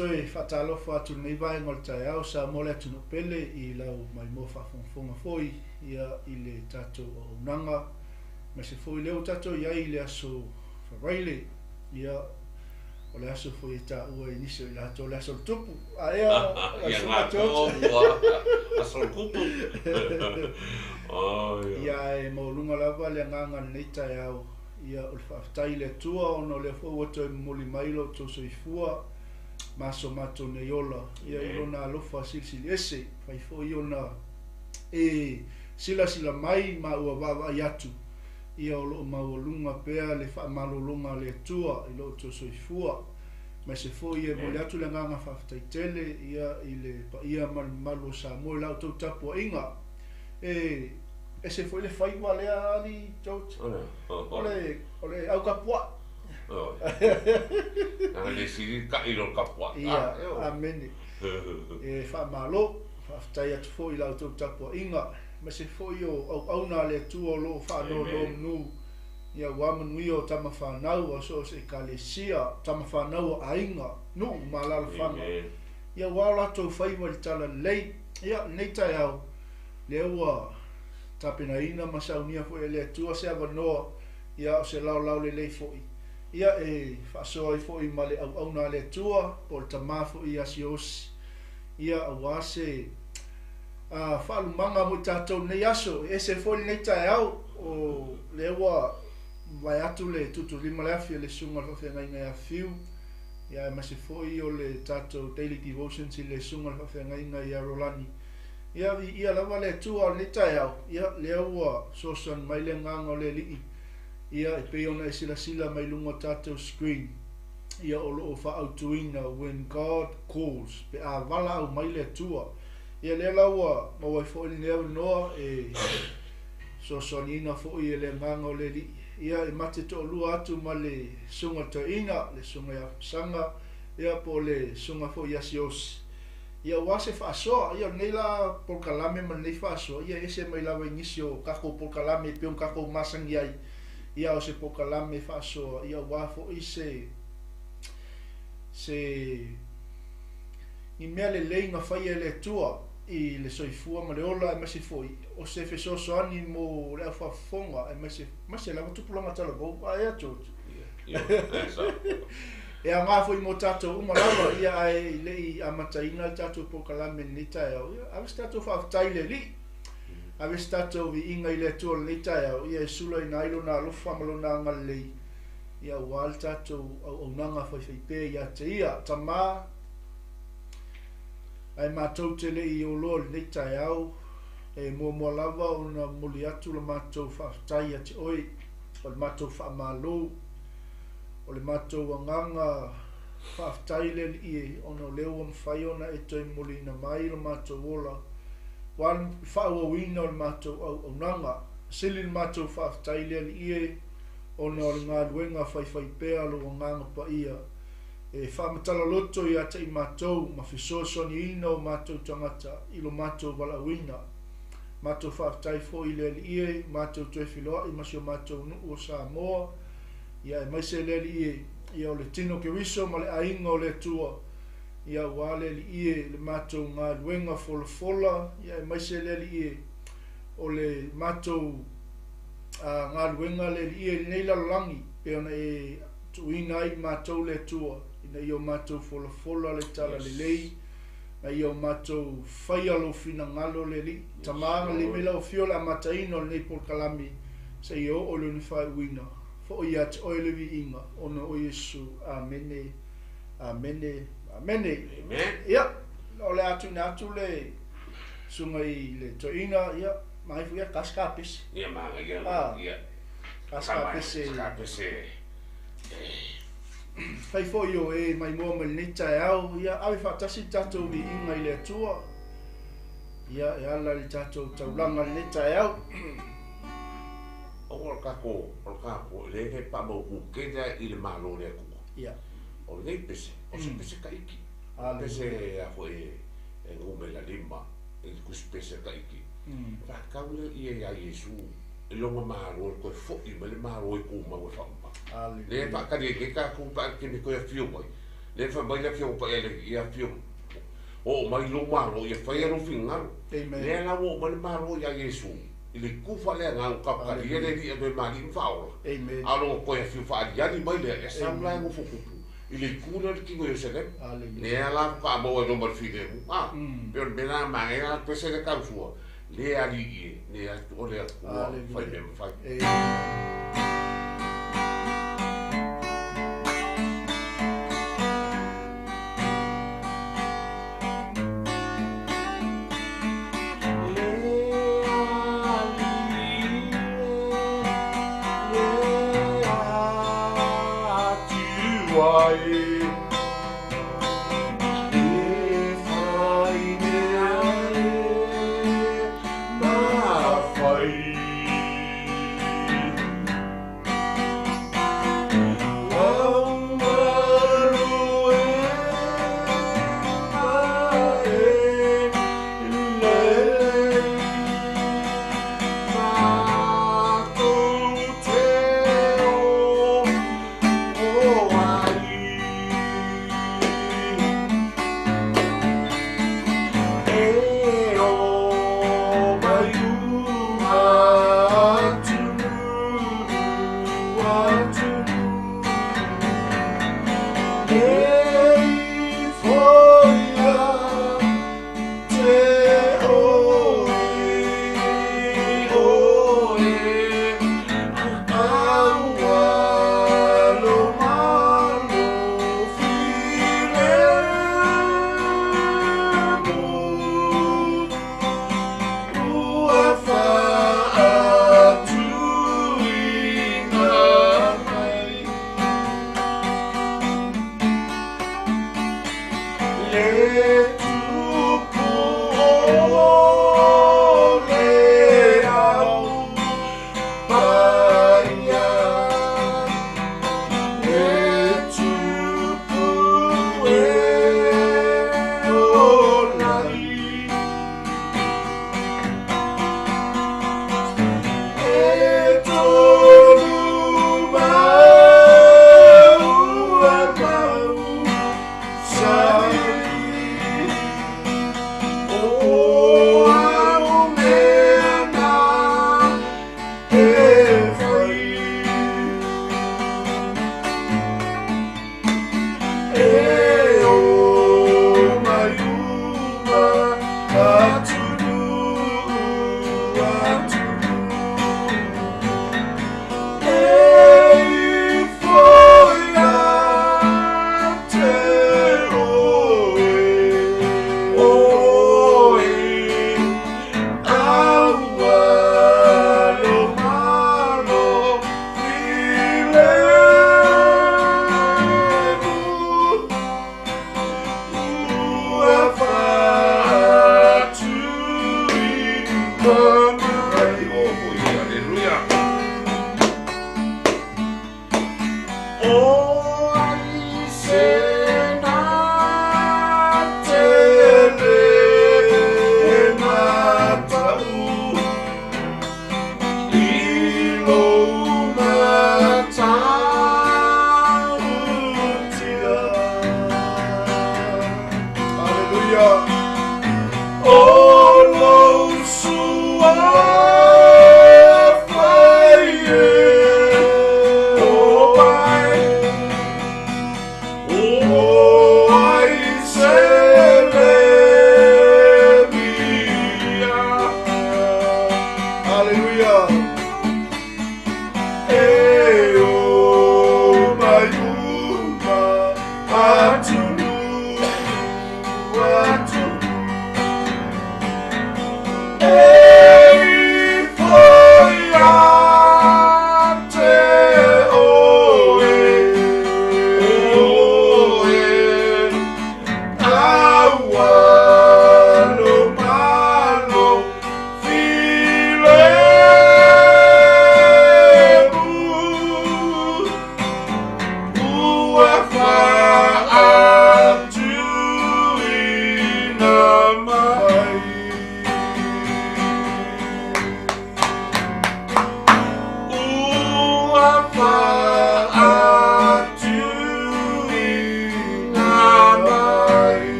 toe faatalofa atu i lenei vaega o le taeao, Samoa le atunuu pele i lau maimoa faafogafoga foi ia i le tatou auaunaga, aemaise foi lea ua tatou i ai i le aso Faraile, ia o le aso foi e taua e nisi o i latou o le aso o le tupu. A ea lau Ia susuga ngā George? tō mua, aso o le kupu. Oh, ia. Ia ae maualuga lava le agaga i lenei taeao, ia o le faafetai i le Atua ona o lea foi ua toe momoli mai lo outou soifua ma so matou nei ola, ia i Amen. lona alofa silisili ese, fai foi ona e silasila mai ma ua vaavaai atu, ia o loo maualuga pea le faamalologa a le Atua i lo outou soifua. Aemaise foi e momoli Amen. atu le agaga faafetai tele ia i le paia ma le mamalu o Samoa i la outou tapuaiga. E ese foi le faiva lea ali George. Ole, O oh, le o le au kapuai. oh. Nanga le sili ka i lo kapua. Ia, Ah, e o. amene. E faamalo, faafetai atu foi i la outou tapuaiga, aemaise foi o auauna a le Atua o loo Amen. faanonomanu ia ua manuia o tama fanau a so o se ekalesia, tama fanau o aiga, nuu ma alaalafaga. Amen. Ia ua o latou faiva i le talalelei. Ia, lenei taeao, lea ua tapenaina ma saunia foi e le Atua se avanoa, ia o se laolao lelei foi. Ia e faasoa ai foi ma le auauna a le Atua, po o le tamā foi ia Siaosi. Ia aua se faalumaga mo i tatou lenei aso, e ese foi lenei taeao, o lea ua mavae atu le tutulima le afi o le susuga o le faafeagaiga ia Fiu, ia aemaise foi o le tatou daily devotions i le susuga o le faafeagaiga ia Rolani. Ia viia lava le Atua o lenei taeao, ia lea ua fesoasoani mai le agaga o le Alii, ia e pei ona e silasila mai luga o tatou screen, ia o loo faaautuina When God Calls, pe a valaau mai le Atua. Ia lea la ua maua ai foi lenei avanoa e fesoasoaniina foi e le agaga o le Alii. Ia e mate toalua atu ma le susuga o le toeaina, le susuga ia Afamasaga, ia po o le susuga foi ia Siaosi. Ia ua se faasoa, ia o lenei la polokalame ma lenei faasoa, ia e ese mai lava i nisi o tatou polokalame e pei ona tatou masani ai. Ia o se polokalame faasoa, ia aua foi se se ni mea lelei na faia e le Atua i le soifua ma le ola, aemaise foi o se fesoasoani mo le aufaafofoga, aemaise aemaise lava tupulaga talavou. A ea George? Ia, ia, e sa. E aoga foi mo tatou uma lava, ia ae i le i amataina le tatou polokalame i lenei taeao, ia ave se tatou faafetai i le Alii. Ave se tatou viiga i le Atua o lenei taeao, ia e sulaina ai lona alofa ma lona agalelei, ia aua le tatou auaunaga faifaipea ia te ia. Tamā, ae matou te le i oloa i lenei taeao, e muamua lava ona momoli atu la matou faafetai ia te oe, o le matou faamalo, o le matou agaga faafetai le Alii e, ona o lea ua mafai ona e toe momoliina mai lo matou ola, aua le faaauauina o le matou auaunaga. Sili le matou faafetai le Alii e, ona o le galuega faifaipea a lou agaga paia, e faamatala loto ia te i matou ma fesoasoaniina o matou tagata i lo matou valaauina. Matou faafetai foi i le Alii e, matou toe feloai ma si o matou nuu o Samoa, ia aemaise le Alii e, ia o le tino Keriso ma le aiga o le Atua, ia aua le Alii e, le matou galuega folafola, ia aemaise le Alii e, o le matou galuega le Alii e i lenei lalolagi, pe ona e tuuina ai i matou le Atua, ina ia o matou folafola le talalelei, na ia o matou faia lou finagalo le Alii. Yes, Tama agalelei mai Lord. lau afio le amataina o lenei polokalame, seia oo i lona faaiuina. Foi ia te oe le viiga, ona o Iesu. Amene, amene, amene. Amen. Ia, o le a tuuina atu le susuga i le toeaina, ia, mai foi ia kasi ka pese. Ia maga ia, Ah, ia. kasi ka Sama, pese. ska pese. Fai foi o e maimoa mai lenei taeao, ia ave faatasi le tatou viiga i le Atua. Ia e ala i le tatou taulaga i lenei taeao. O o le kako, o le kako, le le pa mau ku kena i le malo le atua. Ia. O lenei pese, o se pese taiki. Pese Hallelujah. a foi e numera 5, e le tusi pese taiki. Whakau le ia ia Iesu, e longa malo, le koe foi mai le malo i ku mau e whauma. Le Hallelujah. whakari e ke ka ku pa ke me koe a whio mai. Lea e fai mai le Afioga Paia i le Alii, Ia afio, oo mai lou Malo, ia faia lou finagalo. Lea la ua oo mai le Malo ia Iesu i le itu faaleagaga ua tautalia le Alii e avea ma Alii ma Faaola, a o lona toe afio faaaliali mai lea, e sau la e nofo tupu i le itu lea o le tino o Ierusalema. Lea la faatoa maua ai loa ma le filemu. A, pei o le mea lena manaia la le pese lea tau sua, le Alii e, le atu o le Atua fai mea mafai.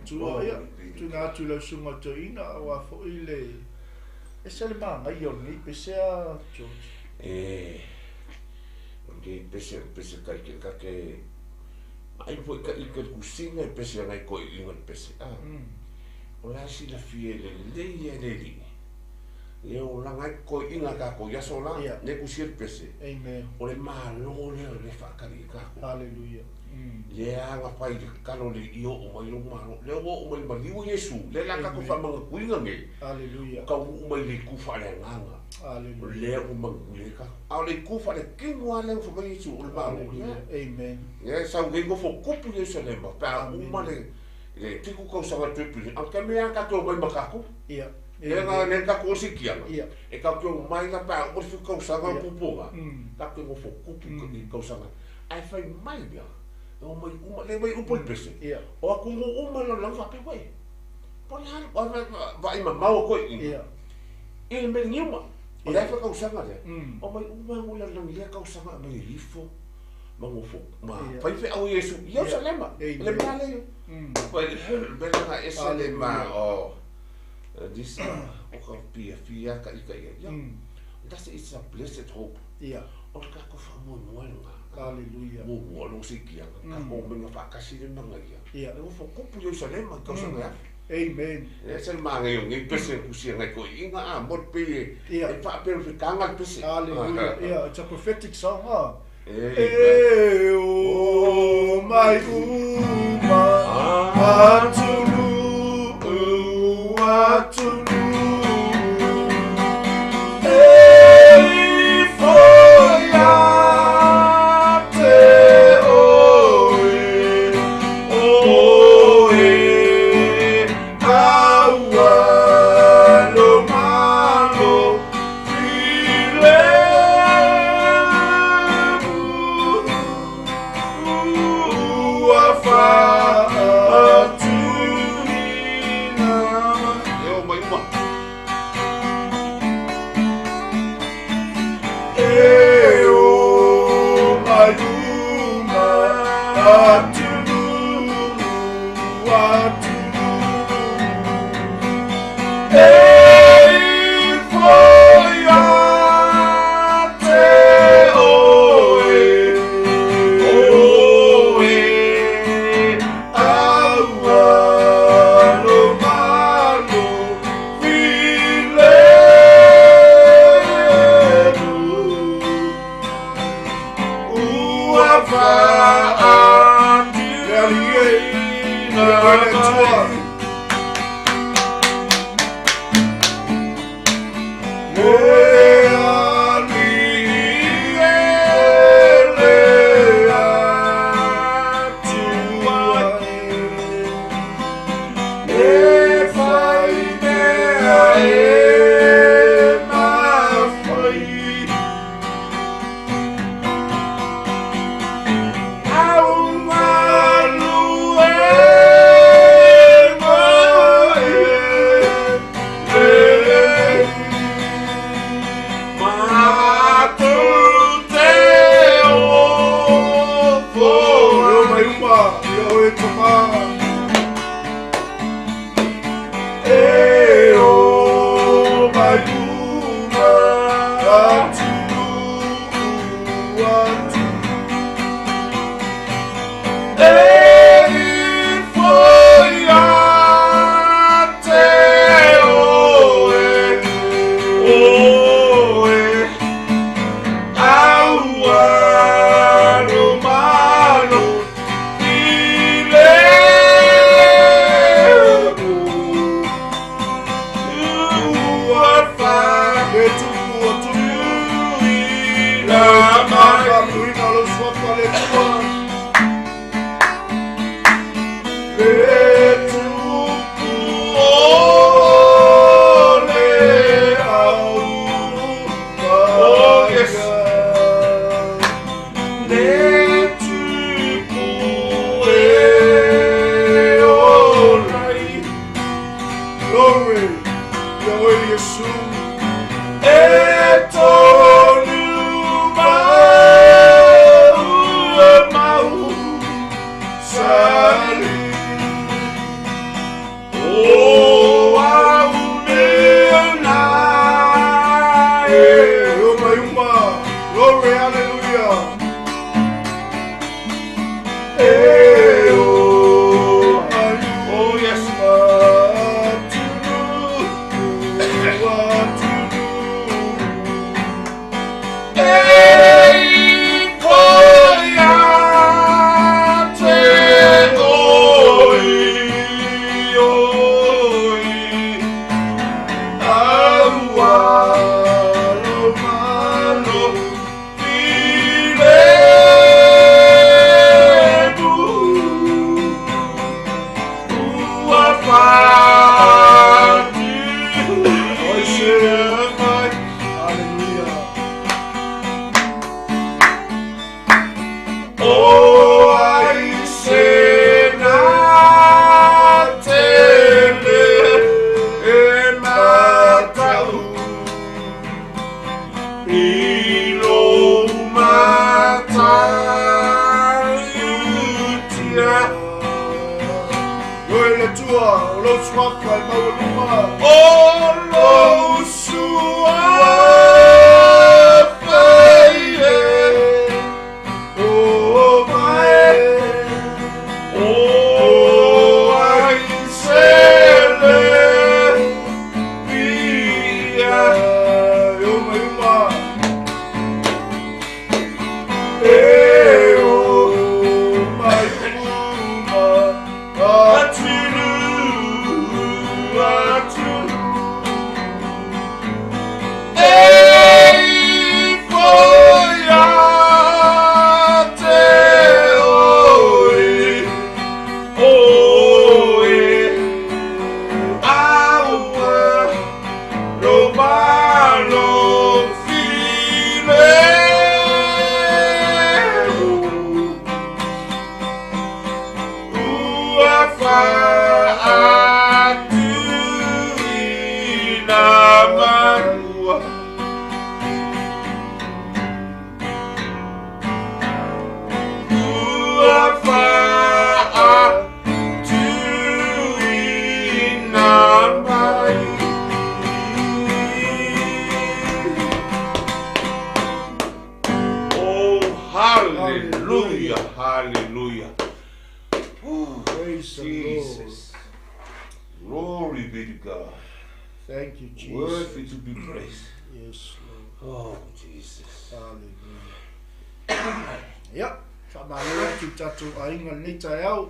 Atua. Ia, tuuina atu i lau Susuga Toeaina aua foi le ese le manaia o lenei pese a George. E, o lenei pese o le pese kai ka ke ai foi ka ike le kusina e pese ngai ko i le pese. Ah. O la silafia i lelei e le alii. Le olaga ai toeaiina a tatou i aso la, le kusia le pese. Amen. O le Malo lea o lea e faatali ai tatou. Hallelujah. Lea na fai i le tatalo le i oo mai lou Malo. Lea ua oo mai i le maliu o Iesu, lea la tatou faamagatuina nei. Hallelujah. Ua taunuu mai i le itu faaleagaga. Hallelujah. O lea ua manuia ai tatou. A o le itu faaletino lava lea na fai mai Iesu, o le Malo lea. Amen. Lea e sau nei nofo tupu Ierusalema pe a uma le le 7 tausaga Jubilee, a o le taimi lea tatou omai ma tatou. Ia. Lea na lea tatou o sikiaga, Ia. e tatou te omai la pe a uma le 7 tausaga o pupuga, tatou te nofo tupu i tausaga. Ae fai mai lea, e omai uma, le omai upu i le pese, o atunuu uma lalolagi faapea, uei, po o le a le, vaai mamao atu ai i i, i le mileniuma, o le afa tausaga lea, omai uma atunuu lalolagi i lea tausaga, aumai e ifo, ma nofo ma fai feau i Iesu i Ierusalema. Le mea lea, le mea lea na ese le ma o this o ka fiafia ka ika ia. Ia, that's it's a blessed hope. Ia. O le tatou faamoemoe lena. Hallelujah. Muamua o lou sikiaga, tatou omai faatasi le manaia. Ia. E nofo tupu Ierusalema i tausaga e afe. Amen. E ese le manaia o nei pese tusi ngai toeaiina a mo le pei Ia. e faapea o se taga le pese. Hallelujah. Yeah, it's a prophetic song, huh? Amen. E o mai uma atunuu atunuu e ifo ia te oe oe aua lo malo filemu ua faatuina. E o mai uma. E o mai uma atunuu atunuu e ifo ia te oe oe aua lo malo filemu ua faatuina mai. Le alii e le Atua e, e fai mea e mafai. Au malu e mai e, Matou te ofo. Leo mai uma, ia oe tama. E o mai uma, atunuu, atunuu. E ifo ia te oe, oe, aua lo malo filemu ua Le tupu o tupu faatuina mai. Faatuina lou suafa le Atua. Le tupu o le au Oh, yes. Le tupu e olai. Glory, Yahweh Yesu. E tonu mau e mau sali. I lou matautia. Ioe le Atua, o lou suafa e maualuga. O lou suafa e O mai. O ai se le via. E o mai uma. E o mai uma. Atulu, atulu. Ei, foi te oi, oi, aua, romano fileu. Ua faatuina manua. Ua faatuina mai. Oh, hallelujah, hallelujah. Oh, Praise the Lord. Jesus. Glory be to God. Thank you, Jesus. Worthy to be praised. Yes, Lord. Oh, Jesus. Hallelujah. Ia, faamalo atu i tatou aiga i lenei taeao.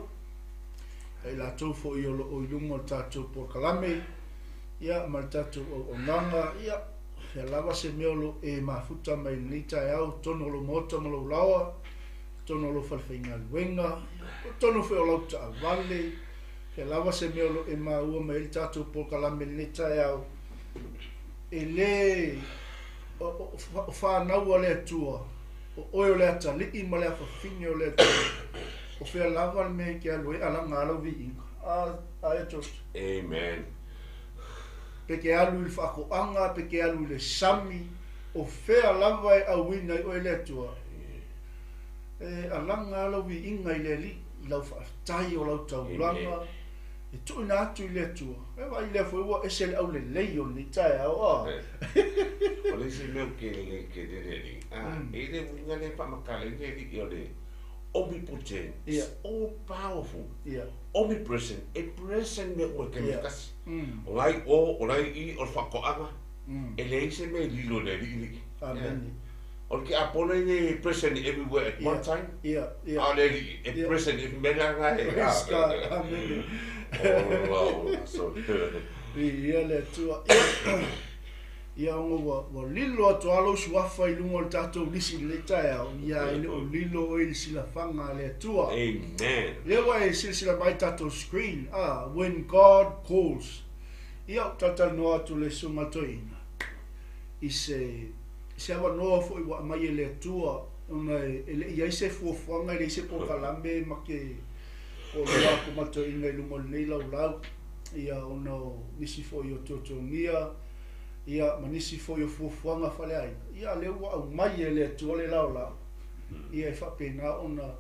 Ai latou foi o loo i luga o le tatou polokalame, ia ma le tatou auaunaga, ia, fea lava se mea o loo e mafuta mai i lenei taeao, totonu o lou maota ma lou laoa, totonu o lou falefaigaluega, ia, totonu foi o lau taavale, fea lava se mea o loo e maua mai ai le tatou polokalame i lenei taeao, e lē o fanau a le Atua, o oe o le atalii ma le afafine o le Atua, o fea lava le mea e te alu ai, alaga a lau viiga. A, a e George. Amen. Pe ke alu i le faatoaga, pe ke alu i le sami, o fea lava e auina i oe le Atua. E alaga a lau viiga i le Alii, i lau faafetai o lau taulaga, e tuuina atu i le Atua. E vaai lea foi ua ese le aulelei o lenei taeao a. O le isi mea ou te le le le e le uiga le faamatalaina e alii o le omnipotent, all powerful, omnipresent, e present mea uma i le taimi e tasi. O la i o, o la i i, o le faatoaga, e leai se mea e lilo i le alii lenei. Amene. O le tiapono e le present everywhere at one time, a o le alii e present every mea lena e. Praise God. Amene. Oh, Lord, sorry. Viia le Atua. Ia ona ua lilo atu lava lou suafa i luga o le tatou lisi i lenei taeao, ia e le o lilo oe i le silafaga a le Atua. Amen. Lea ua e silasila mai i tatou screen, When God Calls. Ia, ou talatalanoa atu le Susuga Toeaina i se se avanoa foi ua aumai e le Atua, ona e le i ai se fuafuaga, e leai se polokalame ma ke toalua atu ma le toeaina i luga o lenei laulau, ia ona o nisi foi o tuatuagia, ia ma nisi foi o fuafuaga faaleaiga, ia lea ua aumai e le Atua le laolao, ia e faapena ona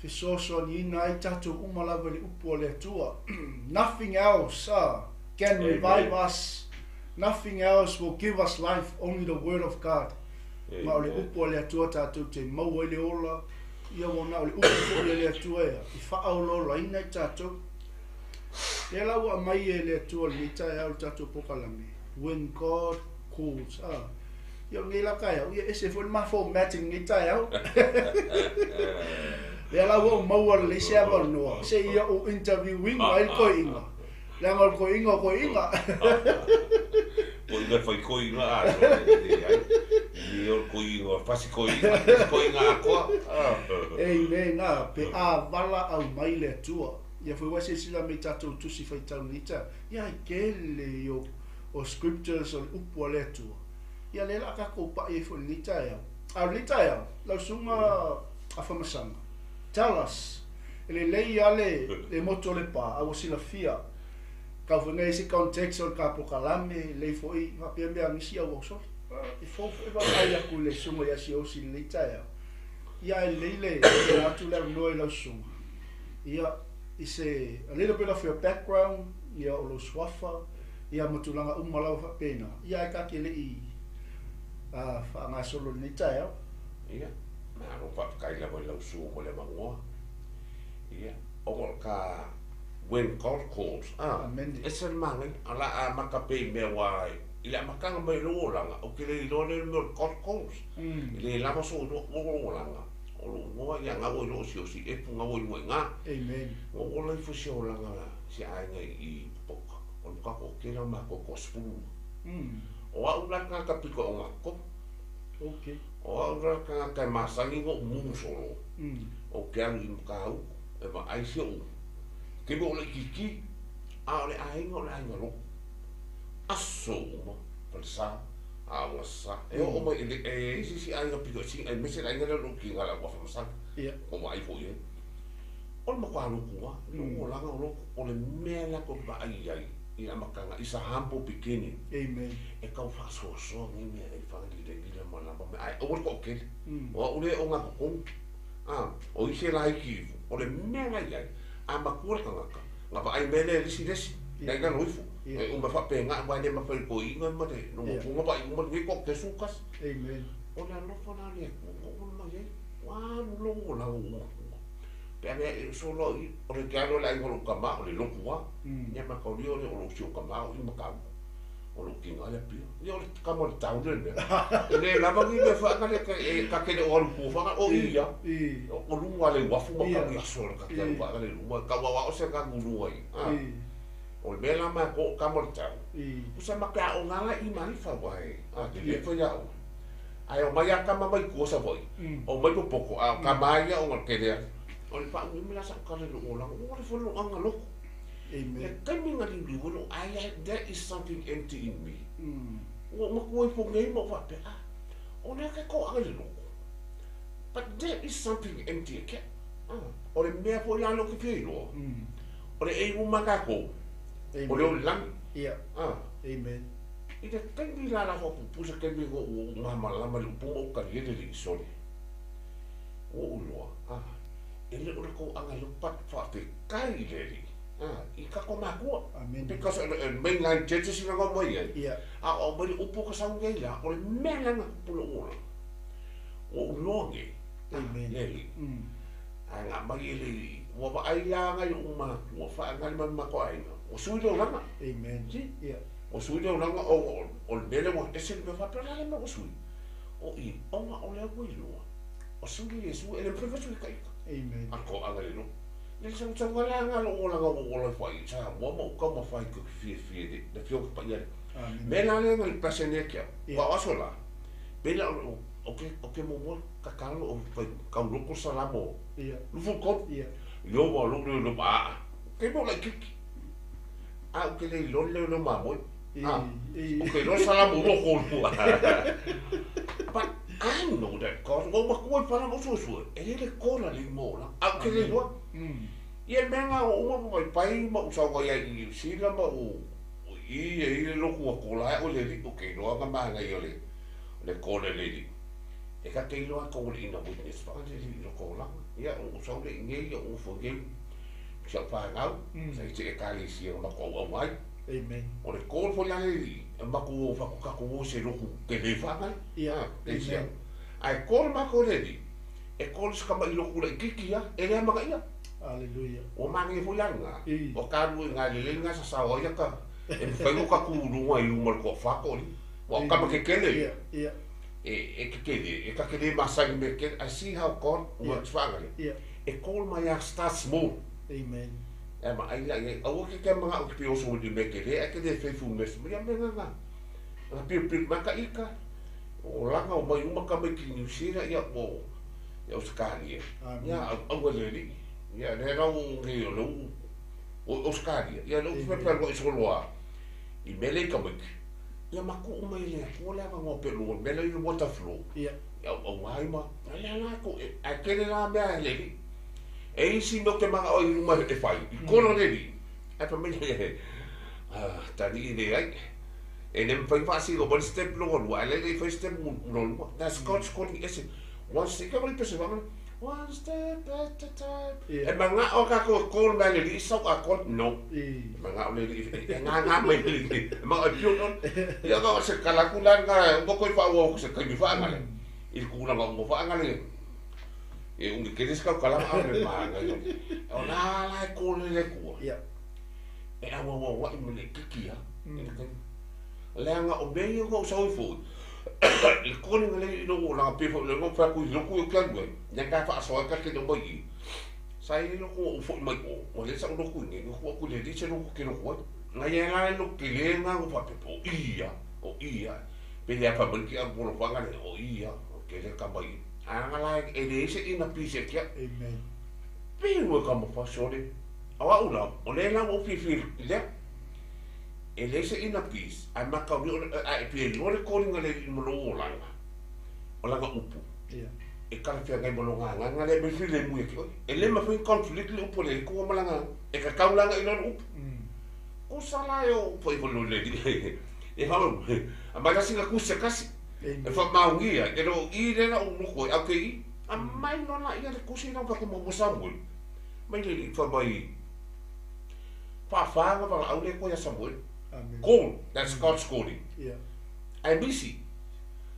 fesoasoaniina ai tatou uma lava i le upu a le Atua. Nothing else can revive us. Nothing else will give us life, only the word of God. Ma o le upu a le Atua tatou te maua ai le ola, ia ua na o le upu foi a le Atua ea, e faaolaolaina i tatou. Lea la ua aumai e le Atua lenei taeao le tatou polokalame, When God Calls. Ia o lenei la taeao, ia ese foi le ma format i lenei taeao. Lea la ua ou maua lelei se avanoa, se ia ou interviewina ai le toeaina. Leaga o le toeaina o toeaina. Koiga fai koiga a leai. E o le koiga o fasi koiga, koiga atoa. Amen. Pe a vala au mai le Atua. Ia foi ua silasila mai tatou tusi faitau nei taeao. Ia ai tele i o scriptures o le upu a le Atua. Ia lea la tatou pai ai foi lenei taeao. A o lenei taeao, lau susuga Afamasaga, tell us, e lelei lava le motu o Lepa, a ua silafia, tau foi nei se context o le ta polokalame, lelei foi faapea mea a nisi au soli. E fou foi vaavaai atu i le susuga ia Siaosi i lenei taeao, ia ae lelei le tuuina atu le avanoa i lau susuga, ia, i se, a little bit of your background, ia, o lou suafa, ia, ma tulaga uma lava faapena, ia, ae ta te le i faagasolo i lenei taeao. Ia, malo faafetai lava i lau susuga mo le avanoa. Ia, o ka When God Calls, ah, Amene. Ese le manaia, o le a amata pea i mea ua i le amataga mai o lou olaga, ou te le iloa lea le mea o le God Calls. E le lava sou iloa, o lou olaga, o lou igoa ia gau ai loa o si'osi epu gau ai luga i ina. Amen. Na ou ola ifo i se olaga se aiga i Poka, o le matua toatele o matou e toasefulu. O au la le tagata pito ogatotonu. Okay. O au la le tagata e masani ona ou mumu solo, ou te alu i Matautu e vaai si o'u taimi o laitiiti, a o le aiga o le aiga lotu. Aso uma, falesa, aoga sa, e oo mai e i ai se isi aiga pito e sii aemaise le aiga lea o lou tina le au Afamasaga, ua vaai foi i ai. O le matua lotu lava, lou olaga o lotu, o le mea la tou te vaai i ai i le amataga, it's a humble beginning. Amen. E tau faasoasoa nei mea e faalilelile ma lava mea, ae aua le toatele. O au lea e ogatotonu. A, o isi e laiti ifo, o le mea la i ai, a matua le tagata, na vaai mea lea e lisi le isi, na i lalo ifo. E uma faapena, aua e le mafai e le toeaina ma le logotuna vaai uma lenei toatele 11. Amen. O le alofa la o le Atua na oo mai ai, ua alu lou olaga ua matua. Pe a mea e solo i, o le te alu o le aiga o lou tama, o le lotu lava. Ia mataulia o lou si o tama o i Matautu. O lou tina ia pia. Ia o le tama o le tau le mea. E le lava ni mea whaangale e ka kele o alu tua whaangale, o ia. O lunga le uafu ma kau i aso ka te alu whaangale luma. Kau au se ka ngulu ai. O le mea la mai ko o tama o le tau. Usa ma ke a o ngala i malifa wai. Te le whai au. Ai o mai a kama mai kua sa wai. O mai popoko. A o kama ia o ngā kere. O le pau imi la sa o kare lo o langa. O le whano anga loko. Amen. Le taimi nga liuliu ai lo, I there is something empty in me. Ua uma kua ifo nei ma ou faapea, ah, o lea ke koaga le loko. But there is something empty e kea. Ah, o le mea foi la lea ou te fia iloa, o le ei uma tatou, o le o le lagi. Yeah. Ah. Amen. I le taimi la la faapupu se taimi ua ou malamalama i le upu ma ou taliele le isole. Ua ou iloa, ah, e le o le koaga le but faafetai i le Alii. Ah, i kako makua. Amen. Because o le mainline churches ina ngau mai ai. Yeah. A o au mai le upu ka sau nei la, o le mea la na kupu lou olaga. Ua ou iloa nei. Amen. Le Alii. Ae nga mai e le ua vaai la ngai lou matua, whaangali mai matou aiga. Ua sui le olaga. Amen. Si? Yeah. Ua sui le olaga o, o le mea lea ua ese le mea faapea la le mea ua sui. O i, ona o lea ua iloa. O sui le Iesu, e le mafai foi sui ka ita. Amen. A koaga le lotu. Le sausauga la nga lou olaga ua ou ola ifo ai i Samoa ma ou taumafai ke fiafia i le Afioga Paia lea. Amen. Mea la lea na le pasene ake au. Ia. Ua o aso la, pei la o, o ke, o ke muamua tatalo o fai kau loko salamo. Ia. Lufu tolu. Ia. Iowa lou leo leo maa. Ke mo laitiiti. A ou te le iloa le leo leo mamoe. I, i. O ke iloa salamo lua tolu. But I know that God, ua ou matua i pala ma ou suesue, e le le kola le imoa o lana. A ou te le iloa. Ia le mea lena ua uma ma paipai ma ou sau ai i Niu Sila ma ou i e i le lotu a kola ai o le alii, ou te iloa na manaia o le le kola le alii. E ka te iloa tou le ina witness wha le alii i loko o lana. Ia o ou sau le i nei, o ou nofo nei si au whanau, sa i te ekalesia na matou auau ai. Amen. O le call foi la le alii, e matou o whakukako o se lotu te le whangai. Ia, Ah, e si au. amen. Ae call matou le alii, e call se kama i lotu laitiiti ia, e le amanaia ia. Hallelujah. Ua manaia foi la lena, I. o talu i ngā lelei ngā sasao ai aka, e mawhai o ka kūlunga i luma le toa whākori. Ua o kama kekele Ia, ia. e, e kekele, e kakele masani me kele. I see how God works whaangale. Ia. E call mai a start small. Amen. E ma ai la i aua ke ke manga o ke pe oso i me kele, a ke le faithfulness. Ia me ngā. Nga pio pio maka ika. O langa o mai uma ka mai ki New Zealand, ia o, ia o Australia. Amen. Ia au au le li. Ia le rau o ngi o lou o Australia. Ia lou Amen. pe pe lo isoloa. I mele ka mai. Ia maku mai le ko le ava ngo pe lo mele i water flow. Ia. Ia au ai ma. Le la ko e a kele la mea le li. E isi no te manga o i luma e whai. I koro le li. E pa mele ah tani i le ai. E le mafai ona faasino mai le step lona lua, ae la e le i faia step lona lua. That's God's calling ese. One step, ika wale pese wanga, one step at a time. E manao a kākou e call mai le alii sau a call, no. E manao le alii e ngāngā mai le alii, e manao e pure on. Ia ka o se kala atu la lena, uma koe faaauau atu se taimi faagale, i le tulaga uma faagale, e umi tele se tautalaga a o le manaia. O la la e call e le Atua. E auauaua'i ma le kiki a i le taimi. Leaga o mea ia ua ou sau ai foi, i le calling lea i lou olaga pei foi o lea na ou fai atu i lotu ia ou te alu ai, lea na faasoa ai ta tele o mai i i. Sa i ai lotu ua ou foi mai o, ua leai sa'u lotu i inei, na tuu atu i le alii se lotu ou te lotu ai. Na i ai la le lotu tele lena na ou faapea, o i ia, o i ia. Pei lava fai mai le tiapolo faga lea, o i ia, o tele tama i i. Ae leaga la e leai se inner peace ia te au. Amen. Pei ua taumafai sole. O au la, o lea la ua ou fiafia i lea. E leai se inner peace, ae mataulia o le, ae pe iloa le calling a le Alii ma lou olaga, o lana upu, e talafeagai ma lona agaga lea e aumai filemu ia te oe. E le mafai ona conflict le upu a le Alii ma lana agaga. E tatau la ona iloa le upu. Tusa la e oo fai foi le Alii, e faa, aumai la sina tusi se tasi, e faamaonia ai, e le o i lea na ou loto ai, ae ou te i, aumai loa laia le tusi lea ou fai atu muamua Samueli. Mai le alii fai mai, Faafa na valaau le Atua ia Samueli. Call, that's God's calling. Ae misi,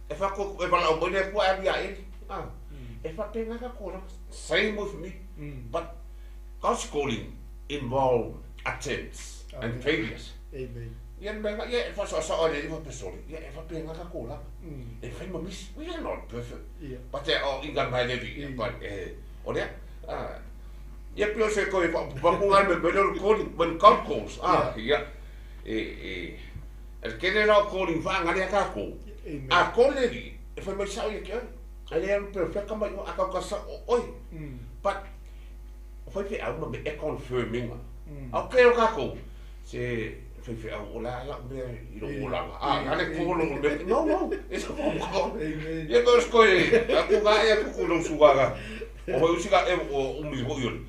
e fai atu, e valaau mai le Atua ae alu ia Eli. Ah, e faapena ka tulaga. Same with me. But God's calling involve attempts and failures. Amen. Ia le mea lena, ia e faasoasoa e le alii faapea, sorry, ia e faapena ka tulaga. E fai ma misi. We are not perfect. But e o inga mai le alii, but e, o lea, ah, ia pei o se toe faapupapu lena le mea lea o le calling, when God calls, ah, ia, e, e, e le tele la o calling faagale a tatou. A call le alii, e fai mai sao ia te oe. E le alu perfect mai oe, a tau ta sao oe. But, o faifeau ma mea e confirm ina. A o kēia o tatou, se faifeau o le a la'u mea i lou olaga a na le call o le mea no no it's a phone call. Ia pe o se toe atu ga e atu ku lou suaga o hoi usi ga e o umi hoi ole.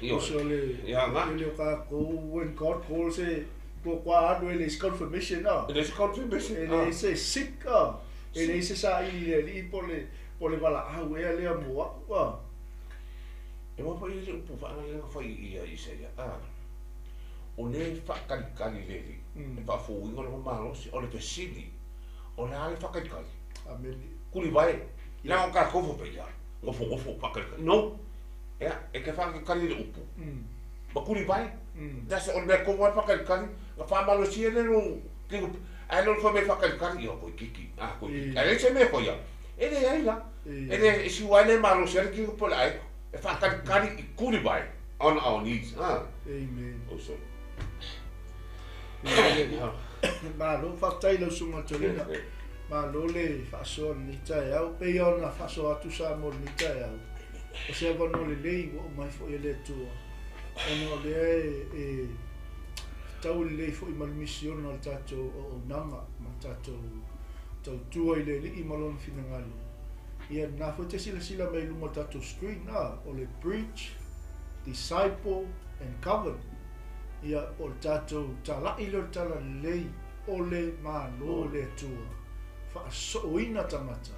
Ioe. Uso le Ia ga. tele o kākou when God calls e kua kua alu e leai se confirmation a. E leai se confirmation E leai se seek a. E leai se saili i le alii po o le po o le valaau ea lea mo a'u a. E aua foi le upu faagaga na fai ia Isaia, a, o lea e faatalitali le Alii, e faafouina lona malosi. O le fesili, o le a le faatalitali? Amene. Kulivae, leaga o tatou faapea, ia, nofonofo, faatalitali. No! Ea, e te faatalitali i le upu, ma kulivae. That's o le mea tonu lava le faatalitali, na faamalosia lea lou tino, ae le o le fai mai faatalitali, ia, toeitiiti, a, toeitiiti. Ae leai se mea e faia, e leai la. E le e siu ai le malosi ai le tino po o le ae e faatalitali i Kuliwai on our knees. Ah. Amen. Oh, sorry. Malo, faafetai lau Susuga Tolina. Malo le faasoa lenei taeao. Pei ona faasoa atu Samoa lenei taeao. O se avanoa lelei ua aumai foi e le Atua. Ona o lea e, e tau lelei foi ma le misiona o le tatou auaunaga ma le tatou tautua i le Alii ma Lona finagalo. Ia lena foi te silasila mai i luma o le tatou screen, a, o le Preach, Disciple and Govern. Ia, o le tatou tala'i lea o le Talalelei o le Malo o le Atua, faasooina tagata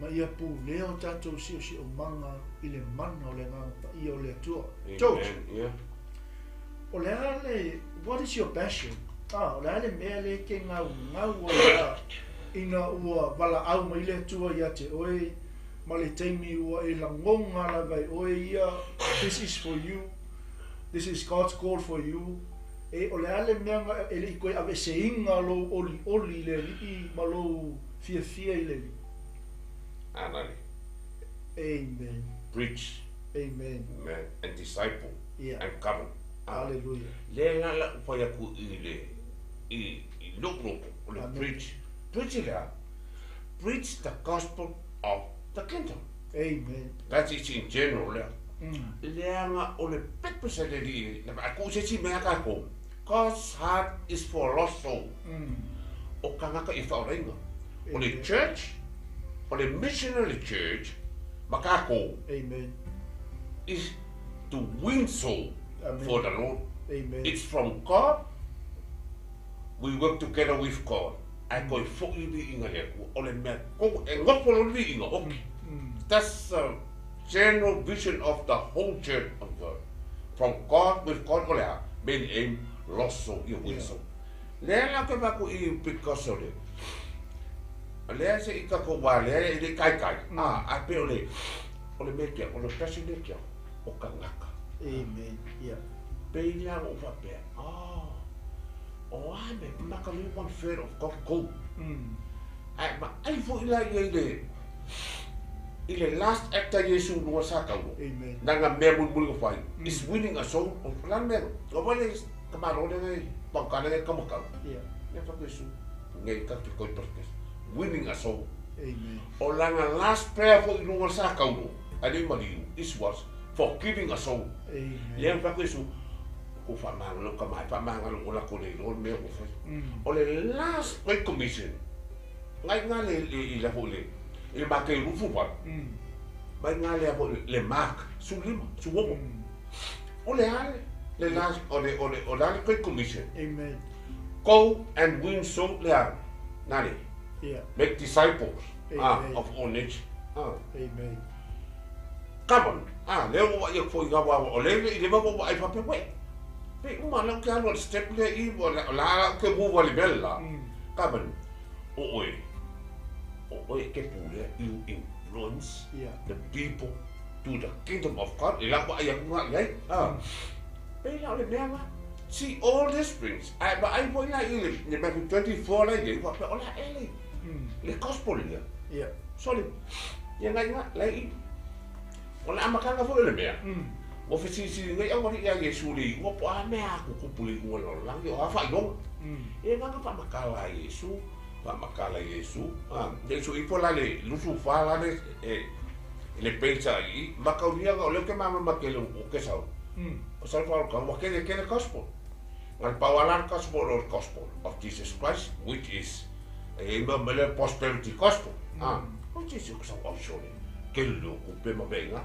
ma ia pulea o tatou siosiomaga i le mana o le Agaga Paia o le Atua. George, Amen. Yeah. o le a le, what is your passion? A, o le a le mea lea e te gaugau ai la ina ua valaau mai le Atua ia te oe ma le taimi ua e lagona lava e oe ia, this is for you, this is God's call for you, e o le a le mea na e le i toe aveeseina lou olioli i le Alii ma lou fiafia i le Alii? Anale. Amen. Preach. Amen. Amen. And disciple. Yeah. And govern. Hallelujah. Lea la la'u fai atu i le i i lou loto o le Amen. preach. Preach i le a? Preach the gospel of the kingdom. Amen. That is in general lea. Mm. Leaga o le purpose a le Alii na vaai atu se isi mea tatou. God's heart is for lost soul. Mm. O tagata i faaolaina. O le Amen. church, o le missionary church ma tatou Amen. is to win soul Amen. for the Lord. Amen. It's from God. We work together with God. Ae toe foʻi le viiga i le Atua. O le mea tonu e nofo loa le viiga, oki. That's the general vision of the whole church of God. From God, with God, o le a? Main aim, lost soul, ia win soul. Lea la ou te vaai atu i because o le, lea se i tatou wā lea e le i kaikai, a, ae pei o le, o le mea kia, o le passion lea kia, o tagata. Amen. Yeah. Pei la ua ou faapea, oh, o a mea, maka le one third of God go. Ae vaai foi la ia i le, i le last act a Iesu i luga sa tauro. Amen. Nana mea mulimuli na fai, is winning a soul, o le a le mea, o vai le tamaloa lea nai paukana lea kamakau. Yeah. Lea fai atu Iesu, nei ka te koi practice, winning a soul. Amen. O lana last prayer foi i luga sa tauro, ae le i maliu, is was forgiving a soul. Amen. Lea na fai atu Iesu, Ua faamagalo ka mai, faamagalo o lako le iloa le mea ua fai. O le last Great Commission, ngai nga le, le, i la foi le, i le Mateu 28, mai nga lea foi le Mark 15, 16. O le a le, le last, o le, o le, o le a le Great Commission? Amen. Go and win soul, le a, na le, Yeah. make disciples, ah, Amen. of all nations. Ah. Amen. Come on, ah, lea ua vaai atu foi i ngā wā, o le i le va ua vaai faapea, wait, pei uma lau ke alu a le step lea i, o la lau ke move a le mea le la. Come on, o oe, o oe ke pulea, you influence Yeah. the people to the kingdom of God, i lau vaai atu ngā i ai, ah. Pei la o le mea ngā, see all these things, ae vaai foi la i le, le Matthew 24 la i ai, faapea, o la e le, le gospel lea. Yeah. Sorry, ia ngai ngā, lai i. O le amataga foi o le mea, ua fesilisili nei aualii ia Iesu i le iuga po o a mea a tutupu i le iuga o le lalolagi, o a faailoga. E agaga faamatala a Iesu, faamatala Iesu, a, Iesu ifo la le 24 la le, e, le page a i i, mataulia o lea ou te malamalama tele o ke sau. O sau fa ua kele kele gospel. Na le pau ala le gospel o le gospel of Jesus Christ, which is, e i mea le prosperity gospel. A, which is, o sau au sole, kele o kupe ma venga,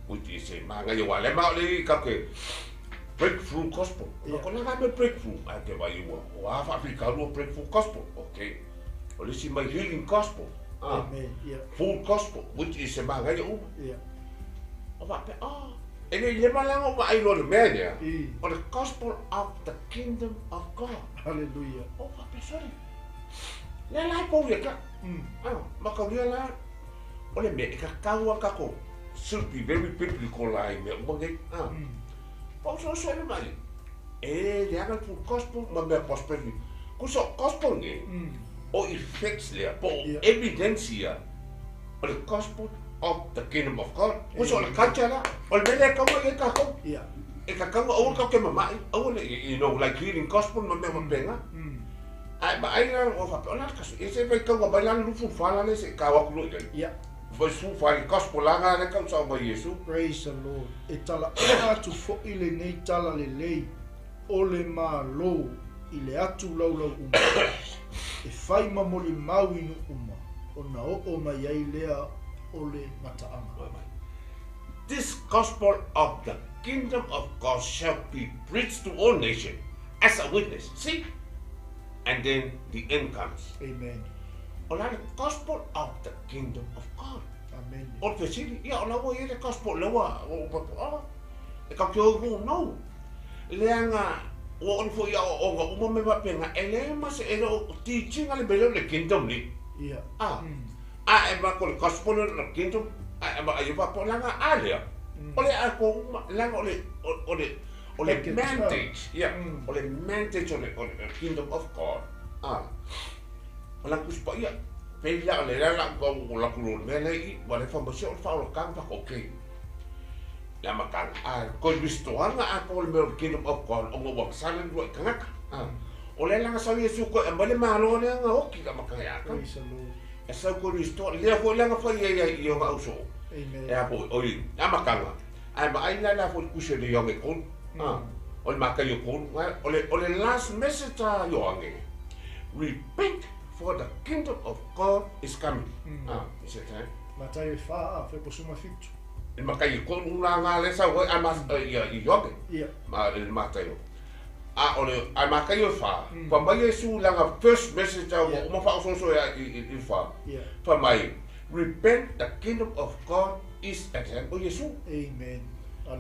which is e māngai o ale ma o le i ka ke breakthrough gospel. Yeah. Ko langa me breakthrough, a te vai ua, o a whaafrika breakthrough gospel. Okay. O le si mai healing gospel. Ah. Amen. Yeah. Full gospel, which is e māngai o uma. Yeah. O whape, oh, e le le malanga o vaai loa le mea lea. I. O le gospel of the kingdom of God. Hallelujah. O whape, sorry. Lea lai pau ia ka. Ah, makaulia la, o le mea, e ka kaua kako, should be very biblical la i mea uma nei. Ah. Pau so so le mai. E le aga full gospel, ma mea prosperity. Kuso gospel nei, o effects lea, po o Yeah. evidence ia, o le gospel of the kingdom of God. Kuso o le culture la, o le mea lea e kaua i e kākou. Yeah. E ka kaua aua kau ke mamai, aua le, you know, like healing gospel ma mea mapenga. Ai, ma ai la, o whape, o la kasu, e se vai kaua mai la lufu whala le se ka waku lo i ai. Yeah. Vai su whali gospel la ngā le kau sa mai Yesu. Praise the Lord. E tala ea atu foʻi lenei tala lelei o le Malo i le atu laulau uma. E fai ma molimau i nuu uma, ona oo mai ai lea o le gataaga. This gospel of the kingdom of God shall be preached to all nations as a witness. See? And then the end comes. Amen. O la le gospel of the kingdom of God. Amen. O le fesili, ia o la ua i le gospel le ua, o, o, o, e kau te o no. Leaga, ua ona foi ia o o uma me wapenga, e le ma se e le o teaching a le mele o le kingdom ni. Yeah. Ah. A e ma ko le gospel o le kingdom, a e ma ai wa po langa a lea. O le a ko uma, langa o le, o le, o le Package, mandate, yeah, Mm. o le mandate o le, o le kingdom of God. Ah. O la kuspa ia, pe ia o le la la ko o la kulo me le i, wa le fa mo se o fa o ka fa okay. La makanga, a ko ristoanga a ko le me o kingdom of God, o ngo wa sala ro kangaka. Ah. O le langa sa Yesu ko e male malo le nga oki ka makanga ya ka. Praise the Lord. E sa ko risto le fo langa fa ia ia i o nga uso. Amen. E a po o i a makanga. Ai ma ai la la fo kuse le yonge kon. Ah. O le maka yo kon. O le o le last message a Yoange. Repent for the kingdom of God is coming. Ah, is it eh? Mataio e fa a fe posuma fitu. E maka i kon una nga le sa hoi a mas ia i Yoange. Yeah. Ma le mataio. A o le ae Mataio e fa, fai mai Iesu i lana first message a ua uma faaosooso ia i le fa, fai mai, Repent, the kingdom of God is at hand. O Iesu. Amen.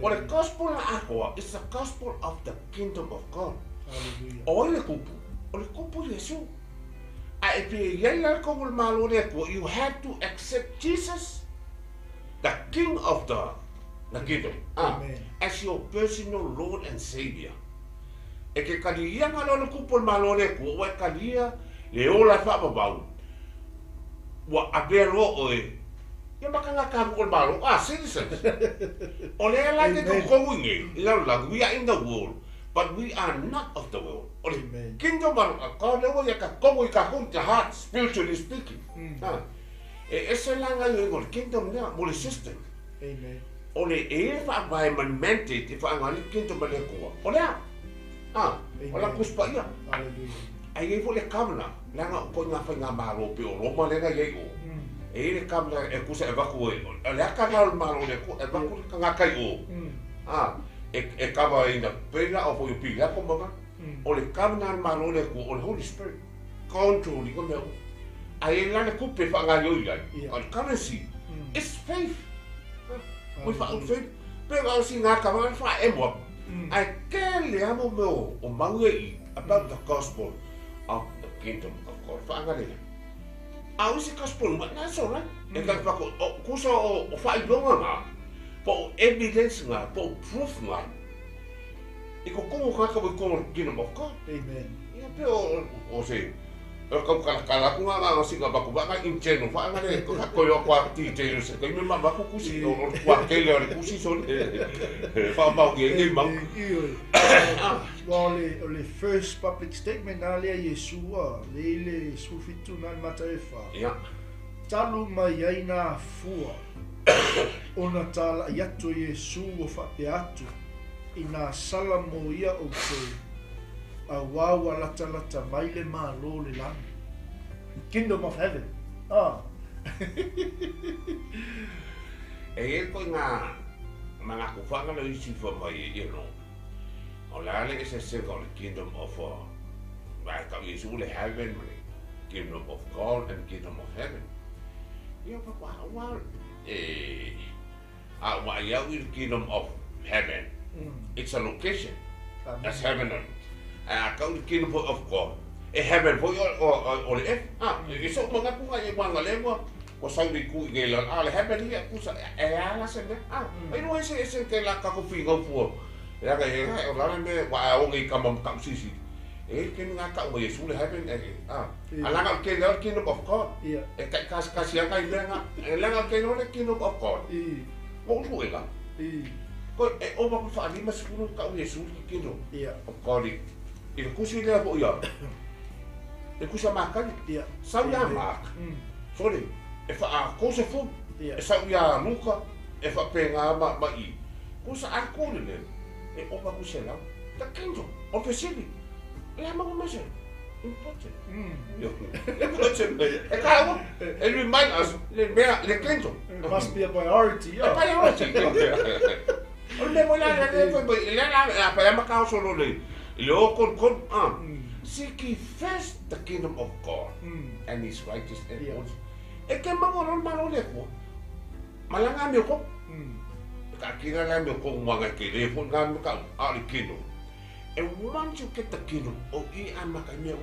O le gospel na atoa, it's the gospel of the kingdom of God. Hallelujah. O ai le kupu? O le kupu Iesu. A e fia i ai la le tonu o le Malo o le Atua, you have to accept Jesus, the King of the the kingdom, Amen. as your personal Lord and Savior. E ke kaliaga loa le kupu o le Malo o le Atua, ua e kalia le ola e faavavau, ua avea loa oe ia ma tagata alu o le Malo, citizens. O lea la e te totonu i nei, i lalolagi, we are in the world, but we are not of the world. O le kingdom of God lea ua ia totonu i tatou, in the heart, spiritually speaking. E ese la gaioiga o le kingdom lea mo le system. Amen. O le e i le faavae ma le mandate e faaaoga ai le kingdom a le Atua. O le a? A, o la Tusi Paia. Hallelujah. Ae i ai foi le covenant, leaga o ituaiga faigamalo pei o Roma lea na i ai o. E i ai le covenant e tusa e avatu e, o le ata lena o le Malo o le Atua, e avatu le tagata i o, a, e kava ina, pei la o foi o Pilato ma va. O le covenant a le Malo o le Atua, o le Holy Spirit, control ina mea uma. Ae i ai la le tupe e faagaoioi ai, o le currency, it's faith. Ua faaulu Pei ona o sina ata vana faaemo atu, ae tele lava mo mea o mau e i about the gospel of the kingdom of God. Faagalelei. A o isi gospel uma, that's all right. E tau whako, o, kusa o, o whailonga ngā, po o evidence ngā, po o proof ngā, i ko kongo kākau i kongo kingdom of God. Amen. Ia pe o, o se, o kau kalakala aku ngā ngā singa baku ba ngā in general fa ngā le ko ko yo kwa ti te yo se ko me ma baku kusi o o kwa kele o le kusi so le fa mau ke ke mau. Ioe. Ua o le, o le first public statement na lea Iesu a le i le 17 na le Mataio e fa. Ia. Talu mai ai nā fua ona tālaʻi atu o Iesu ua faapea atu i nā sala mo ia ʻoukou, auā ua latalata mai le Malo o le lani. Kingdom of Heaven. Ah. E i ai koe ngā manatu whāngarau i sifa mai e ia no. O le a le eseesega o le Kingdom of Vai tau Iesu le Heaven ma le Kingdom of God and Kingdom of Heaven. Ia pa pa ua e a ua ai au i le Kingdom of Heaven. It's a location. That's heaven on earth. Ae a kau i le Kingdom of God, e heaven foi o le earth. A, e soʻu manatu nga ia ua leva ua sau le itu i nei lalo, a o le heaven ia pusa e a la se mea. A, ai lua ese ese ke la kako finau fua. Leaga e o lale me ua a oge i kama ma kau sisi. E ke ni ngā kau mai Iesu le heaven e a. A langa o ke leo kingdom of God. E kai kasi kasi anga i mea nga. E langa o ke leo le kingdom of God. Mo ulu e la. Ko e ova ma whaalima sifuru kau Iesu le kingdom of God i. I le kusi lea fo ia. Le kusi a makani. Sau ia Mark. Sorry. E wha a Kosefu. E sau ia Luka. E wha penga ma ma i. Kusa a kore le. E ova kusi lau. The kingdom of the city. Le ma mo se. Important. Important. E ka ua. E remind us le mea le kingdom. It must be a priority. A priority. O le mea mo la le le le le la la pa ma ka solo le. Le o kon kon ah. Seek ye first the kingdom of God and his righteousness. E ke mango lo malo le ko. Malanga me ko. Ka kira la me ko manga ke le fo nga me ka a le kingdom. And once you get the kingdom, o i a maka me o.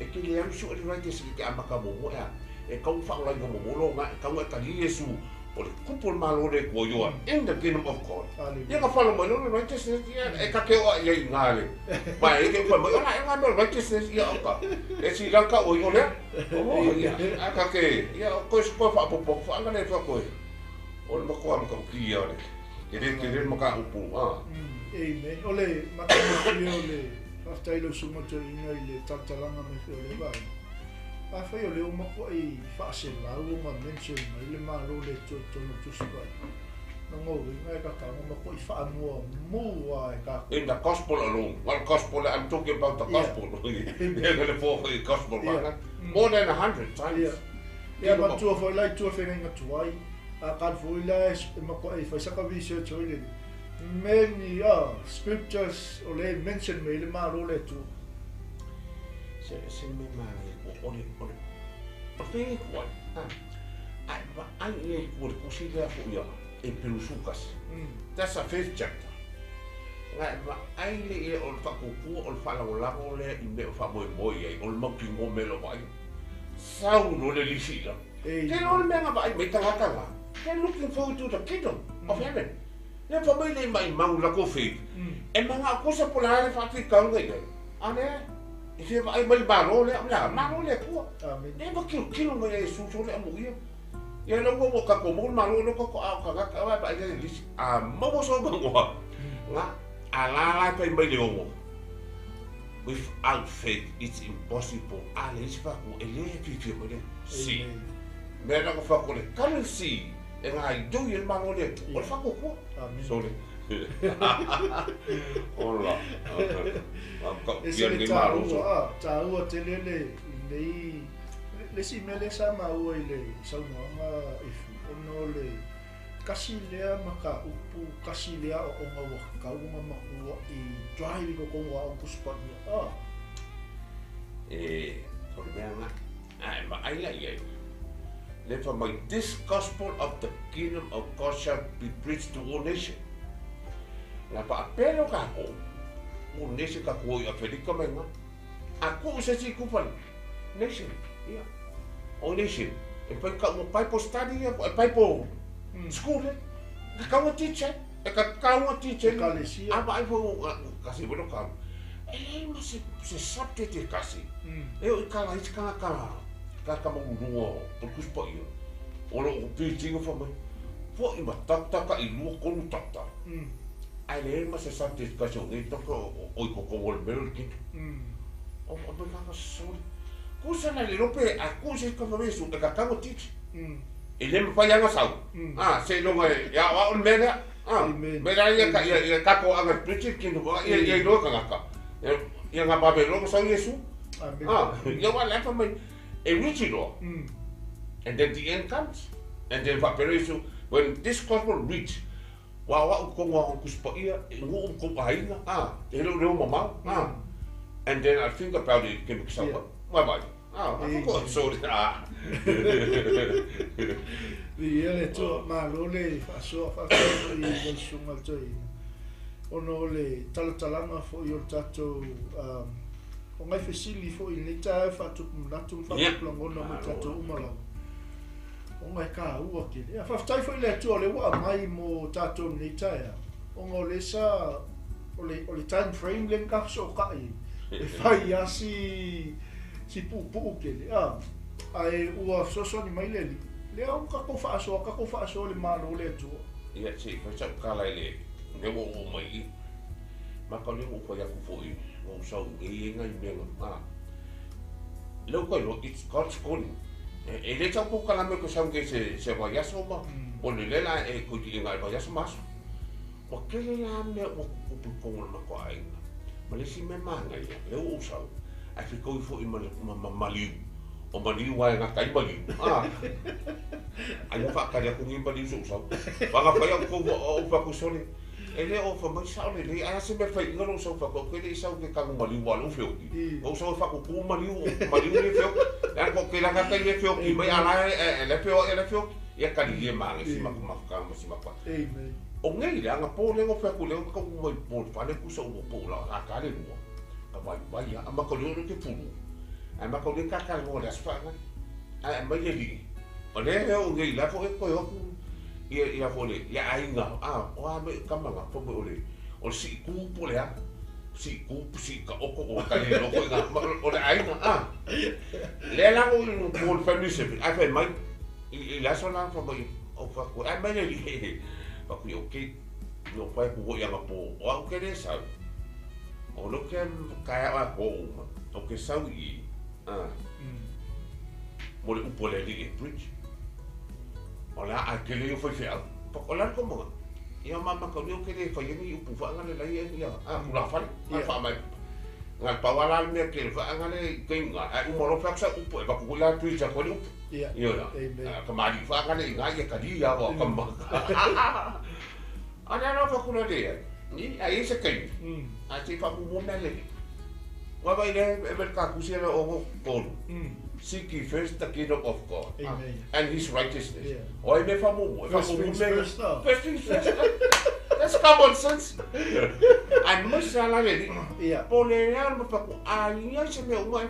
E ke le am su le righteousness ke a maka mo mo e. E kau fa la mo mo lo nga kau e ka Yesu o le kupu le malo le ko yo in the kingdom of God. Ia ka falo mai lo righteousness ia e ka ke o ia i ngā le. Mai e ke fa mai ora e ngā me righteousness ia o ka. E si la ka o i o le. O ia a ka ke ia ko ko fa po po fa nga le fa ko. O le makoa ma ka ki ia le. Ke le ke le ma ka upu a. Amen. O le matagofie o le faafetai lau susuga toeaina i le talatalaga mai foi o lea vaega. Afai o lea ua matuai faaselau ona mention mai le Malo le Atua i totonu o Tusi Paia, lona uiga e tatau ona matuai faamuamu lava e tatou. In the gospel alone, not gospel, I'm talking about the gospel. Ia le fo foi gospel yeah. More than 100 times. Ia. Ia matua foi la i tua whengainga tuai, a kan foi la e matuai fai saka research oi le. Many scriptures o lea e mention mai ai le Malo o le Atua. Se se le mea manaia o le o le o le faiga e tu ai, a e vaai i ai i tua i le tusi lea foi a Epelusu kasi. That's a fifth chapter. Na e vaai lea i ai o le faatuatua o le faalagolago lea i mea o faamoemoe i ai, o le mautinoa mea o lo o vaaia. Sau loa le lisi i lalo. Te iloa le mea na vaai mai tagata na, they're looking forward to the kingdom of heaven. Lea fa mai le maimau latou faith, e manao kusa po o le a le faafitauli i ai. A lea, e fia vaai mai le Malo lea, o le a? Malo le Atua. Lea ua tilotilo mai ia Iesu sole amuia. Ia lea ua ua tatou maua le Malo, lea ua tatou a o tagata, a vaai lea i le lisi. A maua sou manoa, na, a la la e fai mai le ono, Without faith it's impossible, a leai se faatua, e le fiafia mai le si. Mea na ka faatua le currency e gaoioi ai le Malo o le Atua, o le faatuatua. Sorry. Ola. E se le taua, taua tele le lenei le isi mea lea sa maua i le saunoaga Efi, ona o le kasi lea mataupu, kasi lea aoaoga ua tatau ona matua i drive i totonu o aoga Tusi Paia. Ah. E, o le mea lena, a e vaai la i ai, lea fai mai, This gospel of the kingdom of God shall be preached to all nations. Na faapea lea o tatou, all nation tatou o i Afelika mai ina. A tuu se isi itu fale, nation, ia. O nation, e mafai ona taua Bible study ia, e Bible school e. E tatau ona teach ai, e tatau ona teach ai. Ekalesia. A vaai foi ua kasi foi lou talo. E leai ma se, se subject e tasi, e oo i kala ai se tagata, tagata maualuluga o le Tusi Paia, o lo o preaching fai mai, foi ma doctor tailua tolu doctor, ae leai ma se subject kasi o nei doctor o i totonu o le mea lea o le kino. O mai kaka sole. Kusa na le lope a ku se ka fai su e tatau ona teach. E le mafai lava ona sau. A seiloga e aoao le mea lea. A mea la ia ia ia tatou aga preach le kino ia ia iloa tagata. Ia nga vave loa ona sau Iesu. A ia aua le afa mai e reach loa. And then the end comes. And then faapea loa Iesu, when this gospel reach, Ua aoao i totonu o Tusi Paia, e nuu ma tou aiga, a, e le o leo mamao, a. And then I think about it, ke mekisau yeah. Mai vai. A, a ko sorry. A. Viia le Atua, malo le faasoa faafetai foi i lau susuga le toeaina ona o le talatalaga foi o le tatou um, o ngai fesili foi i lenei taeao e faatupu manatu ma faatupu lagona mo i tatou uma lava. Ona e tāua tele. Ia, faafetai foi i le Atua o lea ua aumai mo tatou i lenei taeao, ona o lea sa, o le, o le time frame lea na tafesootai ai, e fai lava si, si puupuu tele, a, ae ua fesoasoani mai le Alii. Lea ua tatou faasoa, tatou faasoa i le Malo o le Atua. Ia, se i fai sau tala i le mea ua oo mai i i. Maka o lea ua ou fai atu foi, ua ou sau i nei ai nai mea na, a, lea ua tau iloa, it's God's calling. E le tau polokalame ko sau nei se se vaiaso ma o le lea la e koe i ngai vaiaso ma aso. Ua tele la mea ua tutupu i totonu o le matou aiga. Ma le isi mea manaia, lea ua ou sau, ae fetaui foi ma le ma, ma maliu. O maliu ae gata ai maliu. Ah. Ai ua faatali atu nei maliu se i ou sau. Aua na fai au tou ou fai atu sole. E le o fai mai sao lelei, ae a se mea fai ina lou sau fai atu, ou te le i sau i ke tanu maliu aua o lea ua feoti. Ou sau e faakuku maliu, maliu lea e feoti. Leaga ko ke lana tai e feoti mai a la e la e feoai a la e feoti. Ia tali ia maga si maku mafuta ma si maku. O nei le aga po le ngo fai atu le ngo tau mai po le fale kusa ua po la a ka le lua. Ka vai vai a ma ka le ke pulu. Ai ma ka le ka ka ngo le asfa ngai. Ai mai le li. O le o nei la fo e ko yo ku ia ia fo le ia aiga a o a me kama nga fo o le o le sii ku po le a sii ku sii ka oko o ka le loko nga o le aiga a le la o po le family service ai fai mai i le aso la fa mai o fa ko ai mai le li fa ku okay no fai ku ia nga po o au ke le sau o lo ke ka a ko uma o ke sau i a mo le upu a le alii e preach. O le a ae tele ia faifeau. O le a le komoga? Ia ma ka leo ke le fai ni upu whaanga le lai ia a kula fale. A wha mai. Nga pau ala le mea ke le whaanga le i te inga. Ai uma lo whaku sa upu e paku la preach a koe le upu. Ia la. Ka maari whaanga le inga ia ka li ia wa ka ma. A le alofa atu la le ai, ni, a i ai se taimi, ae se i faamuamua mea lelei. Ua vaai lea e ave le ta tusi lea ono tolu, Seek ye first the kingdom of God and his righteousness. O ai mea faamuamua? E faamuamua mea. First things first. That's common sense. Aemaise lava la le alii. Po o le a le mafatu, a i ai se mea uma e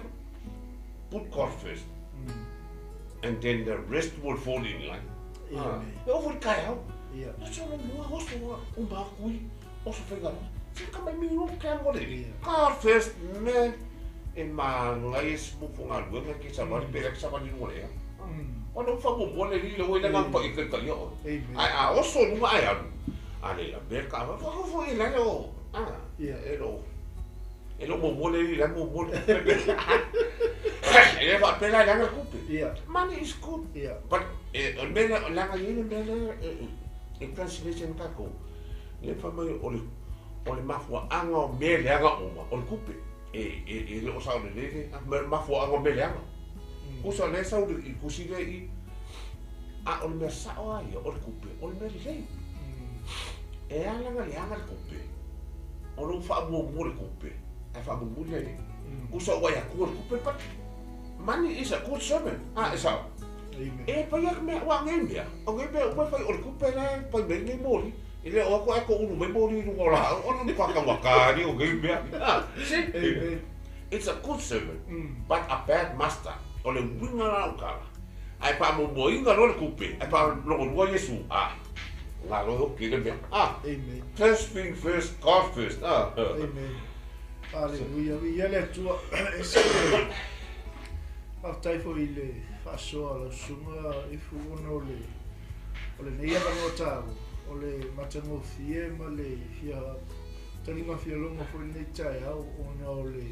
put God first and then the rest will fall in line. E oo foi i le taeao. Oso lo mua, oso uma atu i, oso faigaluega. Se ka mai mi o ke alo le. God first man e manaia se mofu galuega ke savali pe le savali luga le ea. Ona u faamuamua le alii le ua i le agaga paia taitaia oe. Ae a oso i luga ae alu, a le lavea le taavale, fai foi e lale o, a, e le o, e le o muamua le alii la e muamua le tupe. E le faapea la e leaga le tupe. Money is good. But e, o le mea lea, leaga e i ai le mea lea e, e translation tatou, lea fai mai o le, o le mafuaaga o mea leaga uma, o le tupe. E, e, e le o sao lelei le mafuaaga o mea leaga. Tusa o lea e sau i le tusi lea i i, a o le mea sao lava ia, o le tupe, o le mea lelei. E ala ona leaga le tupe, o lou faamuamua le tupe, ae faamulimuli le Alii. Tusa ua e atua le tupe, but money is a good servant. A, e sao? E fai lava mea, aua o nei mea, o nei mea uma e fai, o le tupe la e fai mai ai nei moli. E le o atu ae toulu mai moli i luga o laau, ona matua taugata lea o nei mea. See? It's a good servant, but a bad master. O le uiga la o tala. Ae faamuamuaina loa le tupe, ae faalogoloa Iesu, a, galo e oki le mea. A, Amen. First thing first, God first. A. Amen. Hallelujah. Viia le Atua. Ese le faafetai foi i le faasoa a lau susuga Ifu ona o le o lenei avanoa taua, o le matagofie ma le fia taliga fialogo foi lenei taeao ona o le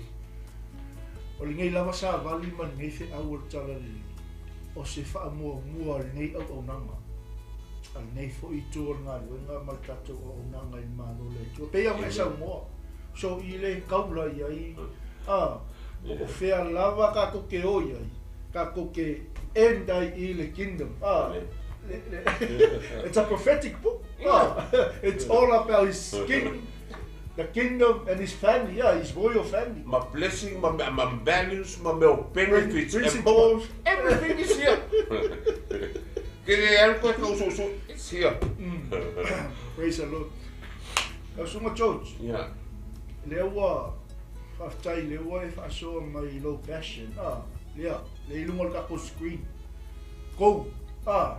o lenei lava savali ma lenei feau o le Talalelei, o se faamuamua a lenei auaunaga, a lenei foi itu o le galuega ma le tatou auaunaga i le Malo o le Atua. Pei ona e saunoa, so i le kaula i ai, a, po o fea lava tatou te o i ai, tatou te end ai i le kingdom, a, it's a prophetic book, a, it's all about his king, the kingdom and his family, yeah, his royal family. Ma blessing, ma, ma values, ma mea o benefits, Principles. Everything is here. Ke le alu koe ka uso uso, it's here. Praise the Lord. Lau Susuga George, lea ua faafetai lea ua e faasoa mai i lou passion, ah, lea, lea i luga o le tatou screen. Go, ah,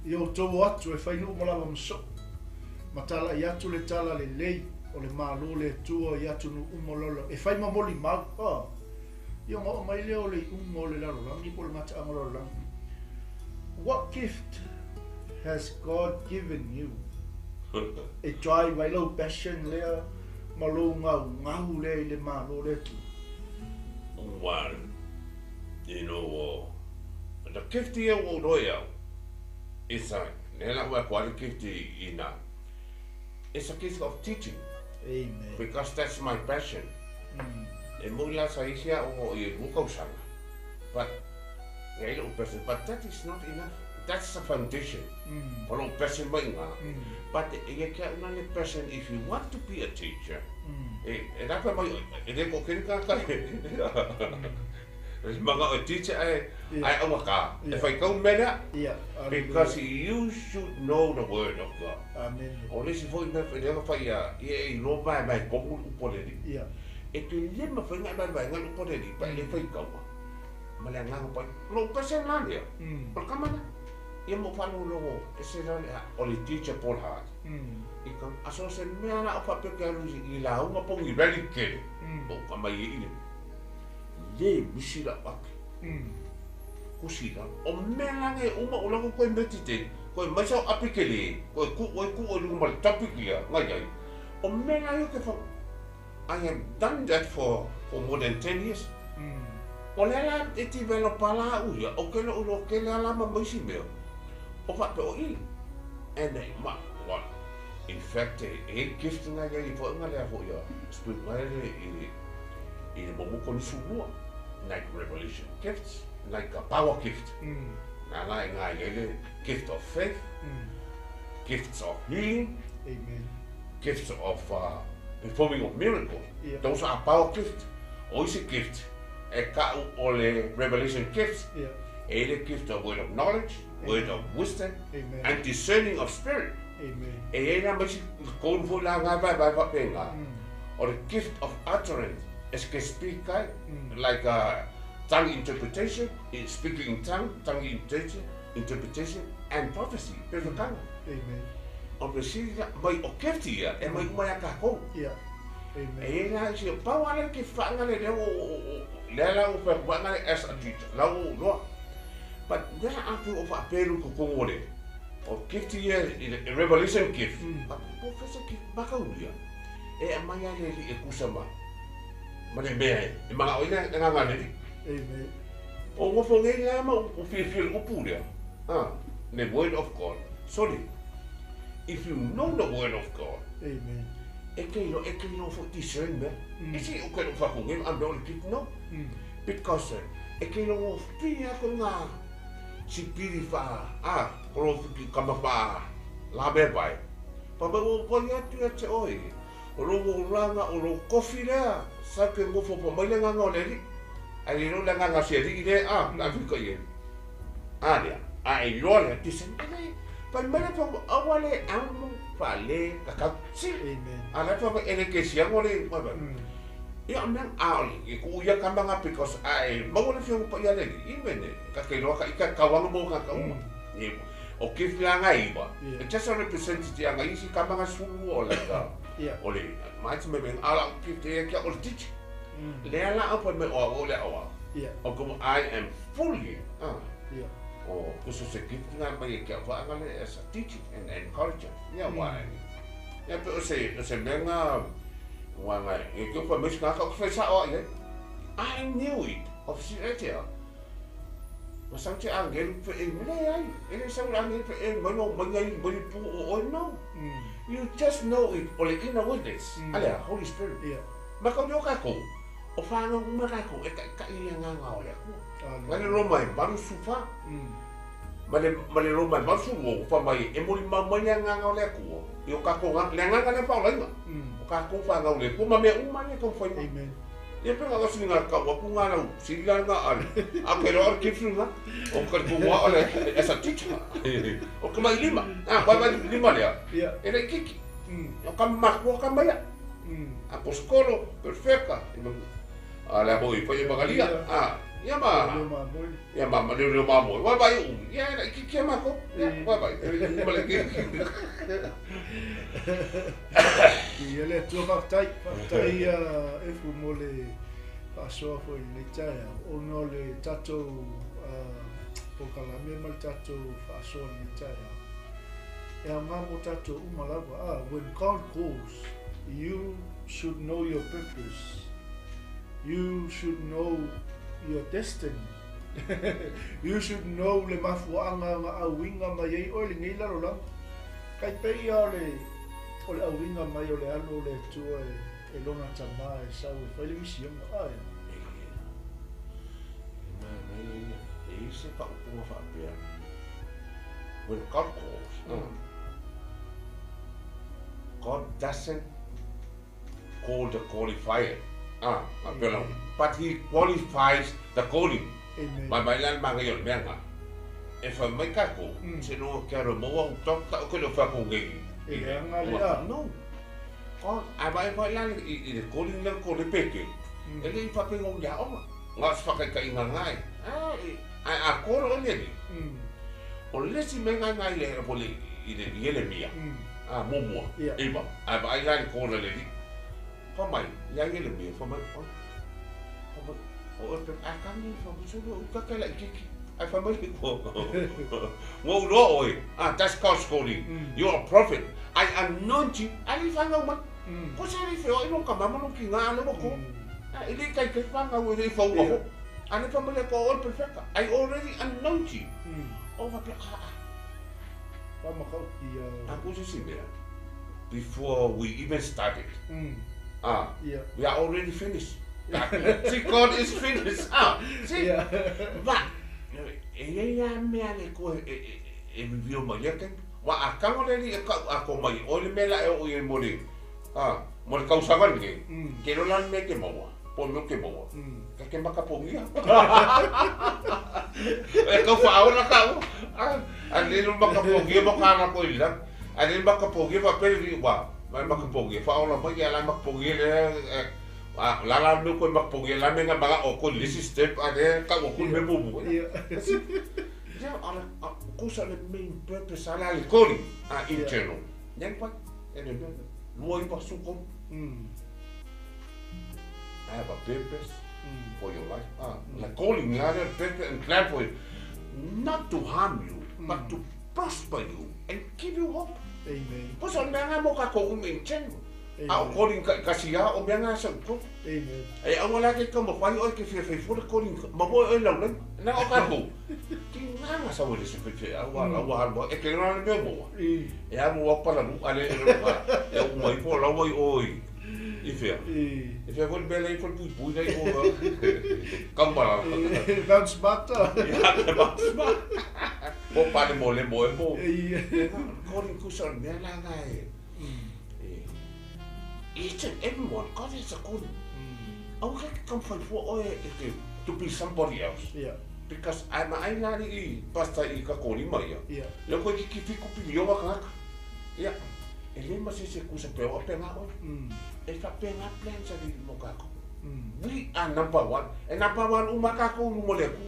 i outou o atu e fai nuu ma lava ma soo, ma talai atu le tala lelei o le Malo o le Atua i atunuu uma o le lalolagi, e fai ma molimau, ah, ia ona oo mai lea o le iuga o le lalolagi po o le gataaga o le lalolagi. What gift has God given you? E drive ai lou passion lea ma lou gaugau lea i le Malo o le Atua. Well, you know, the gift ia ua ou iloa i au, it's a, lea la ua e atu le gift i ina, it's a gift of teaching. Amen. Because that's my passion. E moni la sa isi au i lua tausaga, but e ai lou passion, but that is not enough. That's the foundation. O lou passion mai ina, but e ia te au na le passion if you want to be a teacher, e, e la pe mai, e le ko keni kaka e manga o teacher ae, ae aua ka, e whai kau mea lea. Because you should know the word of God. Amen. O le isi foi mea lea na fai ia, ia e iloa vae vae komu le upu a le Alii. E te le mafai ona e vae vaega le upu a le Alii, pa e le fai kaua ma le agaga pai. O lou passion la lea, o le tama lea. Ia ma ou faalogologo, e se la le, o le teacher Paul Hart. I ka, a so se mea la o faapea ke alu i lauga po o ni rally tele, po o ka mai e i le, le misi lau ake. Kusi i lalo. O mea la nei uma o lako koe meditate, koe mai sau api tele, koe ku oe ku oe luga ma le topic lea, ngai ai. O mea la ia ke wha, I have done that for, for more than 10 years. O lea la e developa la au ia, o ke lou loa kele ala ma maisi mea, o faapea o i. And ma, well, in fact, e, e gift nga ia i foi nga lea foi ia, spirit ngai le i, i le momo konisu lua, like revelation gifts, like a power gift. Na la e ngai le gift of faith. Gifts of healing. Amen. Gifts of performing of miracles. Yeah. Those are power gifts. O isi gift e ka'u o le revelation gifts. Yeah. E le gift of word of knowledge, word of wisdom, Amen. and discerning of spirit. Amen. E i ai la ma isi tolu foi la agai vaevae faapena. O le gift of utterance, e ke speak ai, like tongue interpretation, speaking in tongue, tongue interpretation, and prophecy, pefekanga. Amen. O le fesili la, mai o gift ia, e mai uma ia kākou. Yeah. Amen. E i ai la isi, pau lava le gift faagale lea ua, lea la ua fai atu faagale as a teacher, la ua ou iloa. But lea a pei o faapelu totonu o le o gift ia i le revelation gift, a professor gift makaulia, e aumai lava le alii e tusa ma ma le mea e manao ai le agaga o le alii. Amen. O nofo nei la ma ou fiafia i le upu lea, a, le word of God. Sorry, if you know the word of God, Amen. e te iloa, e te iloa foi discern mea. E se i uka i lou faafofoga a mea o le gift, no. Because e te iloa gofie lava koe ngā sipili wha, a, kolo whiki kama wha, la mea vai. Pa mai ua wai atu ia te oe, o lou olaga, o lou kofi lea, sa ke ngofo pa mai le agaga o le alii. Ae le iloa le agaga o se alii lea, a, la whika i ai. A lea, a e iloa lea, discern, e le, fai mai le pa, aua le amo, fa le, kakau, si. Amen. A la pa mai, e le kesiago le, vai vai. Ia o mea, a o le, e kuu ia kama nga because a e maua le fioga paia le alii, i mene, ka ke iloa ka ika kauanga mo ka kauma. E, o gift la nga iwa, e just a representative anga isi kama nga sulu o like a, o le, mai te me a la gift e kia o le teacher. Lea la au pa me o au o le au au. O komo I am fully, ah, o kuso se gift nga mai e kia whaanga le as a teacher and encourager. Ia wa, ia pe o se, o se mea nga, Ua ngai, e ke pa mes ngaka o sa o ia. I knew it. Of si e te. Ma sau te angelu pe e mele ai. E le sau angelu pe e mai no mai ngai mai pu o oi no. You just know it. O le inner witness. Alea, Holy Spirit. Yeah. Ma kau leo kākou. O whānau uma kākou e kai kai le nganga o le akua. Ma le Roma e maru sufa. Ma le, ma le Roma e maru sulu o wha mai e mori mau mai le nganga o le akua. I o kākou ngā, le nganga le whaolainga. O kākou whānau le akua, ma mea uma le kau whai mai. Amen. Ia pe ngā sini ngā kau aku ngā rau, sini ngā ngā ale. A ke roa kipsu ngā, o ka ku ngā ole, e sa tita. O ka mai lima, a wai mai lima lea. Yeah. E le kiki. O ka makua ka maia. A poskolo, perfecta. A le hoi, whai e magalia. A, ia ma. Ia ma, ma leo leo ma moi. Wai vai u. Ia e kiki e mako. Ia, wai vai. E ma le kiki. Ia le Atua faafetai, faafetai Efu mo le faasoa foi i lenei taeao, ona o le tatou polokalame ma le tatou faasoa i lenei taeao, e aoga mo tatou uma lava. Ah, when God calls, you should know your purpose, you should know your destiny, you should know le mafuaaga na auiga mai ai oe i lenei lalolagi. Kai pei ia o le o le auiga mai o le alo o le Atua e lona tama e sau e fai le misiona. Ae. E manaia ia, e i se faaupuga faapea, when God calls, God doesn't call the qualifier, ah, but he qualifies the calling. Amen. Mai mai la le magaia o le mea nga. E fai mai kākou, se no ke aro maua u tok ta o ke leo whako ngei. E leaga le a. No. God, a vai vai la i i le calling le ko le peke. E le i whapenga o ia oma. Ngā se whakaikai ngā ngai. A, e, a, a koro o le ni. O le si me ngai ngai le po le i le i ele mia. A mumua. Yeah. Iwa. A vai la le koro le ni. Fa mai, ia ele mia, fa mai. O, fa mai. O e pe a kami fa mai solo u ka la kiki. Ai fa mai ko. Ngo uloa oe. Ah, that's God's calling. You're a prophet. I anoint you. Ai le whangau mai. Ko se le wheo, e no ka mama no ki ngā ale mo ko. Ah, e le kai kai whangau e le whaunga ho. A le whamale ko all perfecta. I already anoint you. O wa pe, ah, ah. Wha makau ki A ko se si mea. Before we even started. Ah, Yeah. we are already finished. See, God is finished. Ah, see? Yeah. But, e ia ia mea le ko e, e, e, e review mai lea taimi. Ua a tago le alii e kau atoa mai e oe le mea la e oo i ai mo le, a, mo le tausaga lenei, ke iloa la le mea e te maua, po o le mea ou te maua, ta te makapogia. E tau faaola taua, a, a le lo makapogia ma ka lako i le lagi. A le makapogia faapea le alii, ua, ma e makapogia, faaola mai ia la makapogia lea, e, a, la la le mea koe makapogia, la mea na manao atu i le isi step, a lea tau atu le mea muamua. Ia, Ia, o le, kusa le main purpose a la le calling a internal. Neng pai, e le mea, lua iwa su kolu. I have a purpose for your life. Ah, le calling la le purpose and plan for you. Not to harm you, but to prosper you and give you hope. Amen. Kusa o le mea ngā mo ka kou ume in general. A o calling ka kasi a o mea ngā sa uko. Amen. E aua la ke ka mawhai oe ke whia whai le calling ma moe oe lau lai. Na o ka kou. Ki ngā ngā sa wele se whai whai aua lau alu e ke rā le mea moa. E alu au pala lu ale e rā. E o mai po lau ai oi. I whia. E whia koe mea lei koe pui pui nei o. Kamara. Bounce mata. Ia, te bounce mata. Po pale mo le mo e mo. Calling kusa o le mea la ngā e. Each and everyone, God has a calling. Aua ke kam whai fua oe e te to be somebody else. Yeah. Because I'm a aina ali i pasta i ka kori mai ia. Yeah. Leo koe ki ki fiku pili oga kangaka. Ia. E le ma se se kusa pe o pe ngā oe. E fa pe ngā plans ali mo kako. We are number one. E number one uma kako ulu mo le ku.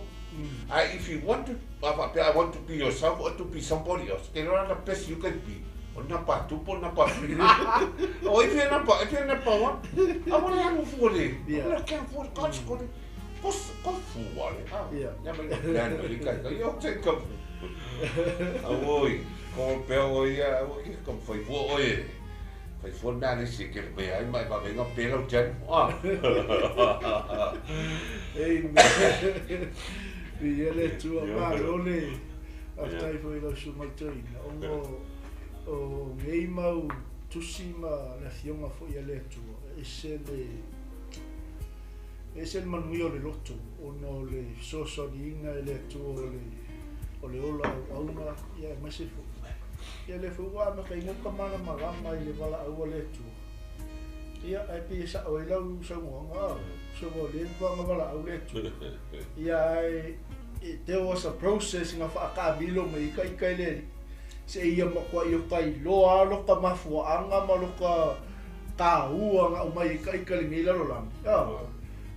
If you want to, I want to be yourself or to be somebody else, te rora the best you can be. O number two, po number three. O if you're number, if you're number one, I want to have a for le. Yeah. I can't afford God's calling. Ko ko fua le. Ah. Yeah. Ya me plan le kai kai yo te ka. Oi, ko pe o ia, o ki ka fai fua oi. Fai fua nā le se ke me ai mai ma venga pe lau jan. Ah. Amen. Ia le tua malo le aftai foi lau su mai toi. Ongo o ngei mau tusi ma le fionga foi le tua. Ese le manuia o le loto, ona o le sosoaniina e le Atua o le ola auauna, ia e maise foi. Ia le foi ua amata i ka malamalama i le valaau a le Atua. Ia ae pei e sao ai lau saunoaga, saunoa le vaga valaau le Atua. Ia ae there was a process nga whaakaamilo mai ika ika i le ali. Se ia makoa i o kailoa loka mafuaanga ma loka kāua nga umai ika ika le ngeila lo lami.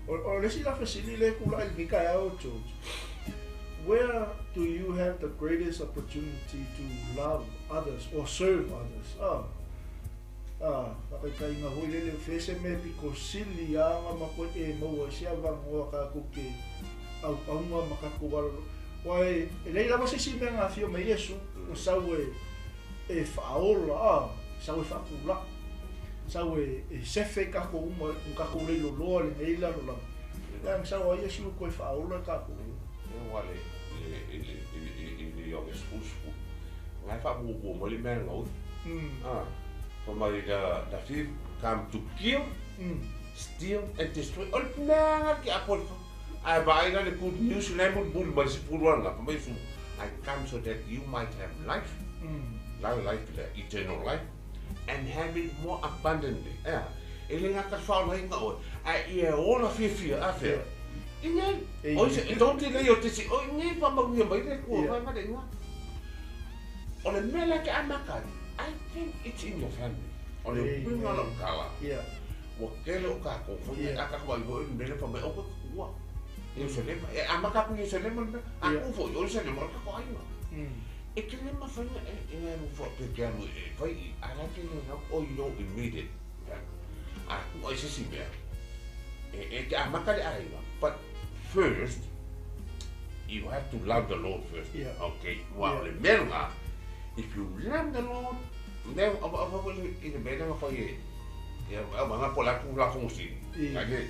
O le si la fesili le kula i mika e George. Where do you have the greatest opportunity to love others or serve others? Whakaikai ngā hoi lele whese me piko sili anga ma koe e maua se avangoa ka kuke au aunga ma ka kuwalo. Wai, e lei lava se si mea ngā whio me Yesu, o sau e whaola, sau e whaakula, sau e sefe kako uma, kako leilo loa le neila lo lama. Ia sau a Yesu koe whaola kako. E wale, i o ke spu. Ngai wha mua mo le mea ngau. For mai the thief come to kill, steal and destroy. O le mea ngā ki apol. Ai vai na le good news le mo bul mai se pulu anga. Mai su I come so that you might have life. Life, eternal life, and have it more abundantly. Yeah. E le ngā ka whaola inga oe. Ai ia ola whiawhia a whia. I nei. O se don't delay o te si. O i nei pa maguia mai le kua mai mai inga. O le mea la ke amaka. I think it's in your family. O le winga la kala. Yeah. Wa kele o ka ko fo ni aka ko i mele pa mai o ko ua. Yerusalema. E amaka ku Yerusalema me. A ku fo Yerusalema ka ko ai ma. E ke le mawhainga e ngā mu fo pe ke anu e fai a la ke le ngā o i o immediate. A ku ai se si mea. E te amaka le aiga. But first, you have to love the Lord first. Yeah. Okay. Wa le mea ngā. If you love the Lord, then awa awa i le mea ngā whai e. Ia awa ngā po la ku la fongosi. Ngai le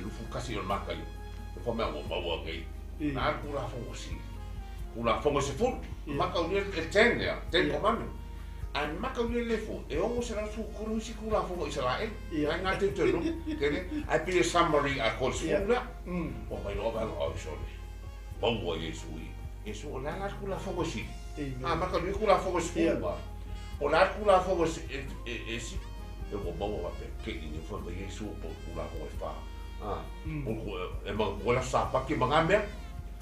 lufu kasi o le maka i. E wha mea ua maua ngai. Nā ku la fongosi. Ku la fongosi fulu. Maka o le ten ya, ten commandment. Ai maka o le fo, e ongo se la su kuru si ku la fongo Israel. Ngai ngā te tenu. Kene, ai pile summary a kol sulu la. O mai loa vanga o sorry. Maua Yesu i. Iesu, o le a la le Tulafono e sili? Amen. A maka nui Tulafono e sefulu ma. O le a le Tulafono e e sili? E ua maua faapea kei nei fai mai Iesu po o le Tulafono e fa. A, po o e manatua le Aso Sapati ma na mea.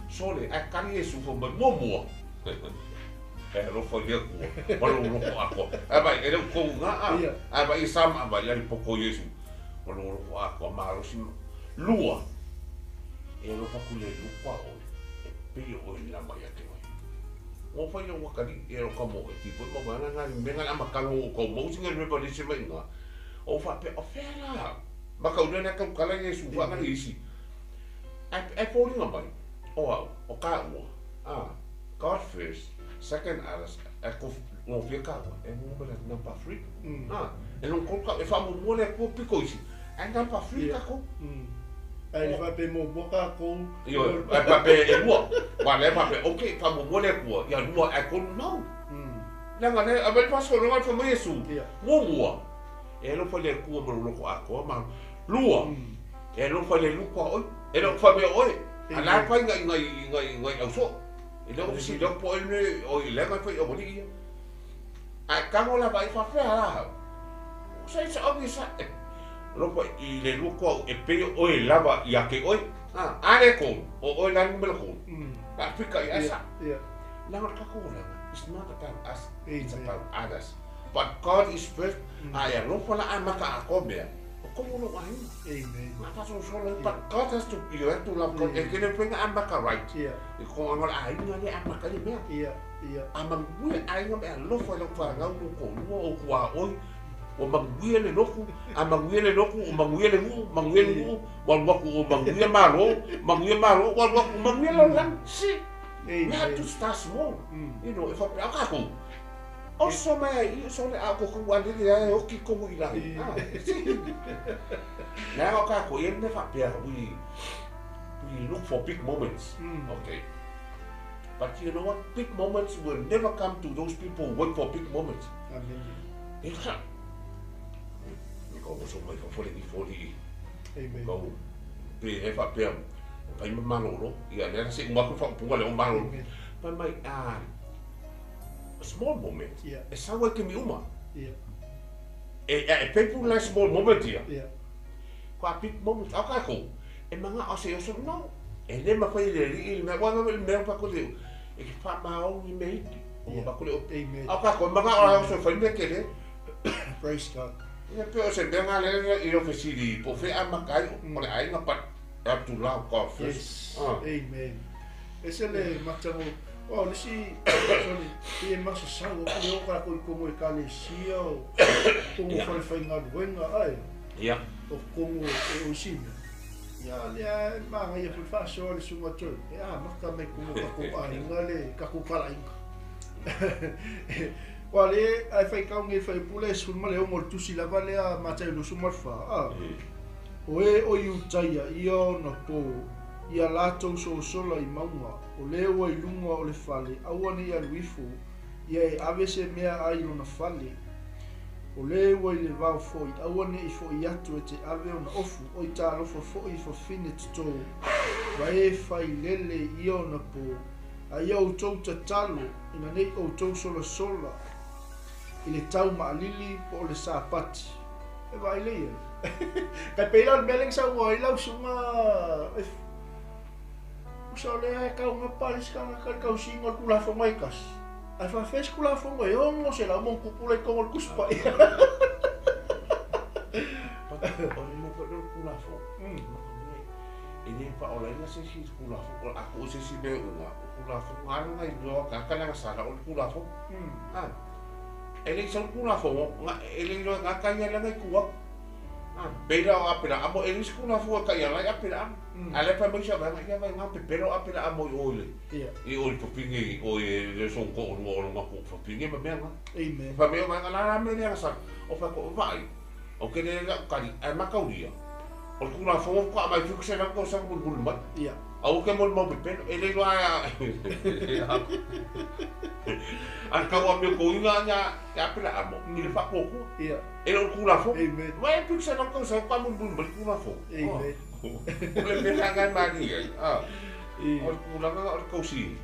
Sole, ae tali Iesu fai mai, muamua, e alofa i le Atua ma lou loto atoa. Ae vaai, e le o tonu na, a. Ae vaai e sa ma vaai ai poto Iesu ma lou loto atoa malosi ma. Lua, e alofa atu i le luku a oe, e pei o oe lava ia te oe. Ua fai lau atalii e aloka mo oe, ti foi ma vaega na le mea na le amataga o tau mau sina revelation mai ina. Ou faapea, o fea la? Mataulia lea tautala Iesu faaga le isi. Ae, ae foliga mai, o au, o taua, a, God first, second others, ae gofie taua, e numera number 3. A, e lona tolu e faamuamua le Atua pito isi, ae number 3 tatou. Ae le faapea e muamua tatou. Ioe, ae faapea e lua. Aua lea e faapea, ok, faamuamua le Atua, ia lua, ae tolu, no. Leaga lea, aumai le faasololaga fai mai Iesu, muamua, e alofa i le Atua ma lou loto atoa ma lua, e alofa i le luku a oe, e le o fai mai o oe, a la e fai nai nai nai nai ausoo. E le o fesili atu po o ai le o i leaga e fai aualii ia. Ae tago lava ai faapea la. So it's obvious e alofa i le luku au e pei o oe lava ia te oe. A le tolu, o oe la numera tolu. La fika i asa. Leaga o le tatou olaga, it's not about us, it's about others. But God is first, a e alofa la a maka atoa mea, o komo lou aiga. Amen. Ma faasolosolo ai, but God has to, you have to love God. E kele faiga a maka right. I koga o le aiga lea a maka ai le mea. A manuia aiga ma e alofa i lau fanau, lou toalua, ou tuaoi, ua manuia le lotu, a manuia le lotu, ua manuia le nuu, manuia le nuu, ua alu atu ua manuia Malo, manuia Malo, ua alu atu ua manuia le lalolagi. See? We have to start small. You know, e faapea, a tatou, oso mai ai i, sole a o kou alele ai oki kou i lagi. Ah, see? Leaga o tatou, e i ai le mea faapea, we look for big moments. Okay. But you know what? Big moments will never come to those people who wait for big moments. Amen. E ka. Me ka oso mai fa fole ni foli. Amen. Kau pe he faapea pai ma malolo ia lea se uma ku fa punga le o malolo. Amen. Pai mai a small moment. Yeah. E sau ai ke mi uma. E painful la small moment ia. Ko a big moment au ka ko. E manga o se oso no. E le mawhai le alii le mea, ua le mea pa ko le e ke wha maau i me hiki. O pa ko le o. Amen. Au ka ko manga o oso whai mea ke le. Praise God. Ia pe o se mea ngā le i o fesili po whea a makai o le aiga but have to love God first. Yes. Ah. Amen. E se le matango, o nisi, sorry, e masasau o le o ka ko i komo e kalesia o komo whare whai ngaluenga ai. O komo o isi mea. Ia lea e maga ia foi faasoa le suga toe. E a maka mai komo ka ko aiga le ka ko kalainga. Ua le ai fai kau nge fai pule sul ma le o mo tusi lava le a matai lo suma fa. A. O e o Iutaia ia ona po ia latou sosola i maunga o le ua i lunga o le fale aua nei alu ifo ia e ave se mea ai lona fale. O le ua i le vao foi aua nei foi atu e te ave ona ofu o i tālofa foi i fafine toto ma e fai lele ia ona po a ia outou tatalo ina nei outou solasola i le tau maalili po o le sapati. E vai le ia. Kai peila o le mea lea sa ua ai lau suga usa o lea e kau ngapa le sikanga ka le kausiga o le Tulafono e tasi. Ae faafeai se Tulafono e ono se lau mo kupu le tonu o le Tusi Paia. O le mea foi lea o le Tulafono. E le faaolaina se isi Tulafono, a tuu se isi mea uga, o Tulafono lava na iloa tagata leaga sa o le Tulafono. Ah. E le i sau le Tulafono, e le iloa e tagata ia leaga i tua atu. Ah, peila o Aperaamo, e le isi Tulafono e taiala ai Aperaamo. A lea fai mai sa vaega, ia vai ngā pepelo Aperaamo i o i le, i o i fafine i o i le son ko o lua o longa ku fafine ma mea ngā. Amen. Fai mai o vaega la la mea lea sa, o fai ko vai, o ke le la ukali, ai makauria. O le Tulafono ka mai fiku se lau sa mulu mulu mai. Au ke mulu mau pepelo, e le iloa a kau a mea ko inga nya Aperaamo, i le whakuakua. E le o le Tulafono. Amen. Vai fiku se lau sa ka mulu mulu mai le Tulafono. Amen. O le mea ngai mani ai. Ah. O le tulaga o le kausi.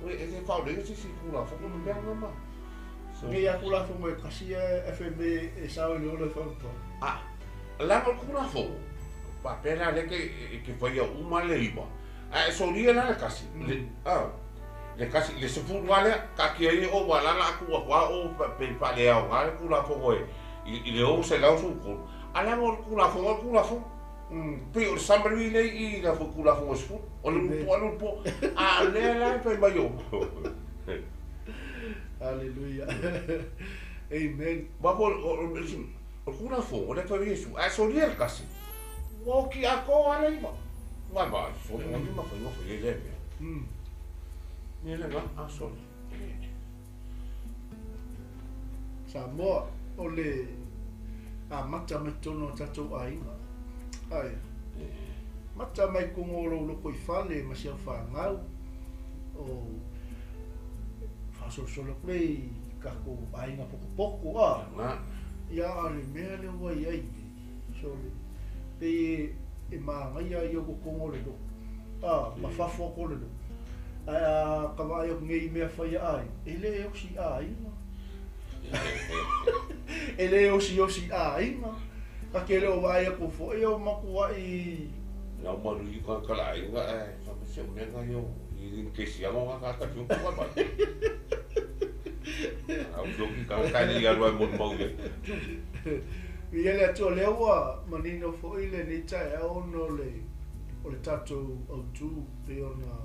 E le faaoleina se isi Tulafono ma mea na ma. Nei a Tulafono e tasi e fai mai e sao i le ola e fautua. A, leaga o le Tulafono, faapea la lea e te faia uma le 9, ae e solia la le tasi, le, a, le tasi, le 10 lava lea, taatia ia o ua la la atu atu lava o pe faaleaoga le Tulafono e i le 613, a leaga o le Tulafono o le Tulafono. Pei o le summary lea i la foi Tulafono e 10, o le lupo a lupo, a lea la e fai mai o. Hallelujah. Amen. Ma po o le Tulafono, o le fai Iesu, a solia le tasi, ua oki atoa le iva. Vai vai, soli ngai ma fai fai le mea. Ni le na a soli. Samoa o le amata mai totonu o tatou aiga. Ai. Mata mai kogo o lou loko i fale ma si au fanau o faasolosolo atu le i tatou aiga pokopoko a. Na. Ia a le mea le ua i ai nei. Sole. Pei e māngaia i au kokogo o le loko. A, ma fafo atu o le loko. Ae a ka vaai atu nei i mea fai a aiga, e le osi aiga. E le osiosi aiga. Ka ke le o vaai atu foi o matuai. Lau malu i ka kala aiga e fa se o mea ngai o i ni kesi amo nga ka ta fiu ko ba. Au fiu ki ka ka ni aru ai mo mau le. Ia le atua lea ua manino foi lenei taeao ona o le o le tatou autu pei ona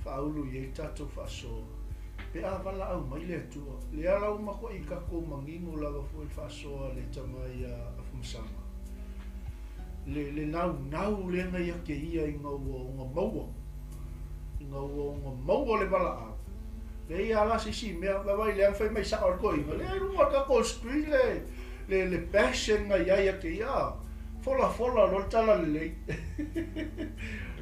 faaulu i ai tatou faasoa. Pe a valaau mai le Atua. Lea la ua matuai tatou manino lava foi le faasoa a le tama ia Afamasaga. Le le naunau lea na ia te ia ina ua ona maua. Ina ua ona maua le valaau. Lea ia la se isi mea, vaavaai lea na fai mai sao le toeaina, lea i luga o le tatou screen le le le passion na iai ia te ia. Fola fola loa le tala lelei.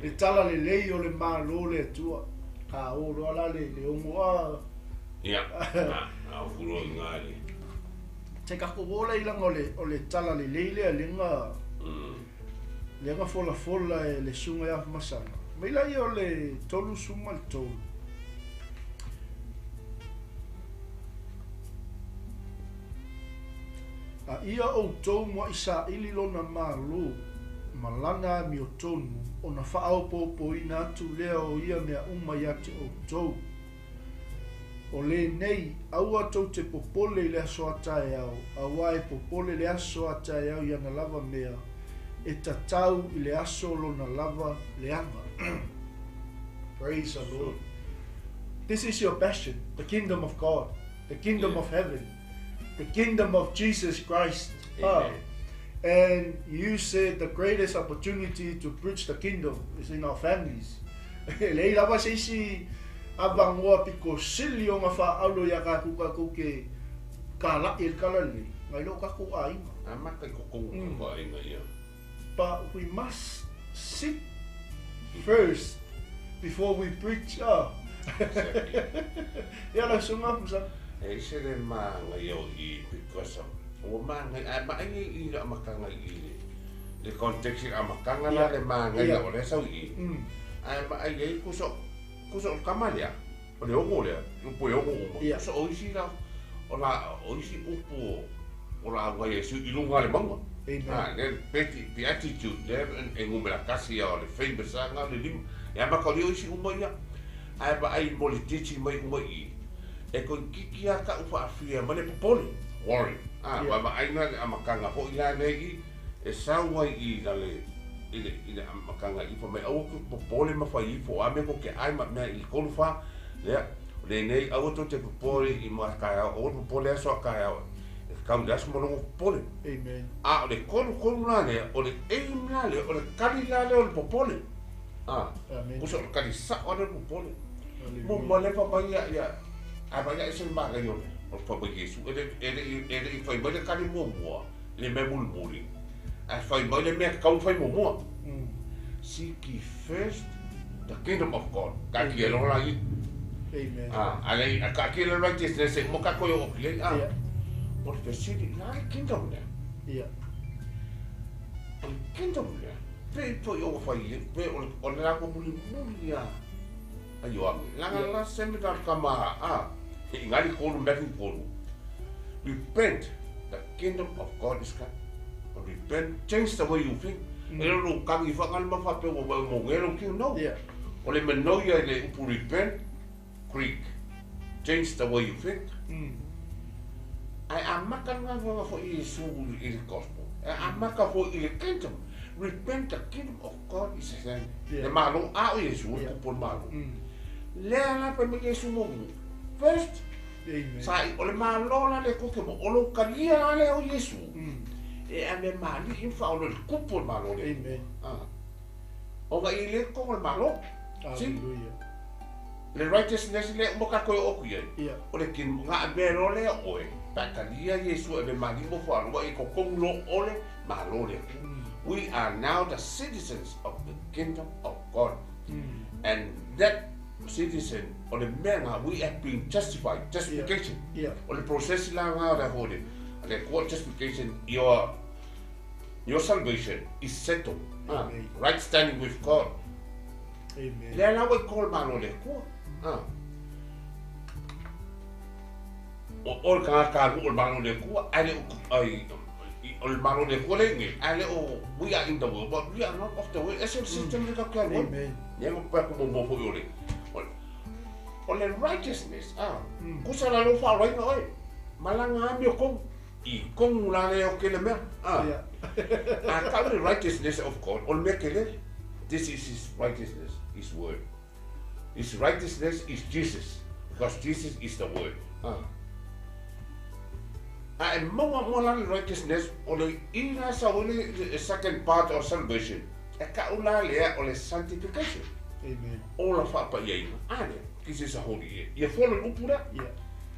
Le tala lelei o le Malo o le Atua. Ka o loa la le le ogo a. Ia, a o fulo i ngā le. Se tatou o lea i laga o le o le tala lelei lea lea na lea na folafola e le susuga ia Afamasaga. Mai laia o le 33. A ia outou muaʻi saili lona Malo ma lana amiotonu, ona faaopoopoina atu lea o ia mea uma iā te outou. O lenei, aua tou te popole i le aso a taeao, auā e popole le aso a taeao i ana lava mea, e tatau i le aso lona lava leaga. Praise the Lord. This is your passion, the kingdom of God, the kingdom of heaven, the kingdom of Jesus Christ. Amen. And you said the greatest opportunity to preach the kingdom is in our families. E leai lava se isi avanoa pito sili ona faaulo iā tatou tatou te kalaʻi i le talalelei, nai lo tatou aiga. Amata i totonu o aiga ia. But we must seek first before we preach. Ah. Exactly. Ia lau susuga Musa. E ese le māngaia o i because of ua māngai ae maai nei i le amataga i le le context i le amataga la le māngaia o lea sau i i ae maai ai kusa kusa o le tama lea o le ogo lea upu e ogo uma kusa o isi la o la o isi upu o lauga ai i luga o le mauga. Amen. Le beatitude lea e numera tasi ia o le famous lava lena o le lima. E amata o isi uma ia, ae vaai mo le teaching mai uma i i, e toeitiiti lava ta'u faafia ma le popole, worry. A, vaavaai la le amataga foi la lea i i, e sau ai i la le i le i le amataga i fai mai aua tou te popole ma fai ifo o a mea tou te ai ma mea i le tolu fa, lea, lenei aua tou te popole i mua taeao, aua le popole aso a taeao e tatau i le aso ma lona popole. Amen. A o le tolu tolu la lea, o le aim la lea, o le kali la lea o le popole. A, Amen. kusa o le kali sa'o lea o le popole. Hallelujah. Mo ma le fa mai ia ia a mai ia ese le manaia o le o le fai mai Iesu e le e le e le i fai mai le kali muamua i le mea mulimuli, ae fai mai le mea e tatau ona fai muamua. Seek ye first the kingdom of God. Taatia loa la ia. Amen. Ah, a le a taatia le righteousness e uma tatou e oo atu i ai. Ah. Ia. O le fesili, la le kingdom lea. Ia. O le kingdom lea, pe foi o fai pe o le o le latou mulimuli ia. Aioame. Laga la seminar kama a he ngali kolu Matthew kolu. Repent, the kingdom of God is come. Repent, change the way you think. E lo kangi whangal ma whape o mo mo ngelo ki no. O le menoia i le upu repent, Greek. Change the way you think. Ai a maka nga nga fo Yesu i le gospel. A maka fo i le kingdom. Repent, the kingdom of God is at hand. Le malo a o Yesu, le kupu malo. Lea la pe me Yesu mo. First, Amen. Sa o le malo la le koke mo o lo kalia la le o Yesu. E a me mali i fa o le kupu malo le. Amen. O ga i le ko le malo. Hallelujah. Le righteousness le mo ka koe o ku ia. O le kin nga me ro le oe. Pa kalia Yesu e me mali mo fa lo e ko kongu lo ole malo le. We are now the citizens of the kingdom of God. And that citizen, o le mea, we have been justified, justification. O le process la nga o le le court justification, your salvation is settled. Right standing with God. Amen. Le ala we call malo le kua. O le ka o le malo le kua, ale ai o le malo le kua le nge, ale o we are in the world, but we are not of the world. Ese el system le ka kia. Amen. Nye mo pa ko mo mo yo le. O le righteousness, kusa la lo fa right oi. Malanga ami ko i kong la le o ke le mea. A ka le righteousness of God, o le ke le. This is his righteousness, his word. His righteousness is Jesus, because Jesus is the word. A e maua mo la righteousness o le ina sa o le second part of salvation. E ka ula le o le sanctification. Amen. O la fa pa ia ina. Ale, this is a holy year. Ia follow upura.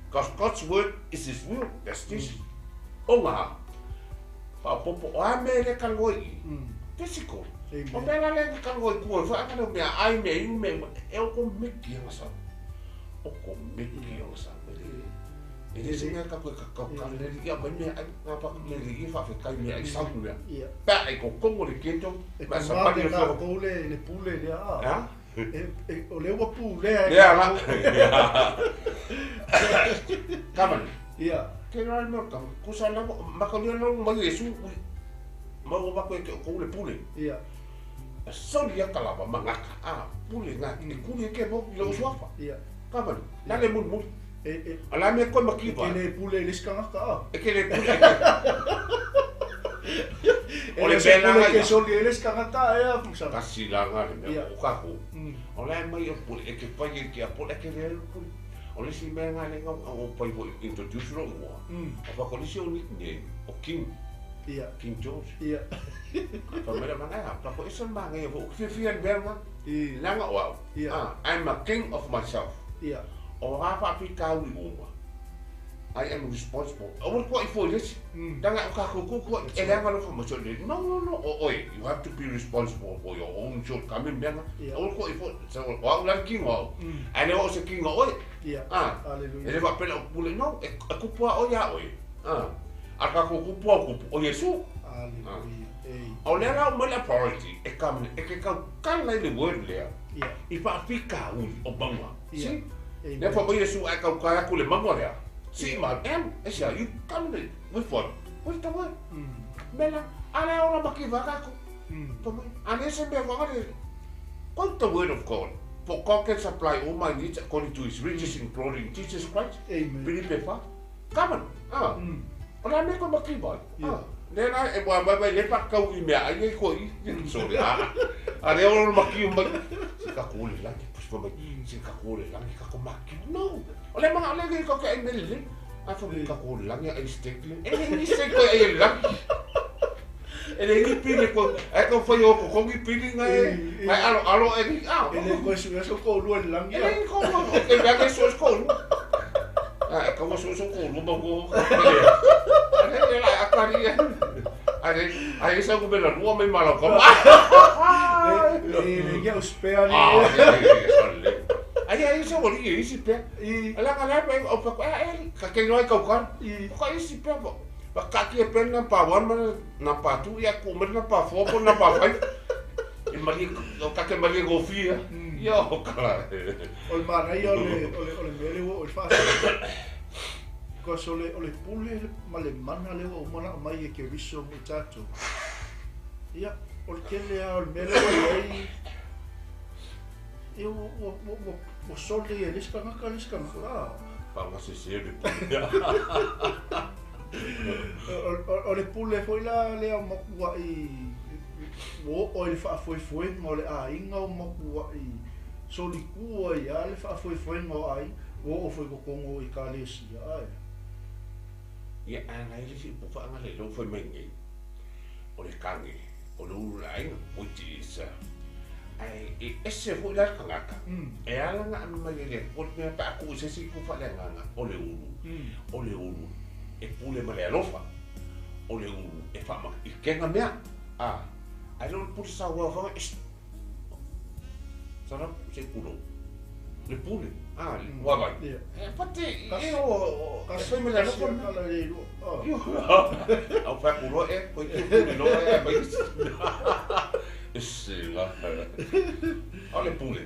Because God's word is his will. That's this. O ngā. Pa popo o a me le kaloi. Physical. Amen. O mea la le kaloi kua. Fa anga mea ai me iu me. E o ko miki anga sa. O ko miki anga sa. E le se mea ka koe ka kau ka le ia mai mea ai ngā pa le i fa fe kai mea ai sau mea. Pa ai ko kongo le kento. E Ma sa ka pali le o ka kou le pule le a. Ha? E o le ua pule. Lea la. Kamani. Ia. Ke rā mea ka kusa la makalia la mai Yesu. Ma o ba koe ke ko le pule. Ia. Soli ya kalava mangaka. Ah, pule ngā e kule ke mo le usuafa. Ia. Kamani. La le mun mun. E Ala me koe makiva. E ke le pule le skangaka a. E ke le pule. O le pele ke soli le skangata e a fusa. Kasi la nga le mea o kako. O la mai o pule e ke pai e ke a pule ke le pule. O le si mea nga le nga o pai mo introduce ro ngoa. O fa ko le si o nickname o King. King George. Ia. Pa mera mana a pa ko esa manga e o fifi an mea nga. Langa o au. I'm a king of myself. Ia. O ngā whawhika ui uma. I am responsible. O wala kua i fo lesi. Tanga o kako kukua e langa lo whamaso le. No, no, no. O oe, you have to be responsible for your own shortcoming mea. O wala kua i fo, o au lan kingo au. Ane o se kingo oe. Hallelujah. E le whapena o pule, no, e kupua o ia oe. A kako kupua o kupu o Yesu. Hallelujah. O lea lau mai la priority, e kamene, e ke kau kala i le word lea. I whawhika ui o manga. See? Amen. Ne fa mai Yesu ai kau kai aku le mangua lea. Si ma em, e sia you come with what? With the word. Mela, ale ora maki vaka ko. Pa mai, ale se me vaka le. Quote the word of God. For God can supply all my needs according to his riches in glory in Jesus Christ. Amen. Filipe fa. Come on. Ah. Ora me ko maki vai. Ah. Ne na e wa mai le pa kau i mea ai ko i. Sorry. Ah. Ale ora maki mai. Si ka ko le langi, pa mai. Si ka ko le langi ka ko maki. No. Ole ma ale ke ko ke ai mele. A fa ka ko le langi ai steak le. E ni steak ko ai langi. E le ni pili ko ai ko fa yo ko ko ni pili ngai. Ai alo alo e ni ah. E le ko su so ko lu le langi. E le ko ko ke ga ke so ko lu. Ah, ko so so ko lu ba ko. Ale le la akari. Ale ai sa ko bela rua mai mala ko. Le le ia uspea ni. Ah, ai ai sa ko li isi pe. Ala ala pe o pa ai ka ke noi ka ka. Ko isi pe bo. Pa ka ki pe na pa 1 ma na pa 2 ia ko ma na pa 4 ko na pa 5. E mali o ka ke mali go fia. Ia o kala. O le manaia o le o le o le mea lea ua oo i le faasoa. Because o le o le pule ma le mana lea ua uma ona aumai e Keriso mo i tatou. Ia, o le tele lava o le mea lea ua i ai, ia ua ua ua ua ua soli e le isi tagata le isi tagata. Ah. Faagasese le pule. O le pule foi la lea o matuai ua oo i le faafoefoega o le aiga o matuai solitu ai lava le faafoefoega o aiga, ua oo foi i totonu o Ekalesia, ae. Ia, ae na i le isi upu faagale lea ua fai mai nei, o le kage, o le ulu o le aiga, which is ae e ese foi la le tagata, e ala ona ave mai e le Atua le mea pe a tuu i se isi itu faaleagaga, o le ulu, o le ulu e pule ma le alofa, o le ulu e faamatikega mea, a, ae le o le pule saua foi, sh, sala se i pulou, le pule, a, ua vai, e pate, e o, e fai ma le alofa mea. Au fai atu loa e, koe te pule loa e, mai isi. Ese la. O le pule.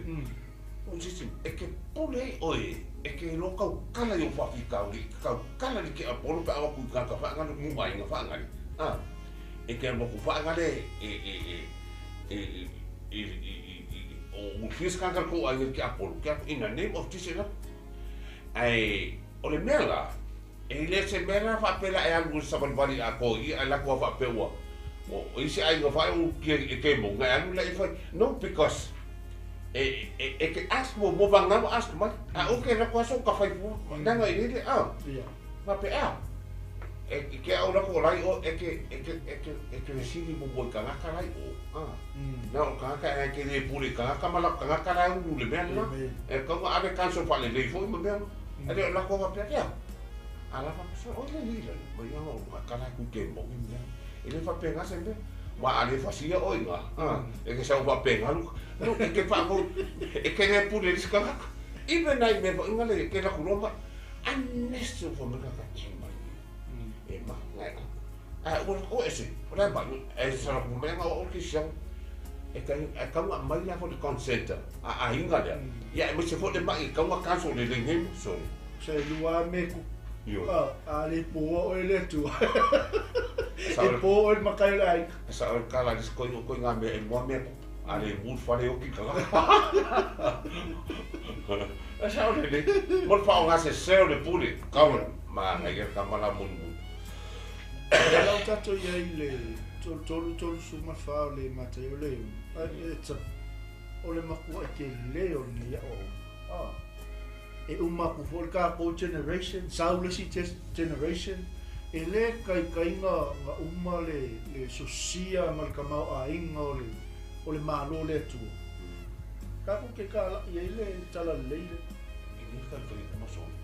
O sisi, e ke pule ai oe, e ke iloa taukala i ou faafitauli, e ke taukala like Apolo pe a o atu i tagata faagale, mu aiga faagale. A, e ke alu atu faagale e, e, e, e, e, i, i, i, i, o ua fia se tagata le tou aiga i ke Apolo, ke atu, in the name of Jesus, ae, o le mea la, E le se mea la faapea la e alu i le savalivali atoa i i ae latou a faapea ua o i se aiga fae o ukia e ke mou na e alu la e fai no because e e e ke ask mo mo vanga mo ask mai a o ke latou aso ka fai fu nanga i le a faapea a e ke au latou lai o e ke e ke e ke e ke fesili mo mo i kangaka lai o a na o kangaka e ke le pule kangaka ma la kangaka lai ulu le mea na e kaunga ave kanso faalelei foi ma mea E le o lako faapea lea. A la faapea, oi le lila, mai ia o kala ku ke mo mea. E le faapea se mea. Wa a le fasia oi nga. Ah, e ke sau faapea ngalu. No, e ke pa mo e ke le pule le skanga. Even nai me inga le ke la kuloma. Unless fo me ka e mai. E ma ngai. A ua o ese. O la ba e sa la ku me nga o ke siang. E ka e ka mai la fo le consent a aiga lea. Ia aemaise foi le mai e tau na cancel le lenei mo sorry. Se lua me ku. A, a le poa oe le Atua. E po oe le matai o le aiga. E sao le kala le koi koi nga mea e mua mea a le mu fale oki kala. E sao le le. Mo le faaaoga sese o le pule. Kau ma ngai e tama la mulimuli. E lau tatou i ai le 33 34 o le Mataio le it's a O le matuaʻi tele o lenei aʻoaʻoga. E uma aku foi le tatou generation, sau le isi generation, e le taitaiga na uma le le sosia ma le tamaoaiga o le o le Malo o le Atua. Tatou te talaʻi ai le talalelei lea. E le taitai uma soli.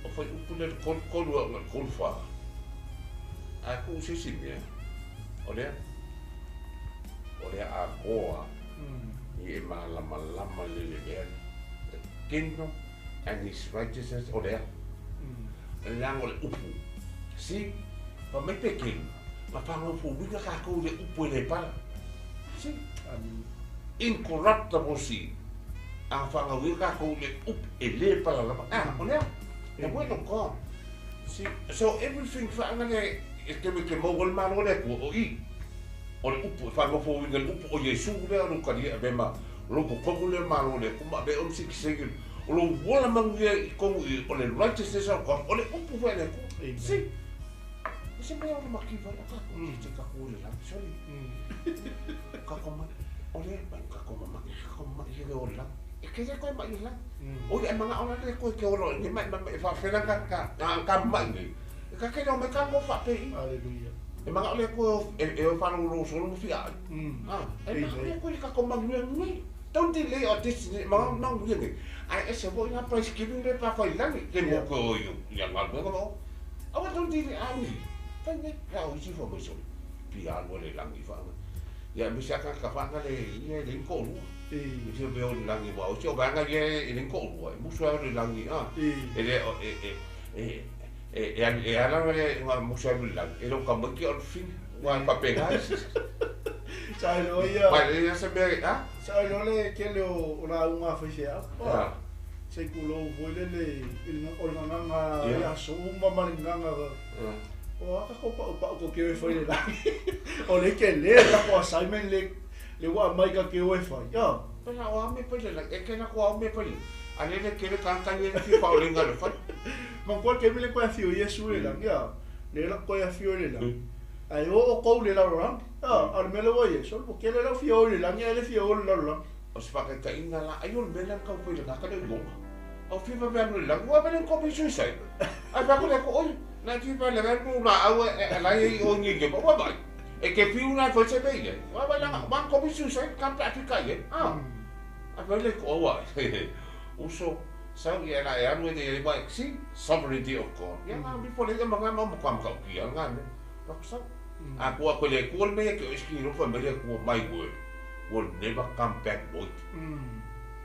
O fuaiupu lea le 33 e oo mai i le 34. Ae tuu se isi mea, o lea, o le atoa i e malamalama le lelea the kingdom and his righteousness o lea leaga o le upu see fai mai Petelu na fagaufuina tatou i le upu e le pala see incorruptible seed a fagauina tatou i le upu e le pala lava a o lea the word of God see so everything faagale e te me te maua le malo o le Atua o i O le upu e faanofouina i le upu o Iesu lea o lou talia e ave ma lou totonu lea malo le Atua ma ave oe ma silisili o lou ola manuia i tonu i o le righteousness of God o le upu foi a le Atua. See? E se mea o le mativa o tatou te tatou le lagi soli. Kako mai o le mai kako mamaki kako mamaki le o le lagi. E ke le koe mai le lagi. O ia e manga ola le koe ke olo e mai mai e whaawhena ka ka ka ka mai nei. E ka kere o mai ka ngo whape i. Hallelujah. E manaʻo le Akua e e faalogologo solo ma fia ai. A, e manaʻo le Akua i ka manuia nui. Don't delay our destiny, e manaʻo manuia nei. Ae ese foi nga price giving le pa fai lani, ke mo ko i ia galuega ma o. Aua don't delay a ui. Fai nei, ia o isi fo mai solo. Pia alua le lagi whaanga. Ia aemaise a tagata whaanga le ia e le ko lua. I fia mea o le lagi wa o isi o vaega ia e le ko lua. E musu ai o le lagi a. E le e e e E, e, e ala le nga musa lu lang, e lo ka maki o le fing, wa pa penga. Sa iloa ia. Mai le ia se mea, a? Sa iloa le tele o lauga a faifeau. Se i tulou foi lele i le o le gagaga i aso uma ma le gagaga. O a tatou paupau tou te o e fai i le lagi. O le tele le tatou assignment le le ua aumai ta te o e fai. Pela o a mea fai le lagi. E ke la ko a mea fai le. A le le tele tagata ia e fia faaolega le fai. Manatua le taimi lea toe afio ai Iesu i le lagi, a? Lea la toe afio i le lagi. Ae o outou i le lalolagi. A, a o le mea lea ua i ai, sole ua tele lau fia o i le lagi ae le fia o i le lalolagi. O se faataitaiga la, ai o le mea lea na tau fai i le gata lea i Roma. Au fia vave alu i le lagi, ua vave le kopi suicide. Ai fai atu le oi, na fia vave le alu laau e lai ai o ni ke ua vai. E ke fiu na fai se mea i ai. Ua vai langa, ua kopi suicide ka pe afika i ai. Ah. Ai fai le ko ua. Uso, sau ia la e alu e te wai, see, sovereignty of God. Ia nga mi fo le ia ma nga ma ma ka uki nga me. Pa ku sau. A kua ko le ku le me ke o ski ro fa me le ku my word will never come back void.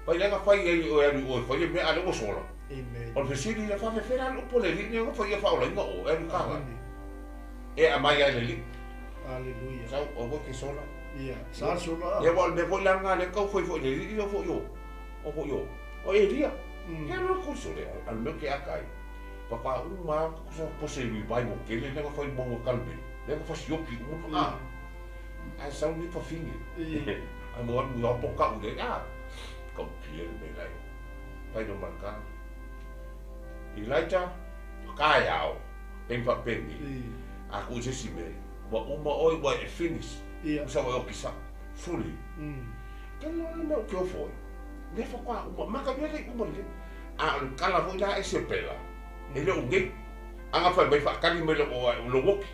Pai lenga fai ai o alu o fai me ale o sola. Amen. O le fesili ia faafefea le upu a le Alii nei ona fai ia faaolaina o e alu ka E aumai ai le Alii. Hallelujah. Sau o koe ke sola. Ia, sa sola. Ia wa le mea foi la nga le kau foi foi le Alii o foi o. O foi o. O Elia. Ia lo ko sole al mea ke akai. Papa uma ko sa pose revival ke le nga fai mo kalbe. Le nga fasioki uma. Ai sau ni pa finge. Ai mo alu ia po ka ule. Ah. Kau pie le lai. Pai no marka. Elijah kai ao. Peng pa pengi. A ku se si me. Wa uma oi wa e finish. Usa wa oki sa. Fully. Ke lo le me o ke o foi. Le fa kwa uma maka me le uma le. A o le kala foi la e se pela. E le o nge. Anga fai mai fa kali me le o lo woki.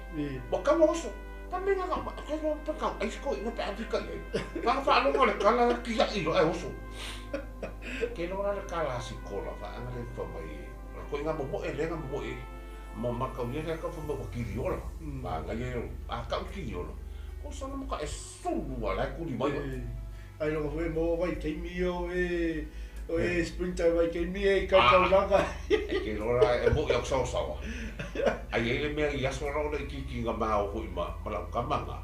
Wa ka mo oso. Pa me nga ka ke lo pa ka ai ko ina pe Afrika i. Pa fa lo le kala ki ya i lo e oso. Ke lo la kala si kola fa anga le fa mai. Ko inga mo e le nga mo e. Mo maka o ye ka fa mo kiriola. Ma nga ye a ka kiriola. Ko sa mo ka e sulu ala ku di mai. Ai lo foi mo vai taimi o e o e sprinter vai taimi e ka taulaga. E ke lo la e mo ia sa sa. Ai ele mea i aso rau le ki ki nga ma o hoi ma ma la ka manga.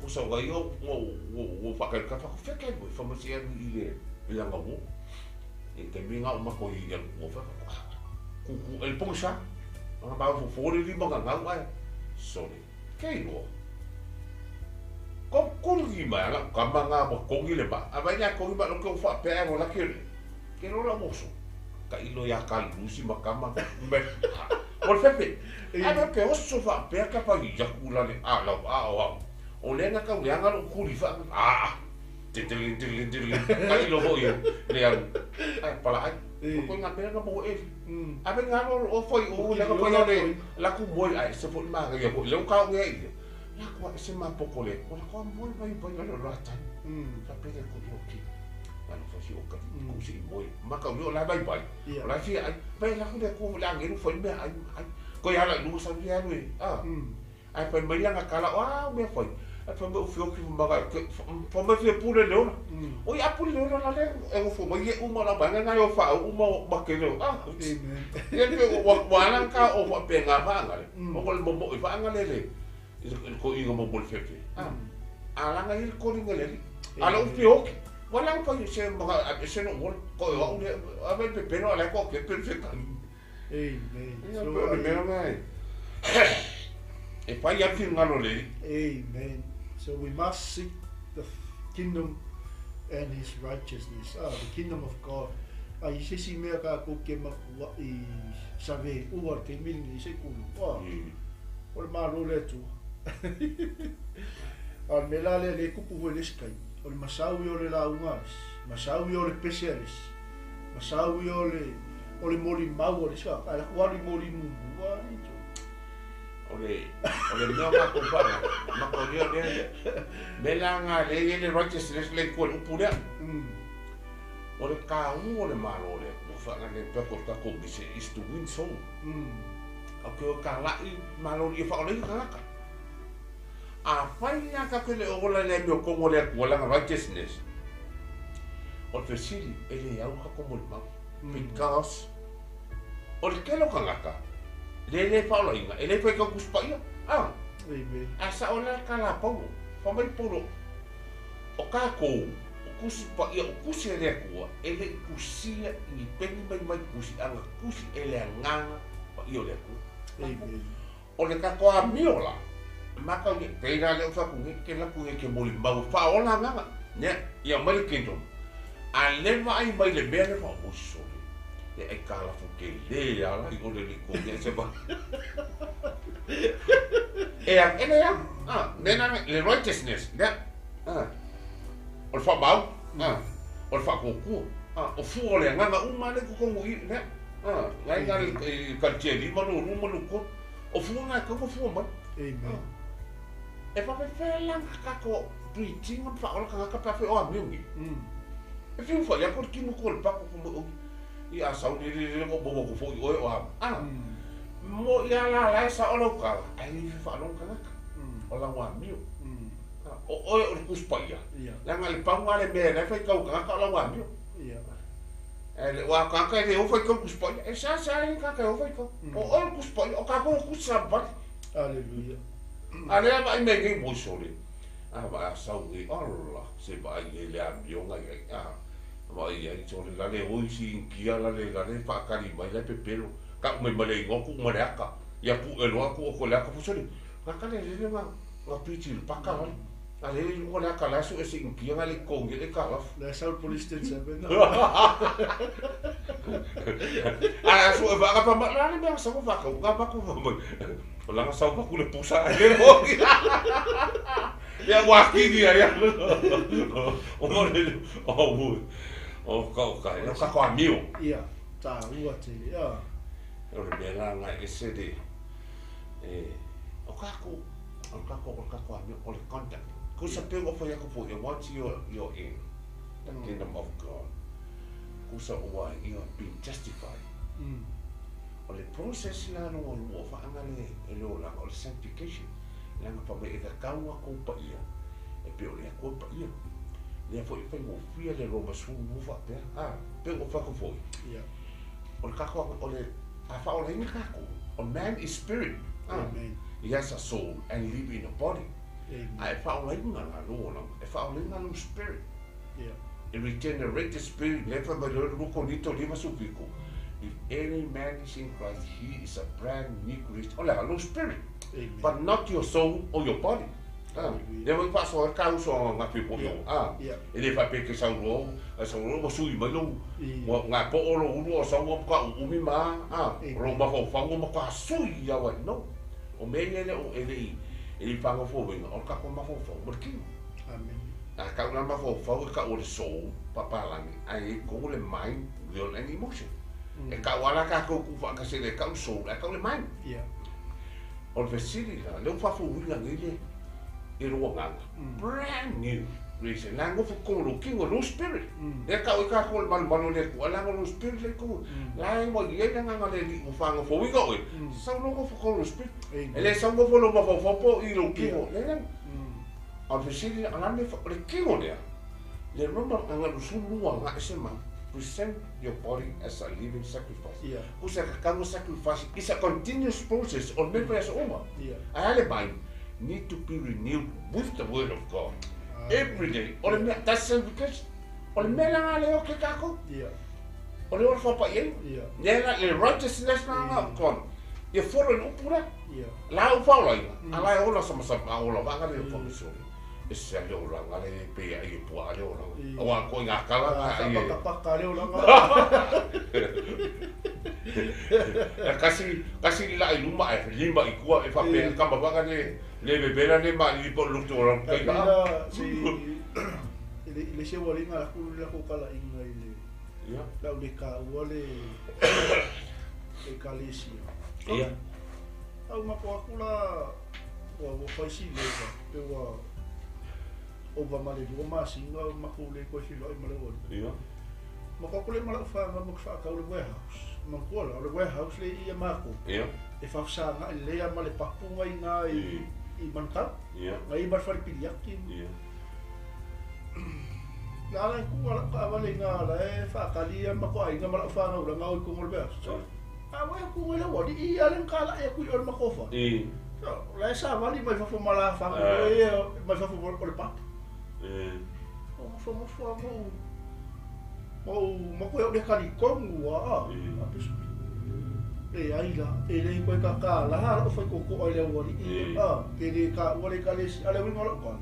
Ko sa ga yo wo wo fa ka ka fa fe ke mo fa mo si i le i la nga wo. E te mi nga o ma ko i ya wo fa ku ku el ponsa. Nga ba fo fo le ma nga nga ai. Sorry. Ke lo. Ko ku li ma la ka manga mo ko ngi le ba. A vai ya ko ma lo ko fa pe mo la ke le. Ke lo la mo so. Ka ilo ya ka lusi ma ka ma. Me. O le fefe. A me ke oso fa pe ka pa i ya ku la le a la a o a. O le nga ka le nga lo ku li fa. A. Te te te te te ka ilo ho ia. Le alu. Ai pala ai. Ko nga me nga mo e. A me nga lo o foi o le ka foi le la ku moi ai se fo ma ga ia le ka o ia. La ko se ma poko le. O la ko moi vai vai lo la ta. Fa pe ko yo ki. La no fa si o ka ku si moi. Ma ka yo la vai vai. O la si ai vai la ku le ku la ngi lu foi me ai ai. Ko ya la lu sa ya lu. Ah. Ai fa mai la kala wa me foi. Ai fa me o fio ki ma ga fa me fia pule le ora. O ia pule le ora la le e o fo mai e uma la ba nga yo fa uma ma ke le. Ah. Ia le wa wa la ka o fa pe nga fa nga le. O ko le mo mo fa nga le le. Ko inga mo mo fefe. Ah. Ala nga il ko ringa le. Ala o fio ki. Wala pa se ma se no mo ko o le a ve pe pero ala ko ke perfecta. Amen. So me nga. E fai a fi nga lo le. Amen. So we must seek the kingdom and his righteousness. Ah, the kingdom of God. Ai se si mea ka ko ke makua i save ua te mini se kulu. Ah. O le malo le tu. A me la le le kupu ho le skai. O le masaui o le launga, masaui o le pese alis, masaui o le moli mau o le sa, ala ku ali moli mumu ali tu. O le mea nga ko pa ma ko le le me la nga le le righteousness le ko upu le. O le ka u o le malo le mo fa nga le pe ko ta ko bi se is to win soul. O ke ka la i malo i fa o le ka ka. A fai nga ka ke le o la le me ko mo le ko la righteousness. O te sili e le au ka ko mo ma. Because o le ke lo ka ngaka. Le le fa o inga e le fa ka ku spa ia. Ah. Amen. A sa o la ka la pau. Fa mai polo. O kākou, o kusi paia, o kusi e le Atua, e leʻi kusia i ni peni mai mai kusi, a na kusi e le Agaga Paia o le Atua. Amen. O le tatou amio la, makau nei, pei la lea ua fai atu nei, ke alu atu nei ke molimau e faaola agaga, nea, ia aumai le kingdom. A le vaai mai le mea lea, oi sole, le aitalafu tele ala i o le alii kou nei se va. E a, e le a, a, mea na, le righteousness, nea, a, o le faamau, a, o le faatuatua, a, o fua o le agaga uma lea i totonu i i, nea, a, la i ina i Kalitia e lima, lua lua ma lua tolu. O fua na e tatau ona fua mai. Amen. E faapefea la ona tatou preaching ma faaola tagata pe afai o amio nei. E fiu fai atu le tino tua i le pako fai mai oi i a sau nei le le o maua atu foi oe o a a mo i a la la e sao lau tala ae le fia faalogo tagata o lau amio. O oe o le Tusi Paia leaga le pau lena le mea la e faitau tagata o lau amio. Ae ua tagata e le o faitau Tusi Paia e seasea ai tagata e o faitau. O oe o le Tusi Paia o tatou o tusi savavali. Aleluia. A lea vaai mai nei oi sole a vaai a sau nei ala se vaai nei le amioga i ai a vaai i ai sole la le oi si Initia la le la le faatali mai la e pepelo tau mai ma le igoa tuu ma le ata ia pue loa tuu atu le ata foi sole gata le lele na na piti le paka lale a le i luga le ata la e sue se Initia na le i totogi ai le aitalafu. La e sau le police station A sue faakapa mai la le mea na sau faatau na avatu fai mai O lana sau atu le pusa ae le hoi. Ia ua atili ai a. O le o o ka o ka o ka ko amio. Ia, tāua tele. Ia. O le mea la na ese le e o kākou o kākou o kākou amio o le contact. Ko sa pe o fai aku fo e once you're in the kingdom of God. Ko sa ua you have been justified. O le process la lona lua o faaga le le olaga o le sanctification, leaga fai mai e tatau a kou paia e pei o le Atua e paia. Lea foi e faigofie le Roma 12 faapea, a, pei ua fai atu foi. Ia. O le tatou o le a faaolaina tatou, o man is spirit, a, Amen. he has a soul and live in a body. Amen. A e faaolaina la lou olaga, e faaolaina lou spirit. Ia. E regenerate the spirit, lea fai mai loa le 2 Korinito 57, If any man is in Christ, he is a brand new creation. O le a? Lou spirit. Amen. But not your soul or your body. Ah, Hallelujah. lea foi faasoa ai le tauso a gafe foi Ia. o. Ah, Ia. e le faapea e te sau loa, a sau loa ua sui mai lou, I. ua gapo'o lou ulu o sau ua matua uumi ma, ah, Amen. o lou mafaufau ua matua sui lava ai. No. O mea ia e le o, e le i, e le i fagofouina, o le tatou mafaufau ma le tino. Amen. A tau la mafaufau e tau o le soul, papalagi, ae i ai totonu le mind, will and emotion. E tau lava la tatou tuufaatasi e le tau le soul ae tau le mind. Ia. O le fesili la, lea ua faafouina nei le i lou agaga, brand new creation, la e nofo i totonu o lou tino, lou spirit. Lea e tau ai tatou o le malumalu o le Atua, leaga o lou spirit lea i totonu. La e ua i ai le agaga o le Alii ua faagofouina oe, sau loa nofo i totonu o lou spirit. E le sau nofo i lou mafaufau po o i lou tino, leai. A o le fesili, o le a le mea, o le tino lea, le Roma aga 22 agai se mau, present your body as a living sacrifice. Ia. Kusa ka kau sacrifice is a continuous process o le mea fai aso uma. Ia. Ae a le mind need to be renewed with the word of God every day. O le mea, that's sanctification. O le mea la nga le o ke kākou. Ia. O le ola whapai ai. Ia. Lea la, le righteousness na nga of God. Ia folo i le upu lea. Ia. La u faolaina, a la e ola samasama, a ola vaga le whakasori. E se le olaga le pe ai e pua le olaga. Ia. Aua ko ngā kala ngā ai e. Whakapakapaka le olaga. E kasi, kasi la i luma e lima i kua e whapea Ia. kama vaga le le bebela le ma li po lutu o Ka kai pila si i le i le se walinga la kulu la ko kala inga i le Ia. lau le ka ua le ekalesia. Ia. Au mako aku la ua ua fai si leva pe ua ova ma le lua masina o mako le koe filoai ma le ualii. Ia. Mako aku le ma lau whanga ma whaakau le warehouse. Manatua la, o le warehouse le i a mākou. Ia. E whawhasanga i lea ma le papunga i ngā i, i Manukau. Ia. Ngai i ma le wharepili ake. Ia. La la ku ala ka wale ngā la e whaakali a mako ainga ma lau whanau la ngā oi kongo le warehouse. So, a wai ku ngai le wali i ale ka la e ku i o le makofa. I. So, la e sa wali mai fafo ma la whanau Ah. e mai fafo o le papu. E. Ua nofonofo lava ma ou ma ou matou e au le talitonu a a Leai la, e le toe tatalaha lou faitotoa i le aualii a, pe le taua le Ekalesia. A o le uiga o lau tala,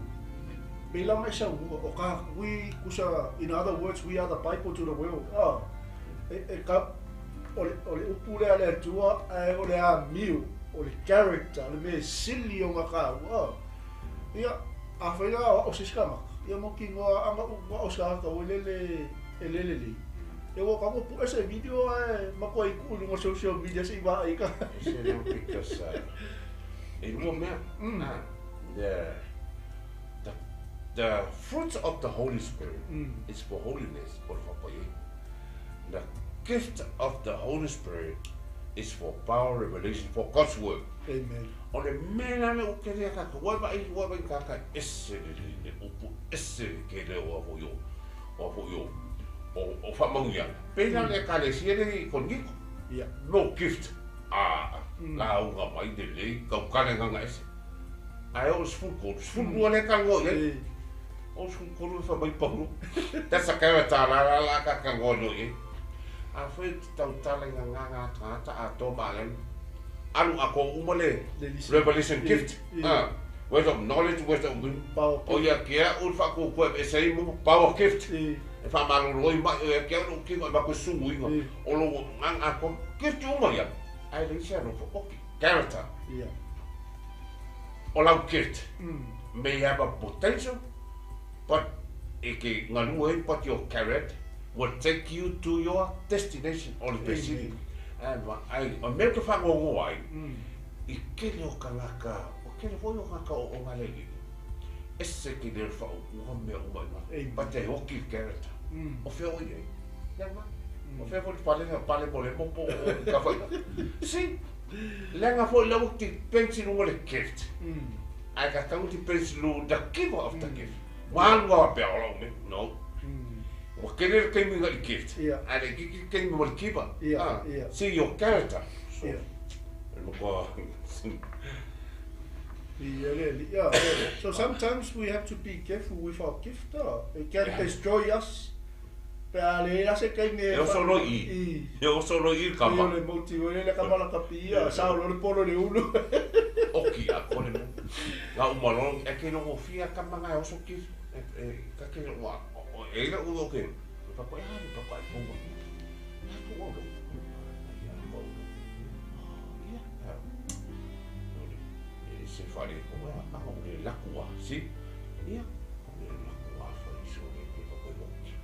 pei la ona e saunoa, o ka, we, kusa, in other words, we are the Bible to the world, a, e, e ka, o le, o le upu lea a le Atua, ae o le amio, o le character, o le mea e sili ona taua, a. Ia, afai la o au se isi tagata, ia mautinoa a na ou ao se tagata ua lele, e le lelei. Ia ua tago pue se video ae matua i tuu i luga o social media se i vaai ka. Ese leo because e lua mea. The, the, the fruit of the Holy Spirit is for holiness o le faapaia. The gift of the Holy Spirit is for power revelation for God's work. Amen. O le mea la lea ua tele ia tatou, ua vaai, ua vaai tagata e ese le, le, le upu, ese le tele o a foi o, o a foi o, o, o faamanuiaga. Pei la le Ekalesia lea i Korinito, Ia. no gift, a, lauga mai lelei, tautala i gagaese. Ae oo i le 13, 12 lea e talanoa i ai. O le 13 e fai mai Paulo, that's a character la la la ka talanoa loa i ai. Afai e te tautala i gagaga a tagata atoa ma alani, alu atoa uma le revelation gift, words of knowledge, words of wisdom, o ia ke au le faatuatua e aveese ai mo power gift, e faamalolo ai mai, o ia ke au lou tino e avatu ai suiga o lou agaga atoa, gift uma ia, ae leai se alofa, ok, character. O lau gift may have a potential but e te galue ai but your character will take you to your destination o le fesili ae vaai o le mea ou te faanoanoa ai i tele o tagata o tele foi o tagata o Galelei ese te leo faaupuga mea uma i but e oti le character o fea o i ai leaga o fea foi le pale pale mo le mo po o ka foi see leaga foi lau depends i luga o le gift ae ka tau depends i luga the giver of the gift ua alu lava pea o lau mea no ua tele le taimi na i gift ae le itiiti le taimi mo le giver see your character so e matua Yeah. So sometimes we have to be careful with our gift. It can destroy us. Pe a leai la se taimi e. E oso loa i i. E oso loa i i le kama. I o le moti ua le kama la kapi ia, sao loa le polo i le ulu. Oki a kore mo. La uma loa e ke noho fia kama nga e oso ki e ka ke ua e ila u oke. E pa ko e ha pa ko ai ponga. La tu o lo. Ia ko. Ia. E se whare ko ea a o le lakua si. Ia. O le lakua whai so e te pa ko oki.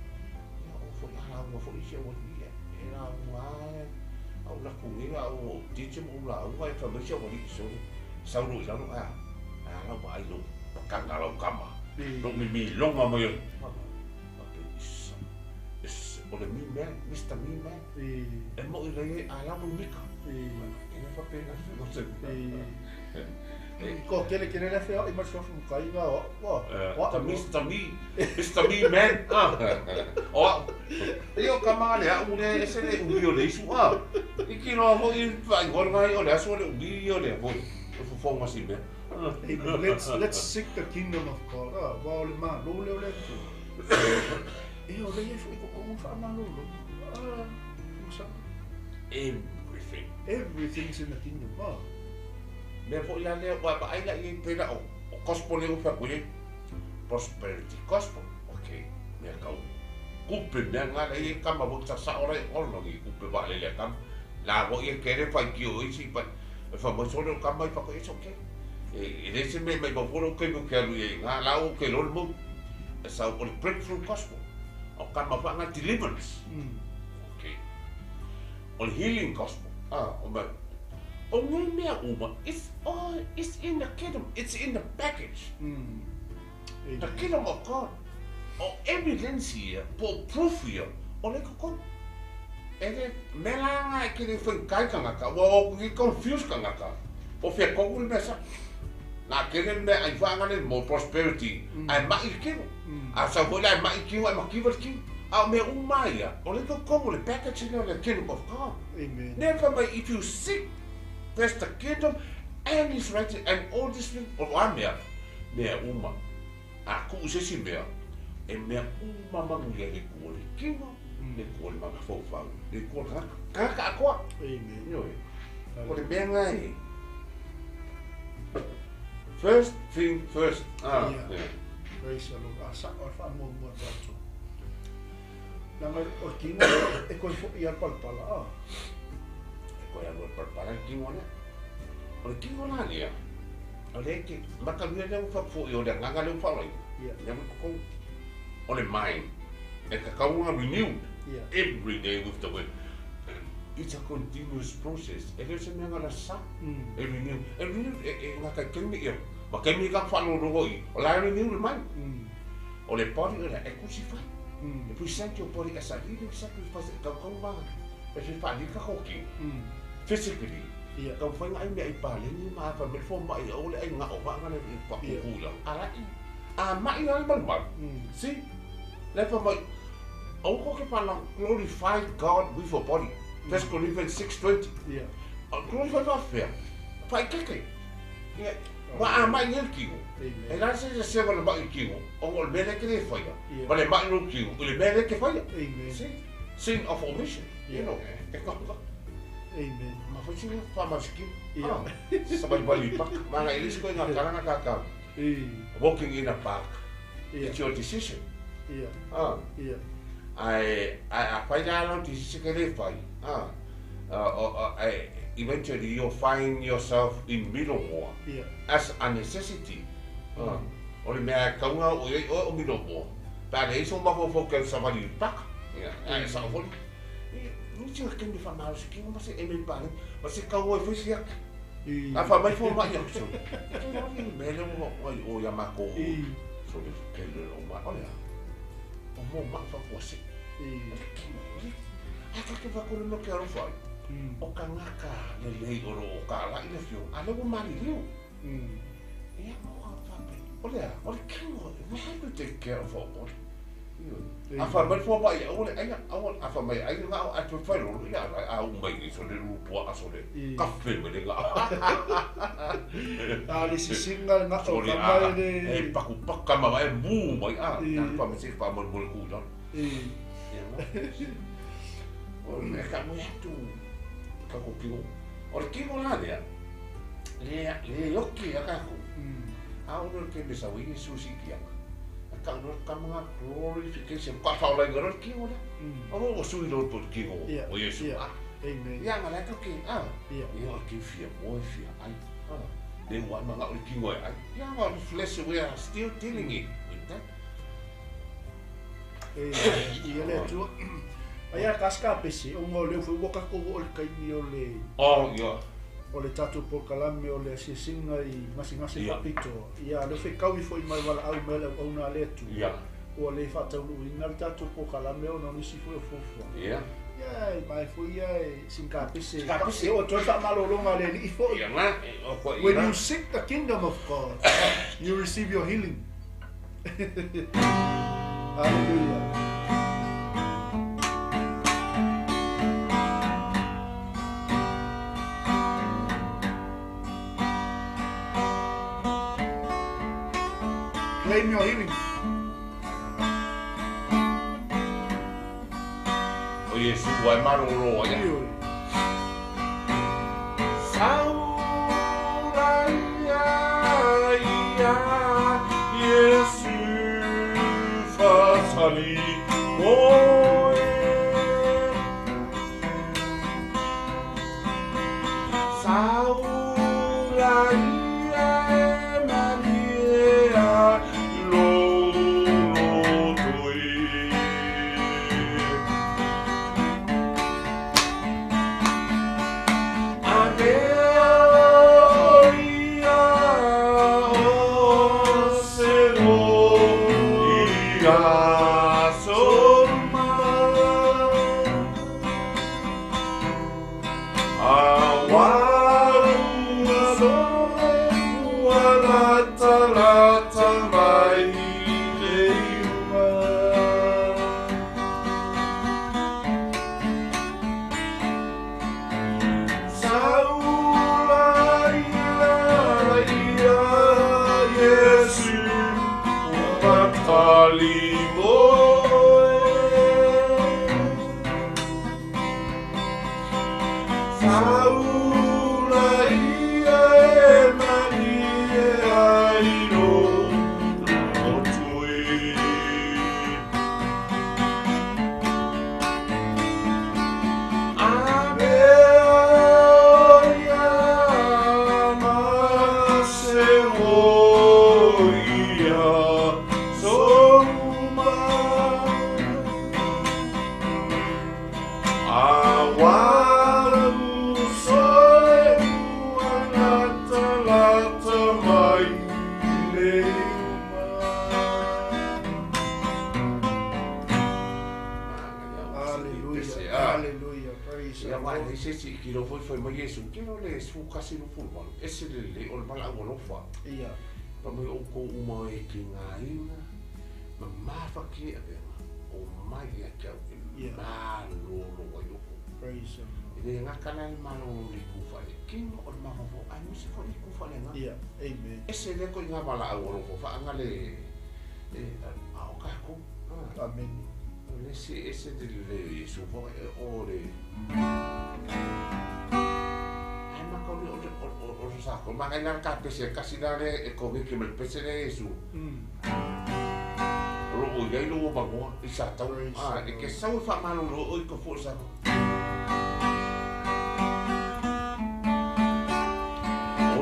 Ia o foi a lauga foi i si au alii e e lauga a au laku nei a au teacher ma ou lauga e fai mai si au alii sole sau loa i lalo ae a ae a lau vaai lou pakanga lau kama lou mimiloga mai o faapea isa ese o le me man Mister Me Man e moi lei ai a lau mika e le faapena se Ko kele kele le feoai ma le suafa matai na o au. O au. Mister Me, Mister Me Man. O au. Ia o kama le au le ese le umi o le isu a. I ki loa foi faaigoa lena ia o le aso le umi ia o le foi. O fofoga si mea. Let's seek the kingdom of God. Aua o le Malo lea o le Atua. E o lea e foi ko kongo whaamalolo. Ah, Everything. Everything's in the kingdom. Ah. Mea foi la lea ua vaai la i ai pei la o gospel lea ua fai atu i ai prosperity gospel ok mea tau kupe mea na la i ai kama foi sasao la i ona ni kupe vaalele a kama la foi e kele faitio isi but e fai mai sole o kama i whaka it's ok e leai se mea mai maua lou taimi ou te alu i ai na la ou te iloa le mau e sau o le breakthrough gospel o kama foi ana deliverance ok o le healing gospel ah o mea O nei mea uma, it's all, it's in the kingdom, it's in the package. The kingdom of God. O evidence ia, po o proof ia, o lea i totonu. E le, mea la na e ke le whai kai tangata, ua o ki confuse tangata. Po whea tonu le mea sa. Nā kele le mea ai whaanga le mo prosperity, ai mai i kino. A sau foi la ai mai i kino, ai makiwa le kino. A o mea uma ia, o lea i totonu le package lea o le kingdom of God. Amen. Lea fai mai, if you seek first the kingdom and his righteousness and all these things, o a mea, mea uma. A kuu se isi mea, E mea uma manuia i le itu o le tino, le itu o le mafaufau, le itu o le tagata, tagata atoa. Amen. Ioe. O le mea lena e, first thing first. Ah, Yeah. yeah. Praise the Lord. A sa'o le faamuamua tatou. Leaga o le tino e toe fo'i lava le palapala, a. E toe alu e le palapala le tino lea. O le tino la lea, o lea e te matalia lea ua faafo'i o le agaga lea ua faaolaina. Yeah. Lea ua i totonu. O le mind, e tatau ona renewed Yeah. every day with the word. It's a continuous process. E le o se mea na lasa. E renew. E renew, e, e ngā kai taimi ia. Ma taimi ka whaalologo i. O la e renew le mind. O le body o la e crucify. E present your body as a living sacrifice. E kau kau ma. E se whaalika hoki. Physically. Yeah. Kau whai ngai mea i pāleni ma a whamele fo mai o le ai ngā o wha ngā i pa Yeah. kukula. Ara i. A mai la malu malu. See? Le fa mai. Au ko ke pala glorify God with your body. 1 Corinthians 6:20. Yeah. Glorify fa fea. Fa keke. Ia. Ma a mai ngel kingo. Amen. E la se se se le mai kingo. O le mele ke le faia. Yeah. Ma le mai no kingo. O le mele ke faia. Amen. See? Sin of omission. You Yeah. know. E ka Amen. ma fa sina fa ma skin. Yeah. Sa bali bali pak. Ma nga ilis ko nga karanga ka ka. Eh. Walking in a park. Yeah. It's your decision. Yeah. Ah. Yeah. I find out this is ke fai. Ah. I, eventually you'll find yourself in Middlemore Yeah. as a necessity. Ah. O le mea kaunga o iai oe o Middlemore. Pa le iso mafofo ke sa vali pak. Yeah. Ai sa foli. Ni tinga kemi fa malo se kingo ma se eme pale. Ma se kau e fisi ake. Eh. A fa mai fo mai au so. Ke no ni mele o o o ya mako. Eh. So le ke le o ma o le. O mo ma fa ko se. Eh. A ka ke fa ko le mo ke aro fai. O ka ngaka le lei o ro o ka la i le fio. A le o mali liu. Ia mo ka fa pe. O le a, o le kingo. We have to take care of our body. A fa mai fo mai o le ai a a fa mai ai nga a tu fai ro ia a u mai so le ru po a so le Eh. ka fe me le nga. A le sisiga le ga'o Sore ka a mai le e paku paka ma e mu mai a Eh. na pa me se pa mo mo ku la. Eh. Ia mo. O le ka mo atu ka ko kingo. O le kingo la lea. Le le yoki a ka ku. A o le ke me sa wi Yesu si kia. A ka no ka mga glorification ka fa ola ngaro kingo la. O o sui lo to kingo Yeah. o Yesu. Yeah. Ah. Amen. Ia nga la ka ke a. Yeah. Ia o ke fia mo e fia ai. Ah. Le wa ma o kingo ai. Ia wa flesh we are still dealing it with that. E ia le Atua. Ai a kasika pese, o ngā leo fai waka ko o le kaimi o le Oh, ia. o le tatou polokalame o le asiasiga i gasegase Ia. faapitoa. Ia leo fai kaui foi mai valaau mai le auauna a le Atua. Ia. Ua le faataunuuina le tatou polokalame ona o nisi foi o fuafuaga. Ia. Ia e mai foi ia e sinkapese. Sinkapese. E o toe faamalologa a le alii foi. Ia nga e o ko When ia. you seek the kingdom of God, you receive your healing. Hallelujah. Claim your healing. O Yesu wa maroro ia. Ioe. Saura ia ia Yesu fasali moe. Saura ia e maria lo lo toi. Yesu, taula ia e malie ai lo otui. Amea ia ma se o ia souma. Awalu soe ua lata lata mai le uma. Hallelujah, hallelujah, praise Ia the wa Lord. le se si ki lo foi foi mai Yesu ke lo le su kasi no fu walu e se le le o le mala o lofa. Ia. Pa mai o ko uma e ki ngā inga ma mafa ki a venga o mai ia kia e Ia. malo lo wa yoko. Praise the Lord. E le ngā kala e malo lo le kufa le kino o le mafafo ai musi fo le kufa le ngā. Ia, amen. E se le ko i ngā wala au o lofo fa anga le e a o kako. Ah. Amen. Le se e se de le Yesu fo e o le ai ma ko le o o o o sa ko ma kai na ka pese kasi na le e ko ke me pese le Yesu. Ro o iai lo o mangoa i sa tau. Praise Ah, the e ke Lord. sau fa malo lo o i ko fo sa ko. O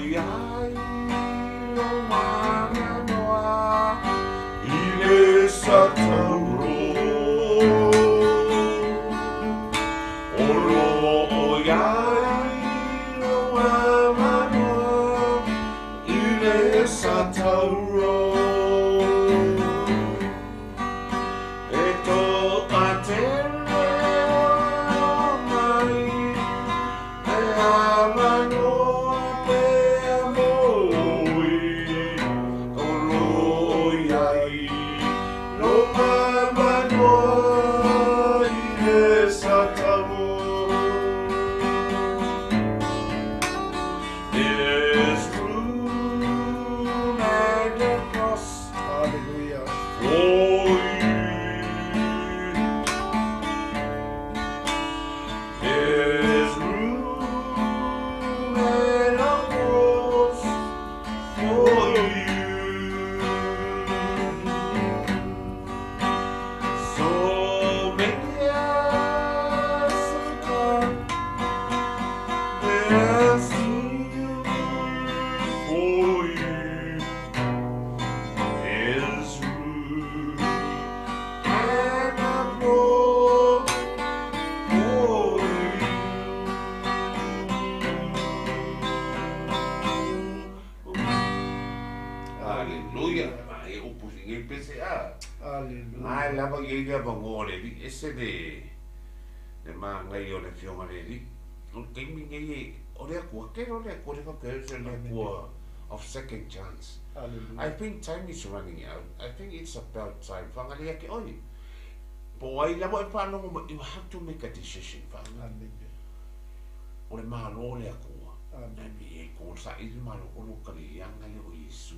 iai lo manoa I le sa tauro. O lo o iai lo manoa I le sa tauro. E tō a tele o mai E a manoa pe a moi O lo iai Lo manoa i le sa tauro. There's room at the cross Hallelujah. for you. There's room at the cross for you. So many years ago, There's room for you. There's room and a cross for you. Hallelujah. Mai upu singi pese a. Hallelujah. Mai lava i le vango le li ese le le manga i o le fionga le li. O te mingi i o le akua ke o le akua le whakau se le akua of second chance. I Hallelujah. think time is running out. I think it's about time. Whangalia ke oi. Po ai lava e whanongo ma, you have to make a decision. Whanga. Amen. O le malo le akua. Amen. E mi e ko sa i le malo o lo kari yanga le o Yesu.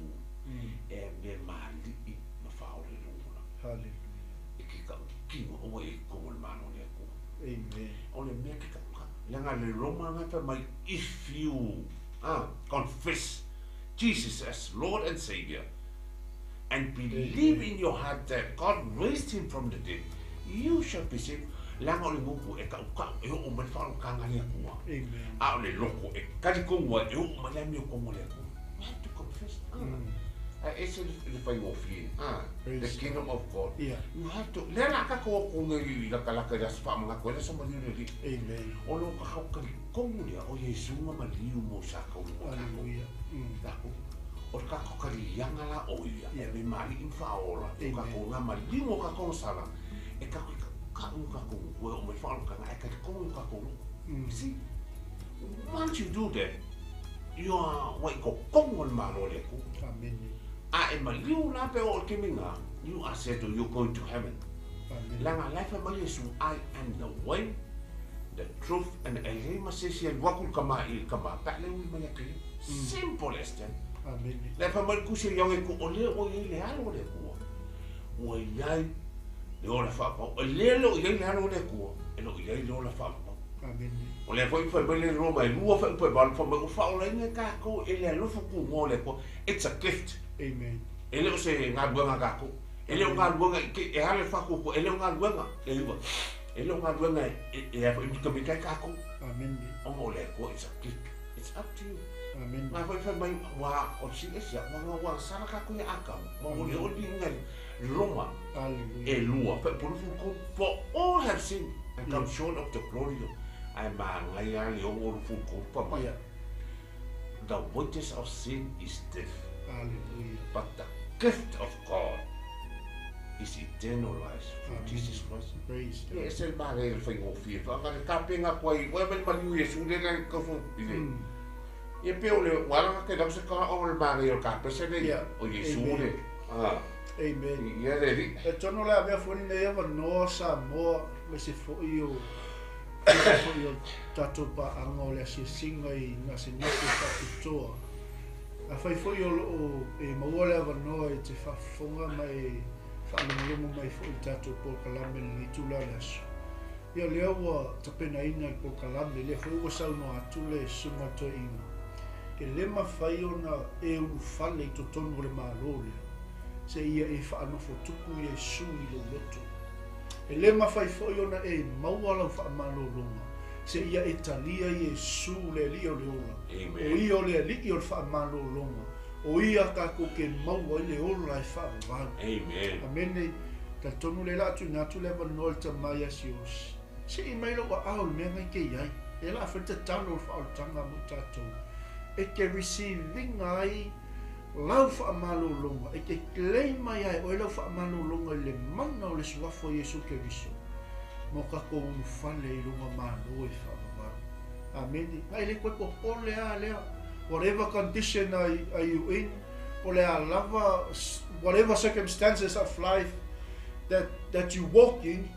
E me mali i ma whaore lungula. Hallelujah. E ki ka kingo o e ko le malo le akua. Amen. O le mea ki ka uka. Langa le Roma nga pa mai, if you confess Jesus as Lord and Savior and believe in your heart that God raised him from the dead, you shall be saved. Langa o le ngupu e ka uka e o mai whaaro ka ngari akua. Amen. A o le loko e kari kongua e o mai le amio kongo le akua. You have to confess. E se le whai ngofie. The Praise kingdom of God. Yeah. You have to. Le la ka ko ko ngai la ka la ka jas fa mga ko le sa mali le. Amen. O lo ka hau kari kongo le o Yesu nga maliu mo sa ka o ka ko. Hallelujah. La ko. O ka ko kari yanga la o ia. Yeah. Me mali in fa ola. O ka Amen. ko nga mali mo ka ko sala. E ka ko ka u ka ko ko o me fa ka nga e ka ko ka ko. See, once you do that, you are what ko kongo le malo le ko. Amen. A e maliu la pe o ke minga, you are said to you going to heaven. Amen. Langa life ma Yesu, I am the way, the truth, and the life. Ma se se wakul kama i kama pa le ui ma ke. Simple as that. Amen. Life ma ku se yong e ku o le o i le alo le ku. O i ai le ola fa pa. O le lo i le alo le ku. E lo i ai le ola fa pa. Amene. O lea foi fai mai le Roma e lua fuaiupu e valu, fai mai ua faaolaina e tatou e le alofa tunoa o le Atua. It's a gift. Amen. E le o se galuega a tatou. E le o galuega i te, e ala i le faatuatua, e le o galuega, le iva. E le o galuega e, e a foi mitamita ai tatou. Amene. Ona o le Atua, it's a gift. It's up to you. Amene. Na foi fai mai, ua, o le sili ese a, ua, ua sala tatou ia Atamu, ma ua le o le viiga i Roma. Hallelujah. E lua, fuaiupu 23, for all have sinned and come short of the glory of, ae manaia lava le 63 pa mai. Yeah. The wages of sin is death. Hallelujah. But the gift of God is eternal life through Amen. Jesus Christ. Praise Ia God. e se le manaia i le faigofie. Whaanga le tapenga kua i, oe mai le maliu Iesu le le kauso i le. Ia pe o le, wala ka ke lau se ka o le manaia o le kapesa le, Yeah. o Iesu Amen. le. Ah. Amen. Ia le ri. E tono le avea foi lenei avanoa Samoa ma se foi o se foi o tatou paaga o le asiasiga i gasegase faapitoa. Afai foi o loo e maua le avanoa e te faafofoga ma e faalogologo mai foi i le tatou polokalame i lenei itula o le aso. Ia lea ua tapenaina i le polokalame, lea foi ua saunoa atu le susuga i le toeaina, e le mafai ona e ulufale i totonu o le Malo lea, seia e faanofotupu Iesu i lou loto. E le mafai foi ona e maua lau faamalologa, seia e talia Iesu le Alii o le ola. Amen. O ia o le Alii o le faamalologa, o ia tatou ke maua ai le ola e faavavau. Amen. Amene. Talitonu le la tuuina atu le avanoa i le tama ia Sios. Sii mai lou aao i le mea ngai ke iai. E la fai le tatalo o le faaolataga mo i tatou. E te receivinga ai lau faamalologa, e te claim mai ai oe lau faamalologa i le mana o le suafa o Iesu Keriso. Mo tatou ulufale i luga malo e faavavau. Amene. Ngai le koe popole a lea. Whatever condition are you in, o le a lava, whatever circumstances of life that you walk in,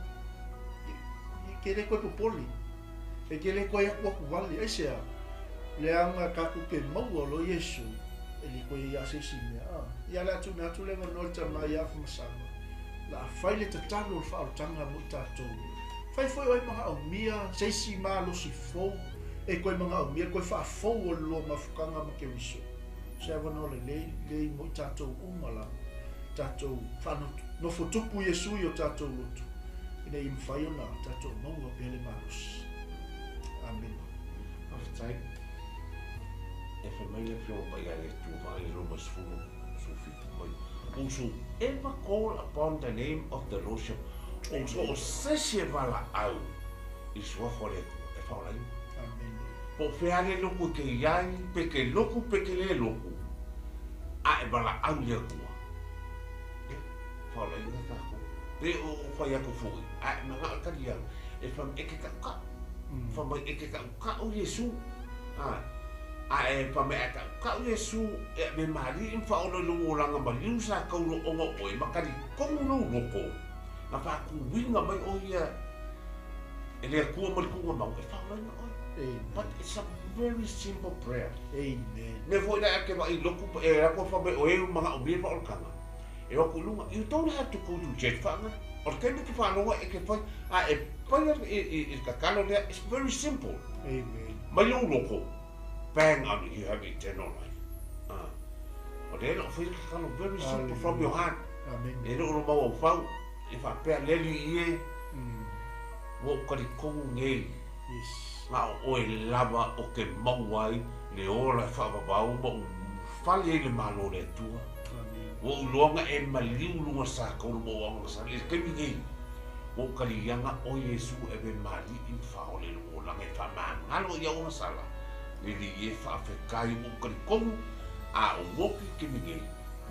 e ke le koe popole. E ke le koe aku aku wale. E se a, le anga tatou ke maua o lo Iesu, e le koe ia se si mea. Ah, ia le atu na atu le ngano le tama ia whamasanga. La fai le tatalo o le faaolataga mo i tatou. Fai foi oe magaomia, se isi malosi fou, e koe magaomia, koe faafou o le loa mafukanga ma Keriso. Se avanoa lelei, lei mo i tatou uma lava. Tatou whaanofotupu Iesu i o tatou loto. Ina ia mafai ona tatou maua pea le malosi. Amen. Faafetai. E fai mai le Afioga Paia a le Atua whaangai le Roma 10, 17 mai. Whosoever call upon the name of the Lord shall, o so o se se valaau i suafa o le Atua, e faaolaina. Amen. Po o fea le loku e ke iai, pe ke loku, pe ke le loku, a e valaau i le Atua. Ia, faaolaina tatou. Pe o fai atu foi, a e mangao e taliaga, e fai e ke taukau. Fai mai e ke taukau Iesu. A, a e fai mai a taukau Iesu, e me mali i whaola i lou olaga maliu sa kaulo onga oe, ma talitonu lou loko. Na whaakuinga mai o ia, e le Atua ma le tuuga mau, e faaolaina oe. Amen. But it's a very simple prayer. Amen. Me foi la ke vai loku e la ko fa me o e manga o me fa o kanga. E o ku lunga, you don't have to go to church fa nga. O ke me ke fa longa e ke fa a e pa e e e kakalo lea, it's very simple. Amen. Mai lou loko, bang on you have eternal life. Ah. O le lo foi kakalo very simple from your heart. Amen. E lo lo mau fau e fa pea leli i e wo kari kongu ngei. Yes. Ngā o oe lava o ke mau ai le ola e whaavavau ma u fale ai le malo le Atua. Amen. Ua ou loaga e maliu luga sa kaulu ma ou aoga sa le taimi nei. Ua ou kaliaga o Iesu e ave mali'i ma faaola i lou olaga e faamagalo i aoga sala. Le li'i e faafekai ua ou talitonu a ou oki i taimi nei.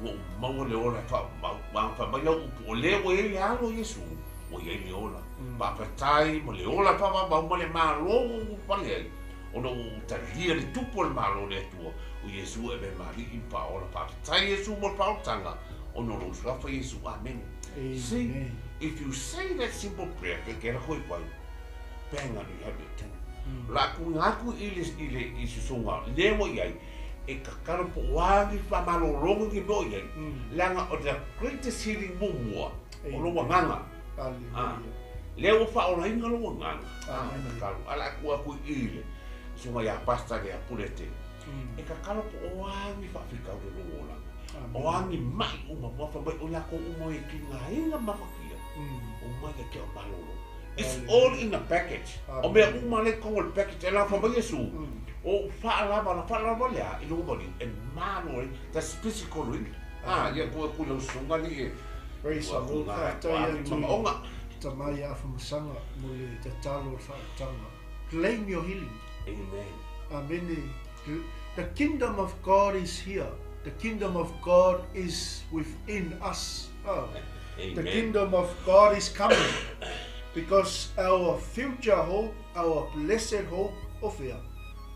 Ua ou maua le ola e faamau. Ua faamai lau upu o lea ua iai le alo o Iesu, ua iai le ola. Faafetai ma le ola e faavavau ma le malo ua ou pale ai. Ona ua ou talia le tupu o le malo o le Atua, o Iesu e ave mali'i ma faaola. Faafetai Iesu mo le faaolataga, ona o lou suafa Iesu. Amen. See, Amen. if you say that simple prayer, ke ke la koe fai, bang on you have eternal. La ku ngaku i le i le i susunga, le ua iai, e kakalo po o agi whamalolongo ki mo iai. Leaga o the greatest healing mumua, o Amen. lou agaga. Hallelujah. Lea ua faaolaina lou agaga. Tatalo. Ae o le a tuu atu i i le susuga ia Pastor lea Pulete e tatalo po o a ni faafitauli o lou olaga. O a ni mai uma ma fai mai o latou uma e tigaina ma mafatia, omai ia te au malolo. It's all in a package. O mea uma lea i totonu o le package. E la fai mai Iesu, o ou faalava, na faalava le a i lou maliu e malo ai. That's physical healing. Ah, ia tuu atu i lau susuga alii e Praise the Lord. Faafetai atu tama ia Afamasaga mo le tatalo o le faautaga. Claim your healing. Amen. Amene. The kingdom of God is here. The kingdom of God is within us. Oh. Amen. The kingdom of God is coming. Because our future hope, our blessed hope, o fea?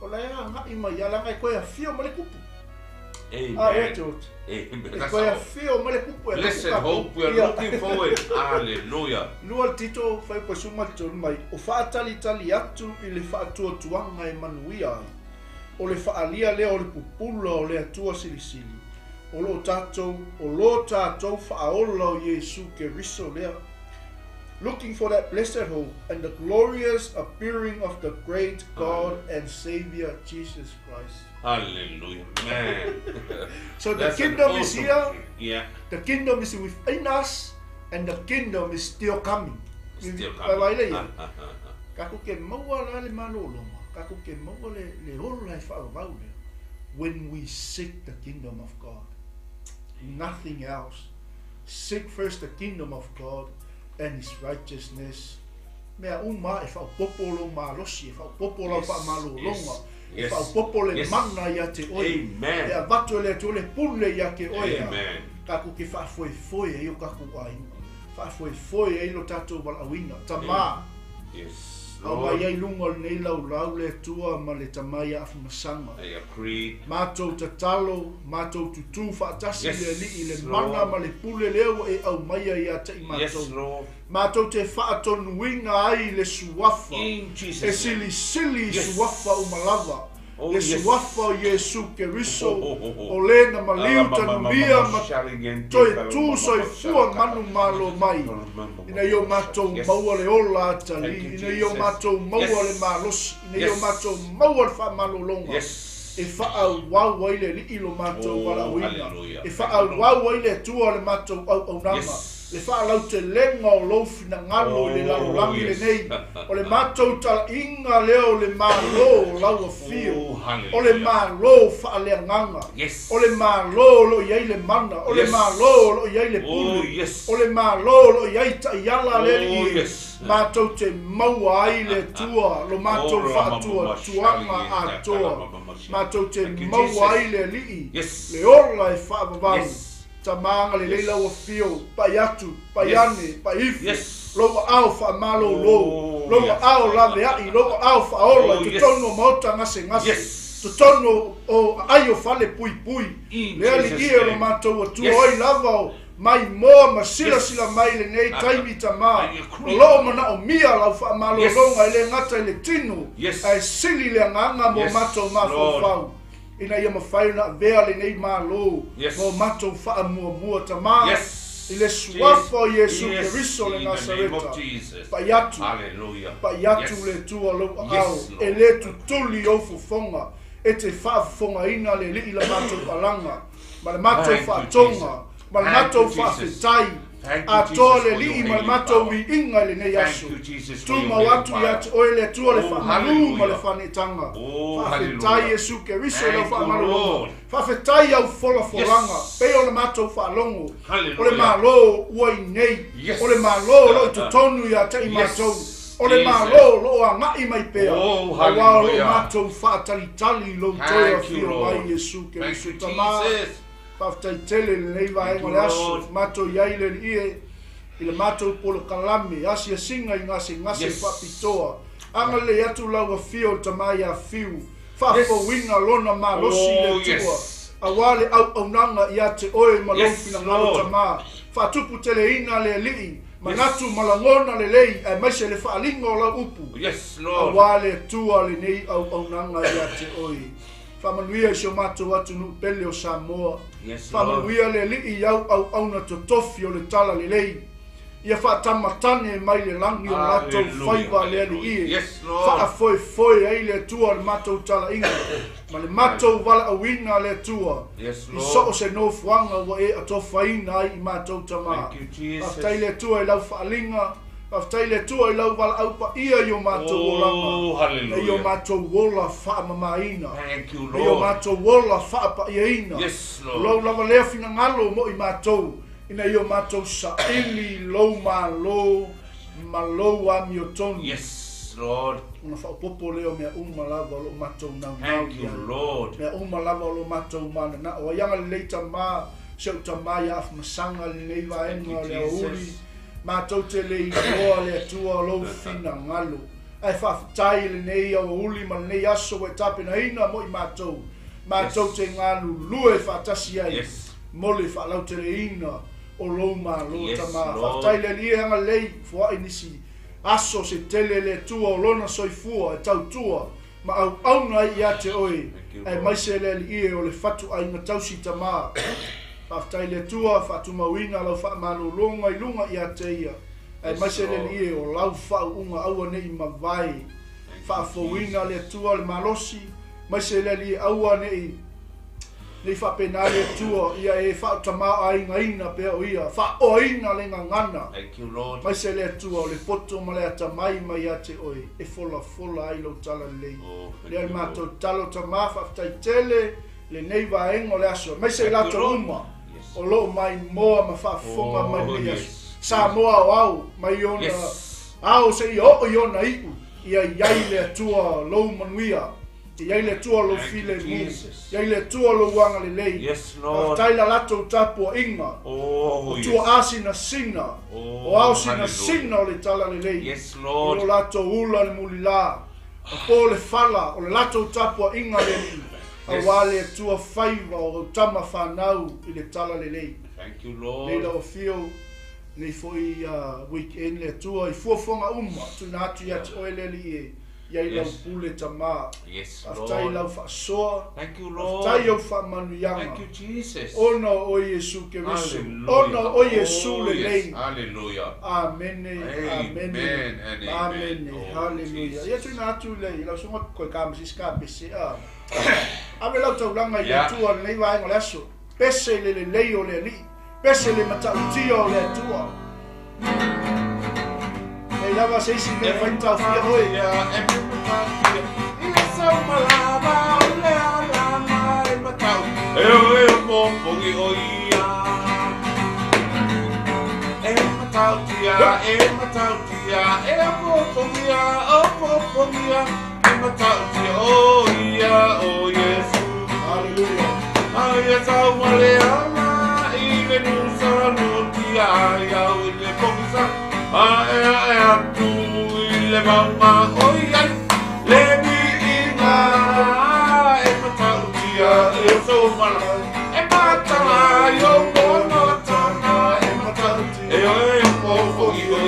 O la e agai mai ia, leaga e toe afio mai le kupu. Amen. A ea George. Amen. E toe afio mai le kupu e Blessed hope, we are looking forward. Hallelujah. Lua le Tito, fuaiupu e 13 mai, o faatalitali atu i le faatuatuaga e manuia ai, o le faaalia lea o le pupula o le Atua Silisili, o lo tatou, o lo tatou Faaola o Iesu Keriso lea. Looking for that blessed hope and the glorious appearing of the great God and Savior Jesus Christ. Hallelujah. Man. So the That's an kingdom is awesome here, Yeah. the kingdom is within us, and the kingdom is still coming. Still Vai vai le coming. ia. Tatou ke maua la le malologa, tatou ke maua le, le ola e faavavau lea. When we seek the kingdom of God, nothing else. Seek first the kingdom of God and his righteousness. Mea uma e faaopoopo lou malosi, e faaopoopo lau Yes, faamalologa, yes, e yes, faaopoopo le yes. mana ia te oe. Amen. E avatu e le Atua le pule ia te oe. Amen. Tatou te faafoefoe ai o tatou aiga. Faafoefoe ai lo tatou valaauina. Tamā. Yes. Au mai Lord, ai luga o lenei laulau le Atua ma le tama ia Afamasaga. I agree. Matou tatalo, matou tutū faatasi Yes, le Alii i le mana Lord. ma le pule lea ua e aumaia ia te i Yes, matou. Lord. Matou te faatonuina ai le suafa. In E Jesus' name. silisili Yes. suafa uma lava. Oh, Le yes. suafa o Iesu Keriso, Oh, oh, oh, oh. o le na maliu tanuia ma toe tu soifua manumalo mai. Ina ia o matou Yes. maua le ola atali, Thank you, ina ia o Jesus. matou maua Yes. le malosi, ina ia o Yes. matou maua le faamalologa. Yes. E faaauau ai le Alii lo matou Oh, valaauina. hallelujah. E Thank you, Lord. faaauau ai le Atua le matou auaunaga. Yes. Le faalautelega o lou finagalo i le Oh, lalolagi yes. lenei. O le matou talaiga lea o le malo o lau afio. Oh, O le hallelujah. malo faaleagaga. Yes. O le malo o lo o i ai le mana. O le Yes. malo o lo o i ai le Oh, pule. yes. O le malo o lo o i ai taiala le Oh, Alii e. yes. Matou te maua ai le Atua, lo matou Oh, faatuatuaga atoa. Matou te Thank you, maua Jesus. ai le Alii. Yes. Le ola e faavavau. Yes. Tama agalelei Yes. lau afio, pai atu, pai Yes. ane, pai ifu. Yes. Lou aao faamalolo, Oh, lou yes. aao laveai, lou aao faaola, Oh, yes. totonu o maota gasegase. Yes. Totonu o aai o fale puipui. In Le Jesus' Alii e lo name. matou atua Yes. oi lava o mai moa ma silasila Yes. mai lenei taimi tamā. I agree. O loo manaomia lau faamalologa Yes. e le gata i le tino, Yes. ae sili le agaga mo Yes, matou mafaufau. Ina ia mafai ona avea lenei malo Yes. mo matou faamuamua tamā. Yes. I le suafa o Iesu Yes. Keriso le In the name of Nasareta. Jesus. Pai atu, Hallelujah. pai atu Yes. le Atua lou aao, Yes, Lord. e le tutuli ou fofoga, e te faafofogaina le Alii la matou alaga, ma le matou Thank you, faatoga, Jesus. ma le Thank matou you, Jesus. faafetai. Thank you, Atoa Jesus, le for your Alii ma le healing matou power. viiga i lenei Thank aso. you, Jesus, for your Tumau healing atu ia power. te oe le Atua le Oh, faamalu ma le hallelujah. faanetaga. Oh, Faafetai hallelujah. Iesu Keriso i lau Thank you, faamalologa. Lord. Faafetai au folafolaga, Yes. pei o le matou faalogo. Hallelujah. O le malo ua i nei. Yes. O le malo o loo i totonu ia te i Yes. matou. O le Jesus. malo o loo agai mai pea. Oh, Auā o loo hallelujah. matou faatalitali i lou toe Thank you, afio mai Lord. Iesu Thank Keriso you, tamā. Jesus. Faafetai tele lenei vaega Thank o you, le aso. Lord. Matou i ai le Alii e i le matou polokalame, asiasiga i gasegase Yes. faapitoa. Agalelei atu lau afio o le tama ia fiu. Faafouina lona malosi i le Oh, Atua. yes. Auā le auaunaga ia te oe ma lou Yes, finagalo Lord. tamā. Faatupu teleina le Alii, manatu ma lagona lelei, aemaise le faaliga o lau upu. Yes, Lord. Auā le Atua lenei auaunaga ia te oe. Faamanuia i si o matou atunuu pele o Samoa. Yes, Lord. Faamanuia le Alii i au auauna totofi o le tala lelei. Ia faatamatane mai le lagi o latou faiva le Alii e. Faafoefoe ai le Atua le matou talaiga ma le matou valaauina le Atua i so o se nofoaga ua e atofaina ai i matou tama. Faafetai le Atua i lau faaaliga, faafetai le Atua i lau valaau paia i o matou olaga, i o matou ola faamamaina, i o matou ola faapaiaina. O lou lava lea finagalo mo i matou, ina ia matou saili lou malo ma lou amiotonu. Yes, Lord. Ona faaopoopo lea o mea uma lava o lo o matou naunau Thank you, i ai. Lord. Mea uma lava o lo o matou mananao. Ai agalelei tamā, si ou tamā ia Afamasaga lenei Thank vaega you, o le aoauli. Jesus. Matou te le iloa le Atua o lou finagalo. Ae faafetai i lenei aoauli ma lenei aso ua e tapenaina mo i matou. Matou te Yes. galulue faatasi ai Yes. mo le faalauteleina o lou malo Yes, tamā. Lord. Faafetai le Alii e agalelei foai nisi aso se tele le Atua o lona soifua e tautua ma auauna ai ia te oe. Thank you, Ae Lord. maise le Alii e o le fatuaiga tausi tamā. Faafetai le Atua faatumauina lau faamalologa i luga ia te ia. Ae Yes, maise le Lord. Alii e o lau faauuga aua nei mavae. Thank you, Faafouina le Jesus. Atua le malosi. Maise le Alii e aua nei nei faapena le Atua ia e faatamaoaigaina pea o ia faaoaina le gagana. Thank you, Lord. Maise le Atua o le poto ma le atamai mai ia te oe e folafola ai lou talalelei. Oh, thank Lea le you, matou Lord. talo tamā faafetai tele lenei vaega o le aso. Maise i Thank you, latou Lord. uma Yes. o loo maimoa ma faafofoga mai Oh, lenei aso. yes. Samoa o ao mai ona Yes. ao seia oo i ona iu ia iai le Atua lou manuia. Ia iai le Atua lou Thank you, filemu. Jesus. Ia iai le Atua lou agalelei. Yes, Lord. Faafetai la latou tapuaiga. Oh, O yes. tua asinasina. Oh, O ao sinasina o le talalelei. Yes, O Lord. lo latou ula le mulilā. O po le fala o le latou tapuaiga le Alii. Yes. Auā le Atua faiva o tama whanau i le talalelei. Thank you, Nei Lord. lau afio, nei foi weekend le Atua i fuafuaga uma, tuuina atu ia te oe le Alii e, ia i lau Yes. pule tamā. Yes, Faafetai Lord. lau faasoa, Thank you, faafetai Lord. au faamanuiaga. Thank you, Jesus. Ona o Iesu Keriso, Hallelujah. ona o Iesu Oh, lelei. yes. Hallelujah. Amene, amene, Amen and amen. amene, Oh, hallelujah. Jesus. Ia tuuina atu le lau susuga koe kamasisi kapese a. Ave lau taulaga i le Yeah. Atua lenei vaega o le aso. Pese i le lelei o le Alii, pese i le matautia o le Atua. Nei lava se isi mea fai taofia oe.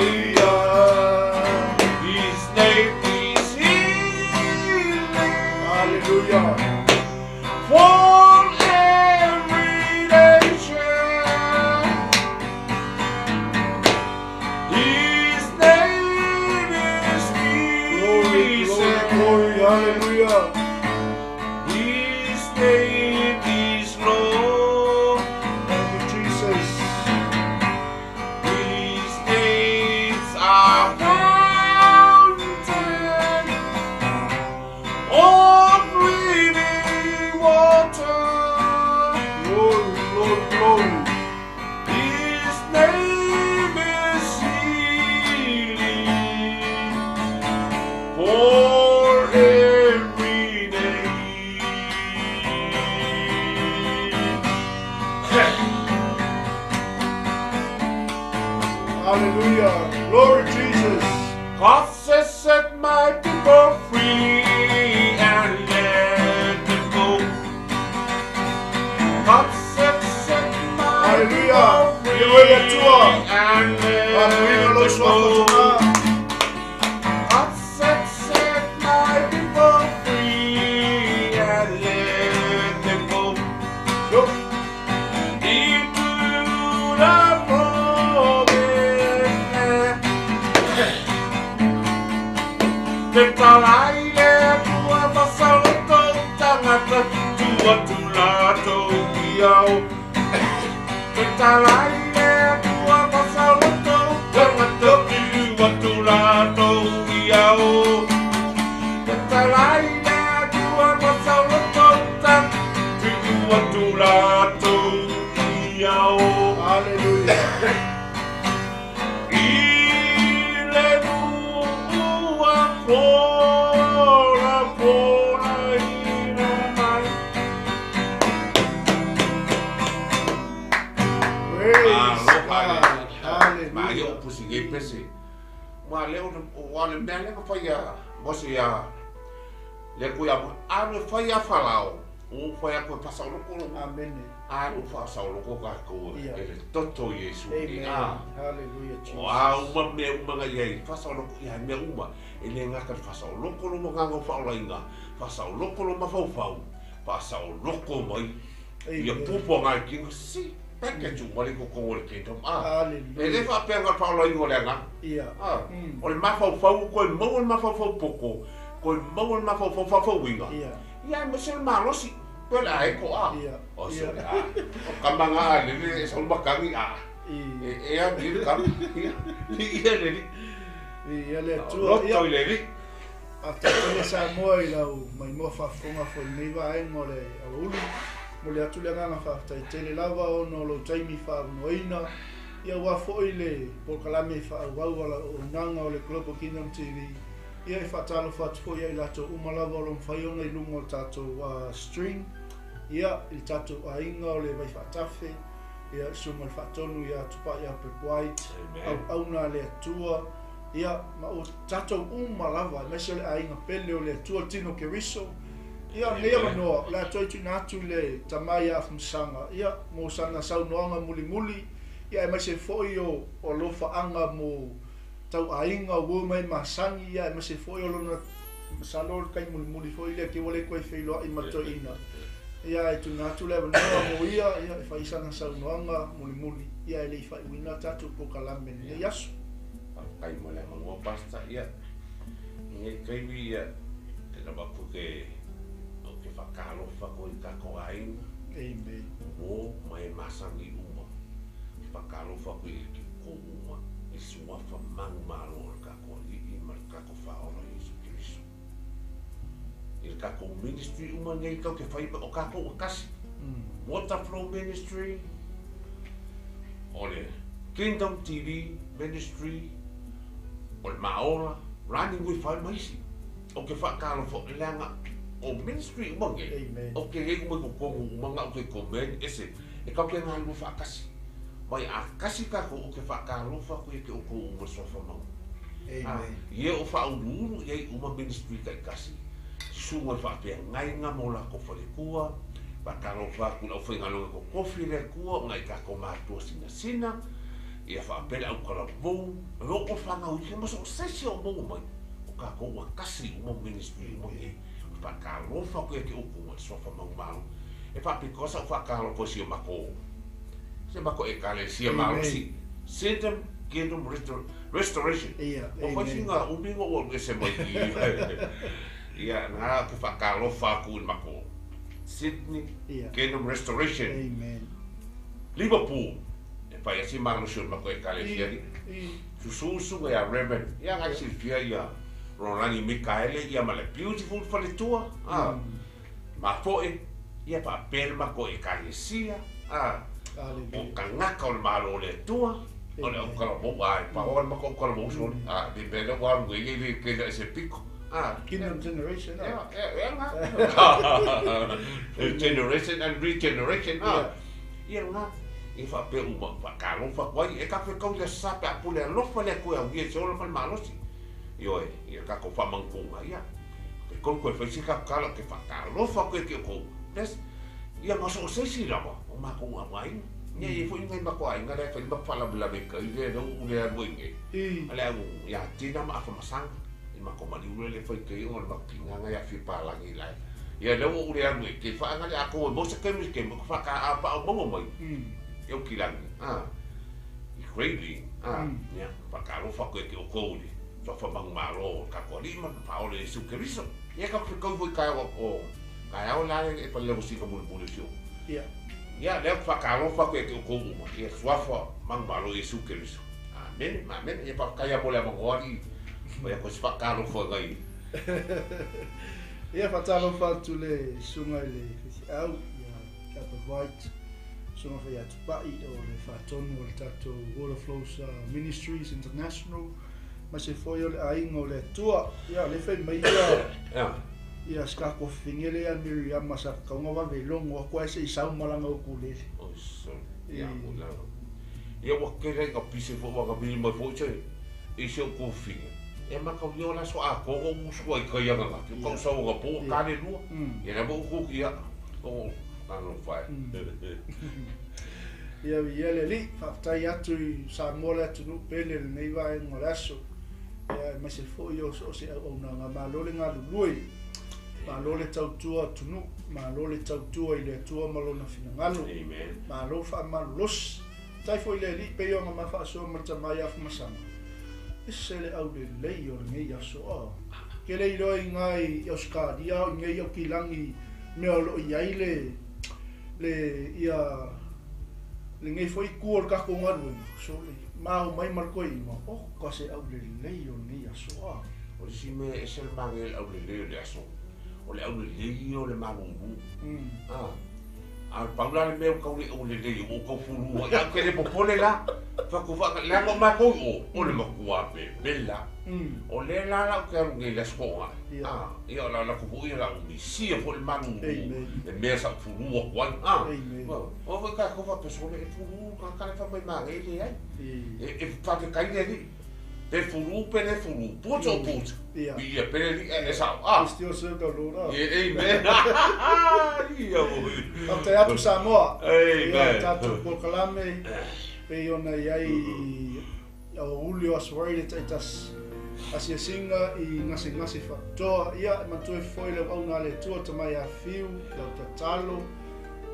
Hallelujah. His name is healing Hallelujah. for every nation. His name is Glory, peace. glory, glory, hallelujah. His name is Lord. Thank you, Jesus. His name's a fountain of living water. Glory, glory, glory. His name is healing for every nation. atu latou ia o. Tatala i le Atua ma saoloto tagata tiu atu latou ia o. Tatala i le Atua ma saoloto tagata tiu atu latou ia o. Hallelujah. I le nuu a fola fola ina mai. Praise God. Ma ia Hallelujah. o pusi nei pese. Ma le o o le mea le fai ia mo se ia le ku ia a le fai ia falao. O fai a ko pasa o loko. Amen. A o fa sa o loko ka ko Ia. e le toto Yesu ni Amen. a. Hallelujah, Jesus. O a uma mea uma nga iai, fasa o loko ia mea uma. E le ngata le fasa o loko lo mga ngau whaolainga, fasa o loko lo mafaufau, fasa o loko mai. Ia Amen. pupu ngai kinga si, peke tu mali ko kongo le kingdom. A, e le Hallelujah. whaapea ngā whaolainga o le anga. Ia. A, o le mafaufau, koe maua le mafaufau poko, koe maua le mafaufau faafauiga. Ia. Ia, me se le malosi, koe le ae ko a. Ia. O se Ia. le a. O kamanga a lele, e sa makangi a. I. E e a ni le kama. Ia, ia le li. Ia le Atua. Loto Ia. i le li. Faafetai tele Samoa i lau maimoa faafofoga foi i lenei vaega o le aoauli. Mo le atu le agaga faafetai tele lava ona o lou taimi faavanoaina. Ia ua foi le polokalame faaauau a lau auaunaga o le Global Kingdom TV. Ia e faatalofa atu foi ia i latou uma lava o lo o mafai ona i luga o le tatou stream. Ia i le tatou aiga o le Vaifaatafe. Ia susuga i le faatonu ia Tupai Albert White. Amen. Auauna a le Atua. Ia ma o tatou uma lava, aemaise o le aiga pele o le Atua Tino Keriso. Ia lenei avanoa, o le a toe tuuina atu le tama ia Afamasaga. Ia mo sana saunoaga mulimuli. Ia aemaise foi o alofaaga mo tauaiga o uo mai masani. Ia aemaise foi o lona masalo o le kai mulimuli foi lea ke ua le koe feiloai ma toeaina. Ia e tuuina atu le avanoa mo ia, ia e fai sana saunoaga mulimuli. Ia e le i faaiuina tatou polokalame lenei aso. Faafetai mo le avanoa pastor ia. Nei taimi ia te lava ku ke o ke whakalofa ko i kako aiga. Amen. Mo mai masangi uma. Ke whakalofa ko i ki ko uma. I suafa mangu malo o le kako alii ma le kako whaola Yesu Keriso. I le kako ministry uma nei kau ke whai o kako o kasi. Water Flow Ministry, o le Kingdom TV Ministry, o le Maola, Running with Fire maisi. O ke whakalofa leanga o ministry uma nge. Amen. O ke rei uma ko kongu uma ngā o ke komen ese. E kau ke ngā lua whakasi. Mai a kasi kako o ke whakalofa ko e ke o ko uma sofa mau. Amen. Ie o whaururu ia i uma ministry kai kasi. Sunga whaapea ngai ngā mō lako wharekua. Whakalofa ku lau whaingalonga ko kofi le kua, ngai kako mātua sina sina. Ia whaapele au kalavou. Ro o whangau i ke maso o sesi o mō mai. O kako ua kasi uma ministry uma e. Whakalofa koe ke uku ma te sofa mau malo. E whapikosa o whakalofa si o mako. Se mako e kale si o malo si. Syndrome Kingdom Restoration. Ia, O whai amen. singa umingo o ese mai i. Ia, ngā ke whakalofa ku i mako. Sydney Ia. Kingdom Restoration. Amen. Liverpool. E whai asi malo si o mako e kale si ari. I. Sususu ia Reverend. Ia ngai silfia ia Rolani Mikaele ia ma le beautiful faletua. Ah. Ma foe ia pa pele ma ko e kalesia. Ah. O Hallelujah. kangaka o le malo o le Atua. O le aukala mo ai pa o le mako aukala mo soli. Ah, di bele wa lu e le ke le se piko. Ah. Kingdom Generation. Yeah, yeah, yeah. Generation and regeneration. Ah. Ia nga i whape uma whakalofa koe e ka whekau le sape a pule alofa le koe au ia se ola male malosi. Ioe, ia kako whamangkunga ia. Ke kau koe whaisi ka kala ke whakalofa koe ki o kou. Des, ia maso o seisi rawa o mako ua mai. Ia i fo ingai mako ai ngā lea whai mawhalawelawe ka i le rau ule aru inge. I. Ale au ia tina ma awhamasanga. I mako mani ule le whai kei o le mako ia whipalangi lai. Ia leo o ule aru e ke whaanga le ako e mosa kemi ke mako whaka a pa o maua mai. E o kilangi. Ah. I Cradley. Ah. Ia, whakalofa koe ki o kouri. Sofa mangu malo, ka koa lima, paole Yesu Keriso. Ia ka whakau hoi kai o kai taeao la e palelausiga mulimuli o si ou. Ia. Ia, lea ou te faatalofa atu ia te outou uma, i le Suafa manumalo o Iesu Keriso. Amene ma amene. Ia faafetai lava mo le avanoa alii, fai atu ai se faatalofa i nai. Ia, faatalofa atu le Susuga i le Faifeau, ia Papa Wright, Susuga foi ia Tupai o le faatonu o le tatou Water Flows Ministries International, aemaise foi o le aiga o le Atua. Ia, o lea e fai mai ia, ia si tatou fafine lea ia Miriama sa tatau ona vave logo atu ae se i sau ma lana ukulele. Oi sole, ia mo lana. Ia ua tele ai na pise foi ua na vili mai foi se i si ou tuafafine. Ia mataulia o le aso atoa na ou usu ai i tai ananafi, o kau sau anapo ua ta le lua. Ia lea foi ua tuti ia, o talofa e. Ia viia le Alii, faafetai atu i Samoa le atunuu pele i lenei vaega o le aso. Ia aemaise foi o so o se auaunaga, malo le galulue, malo le tautua atunuu, malo le tautua i le Atua ma Lona finagalo, malo faamalolosi. Faafetai foi i le Alii pei ona ma faasoa ma le tama ia Afamasaga, ese le aulelei o lenei aso. Oh, ke le iloa i ina i Ausetalia o i nei Aukilagi mea o lo o i ai le, le, ia, lenei foi itu o le tatou galuega, sole, ma omai ma le toeaina, oka se aulelei o lenei aso. Ah. O le isi mea e ese le manaia i le aulelei o le aso, o le aulelei ia o le malulu. Ah. A pau la le mea ua tau le aulelei ua ou tau fulu ai, ae ou te le popole la. Fai atu faata, leaga o matou i o, o le matua pepela. O lea la la ou te alu nei i le Aso Toonai, a, ia o le a alu atu foi ia o le a ou misia foi le malulu, le mea sa ou fulu atu ai, a. O foi tatou faapea, sole e fulu le tagata la e fai mai manaia, e leai. E faafetai le Alii. Pe fulu pe le fulu, puta o puta. Viia pea le Alii ae e sao, a. We still serve the Lord, a. Amen. Ia foi. Faafetai atu Samoa. Amen. Ia tatou polokalame pei ona i ai i aoauli o Aso Faraile taitasi asiasiga i gasegase faapitoa. Ia, e manatua ifo foi le auauna a le Atua Tama ia Fiu, lau tatalo,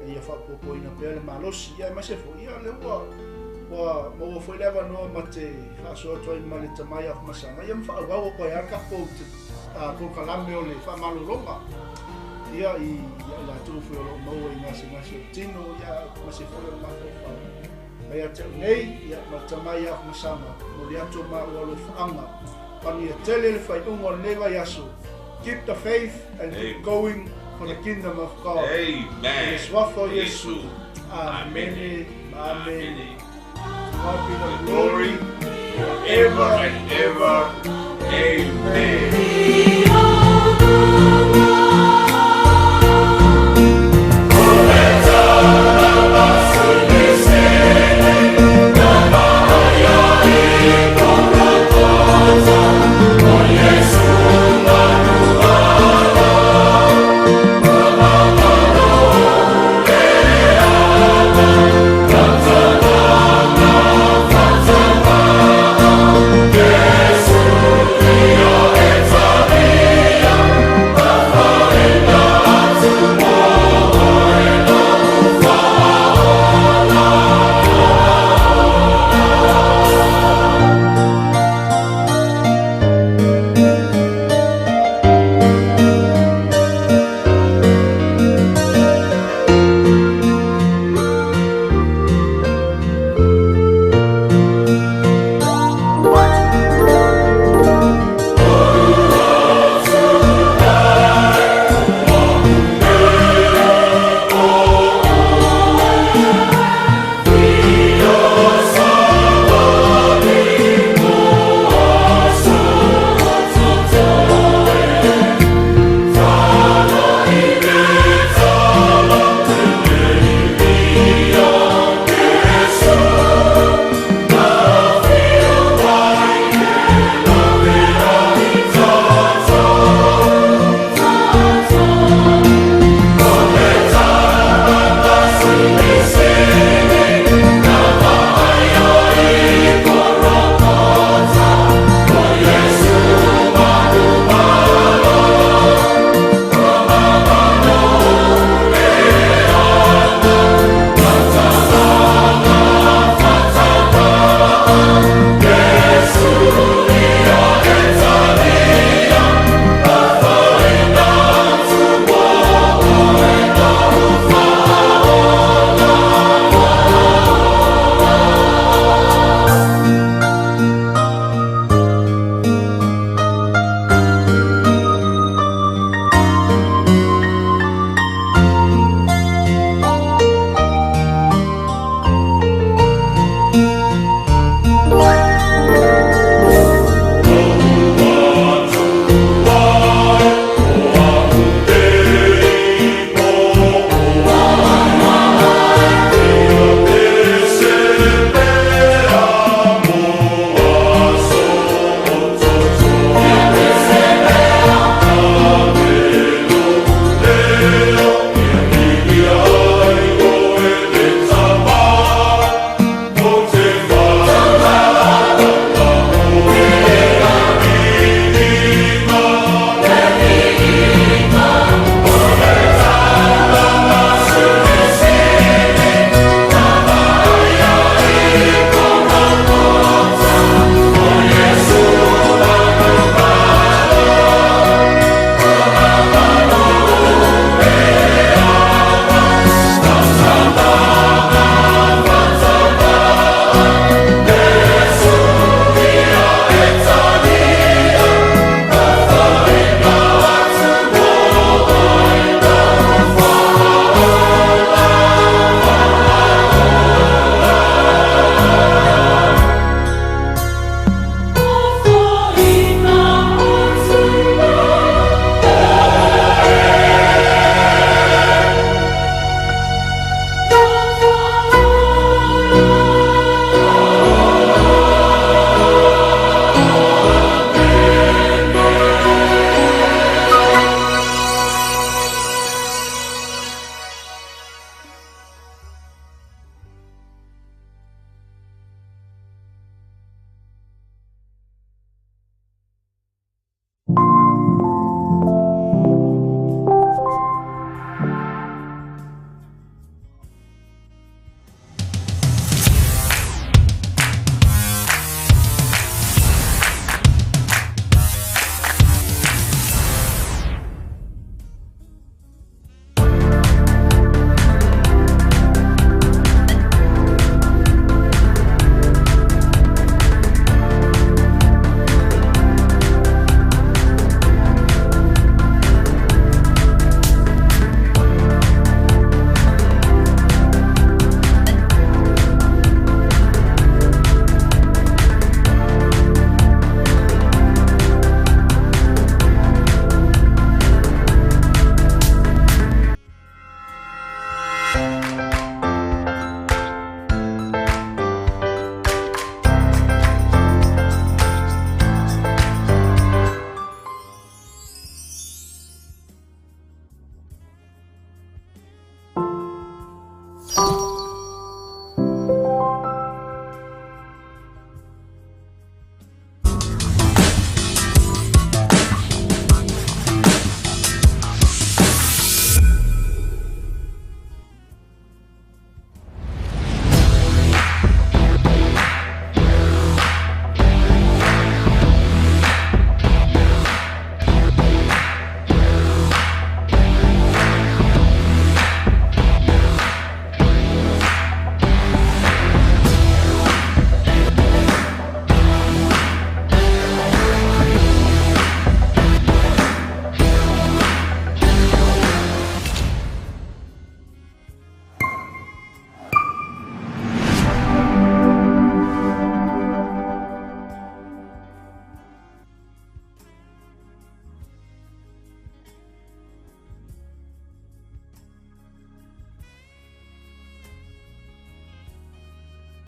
ia faaopoopoina pea le malosi. Ia, aemaise foi, ia, lea ua, ua maua foi le avanoa ma te faasoa atu ai ma le Tama ia Afamasaga, ia ma faaauau atu ai lava le tatou polokalame o le faamalologa, ia, i, ia i latou foi o lo o maua i gasegase o le tino, ia, aemaise foi o le mafaufau. Mai ia te au nei, ia, ma le Tama ia Afamasaga, momoli atu o maua alofaaga. Manuia tele le faaiuga o lenei vaiaso. Keep the faith and keep going for the kingdom of God. Amen. I le Suafa o Iesu. Amene ma amene. To God be the glory forever and ever. Amen.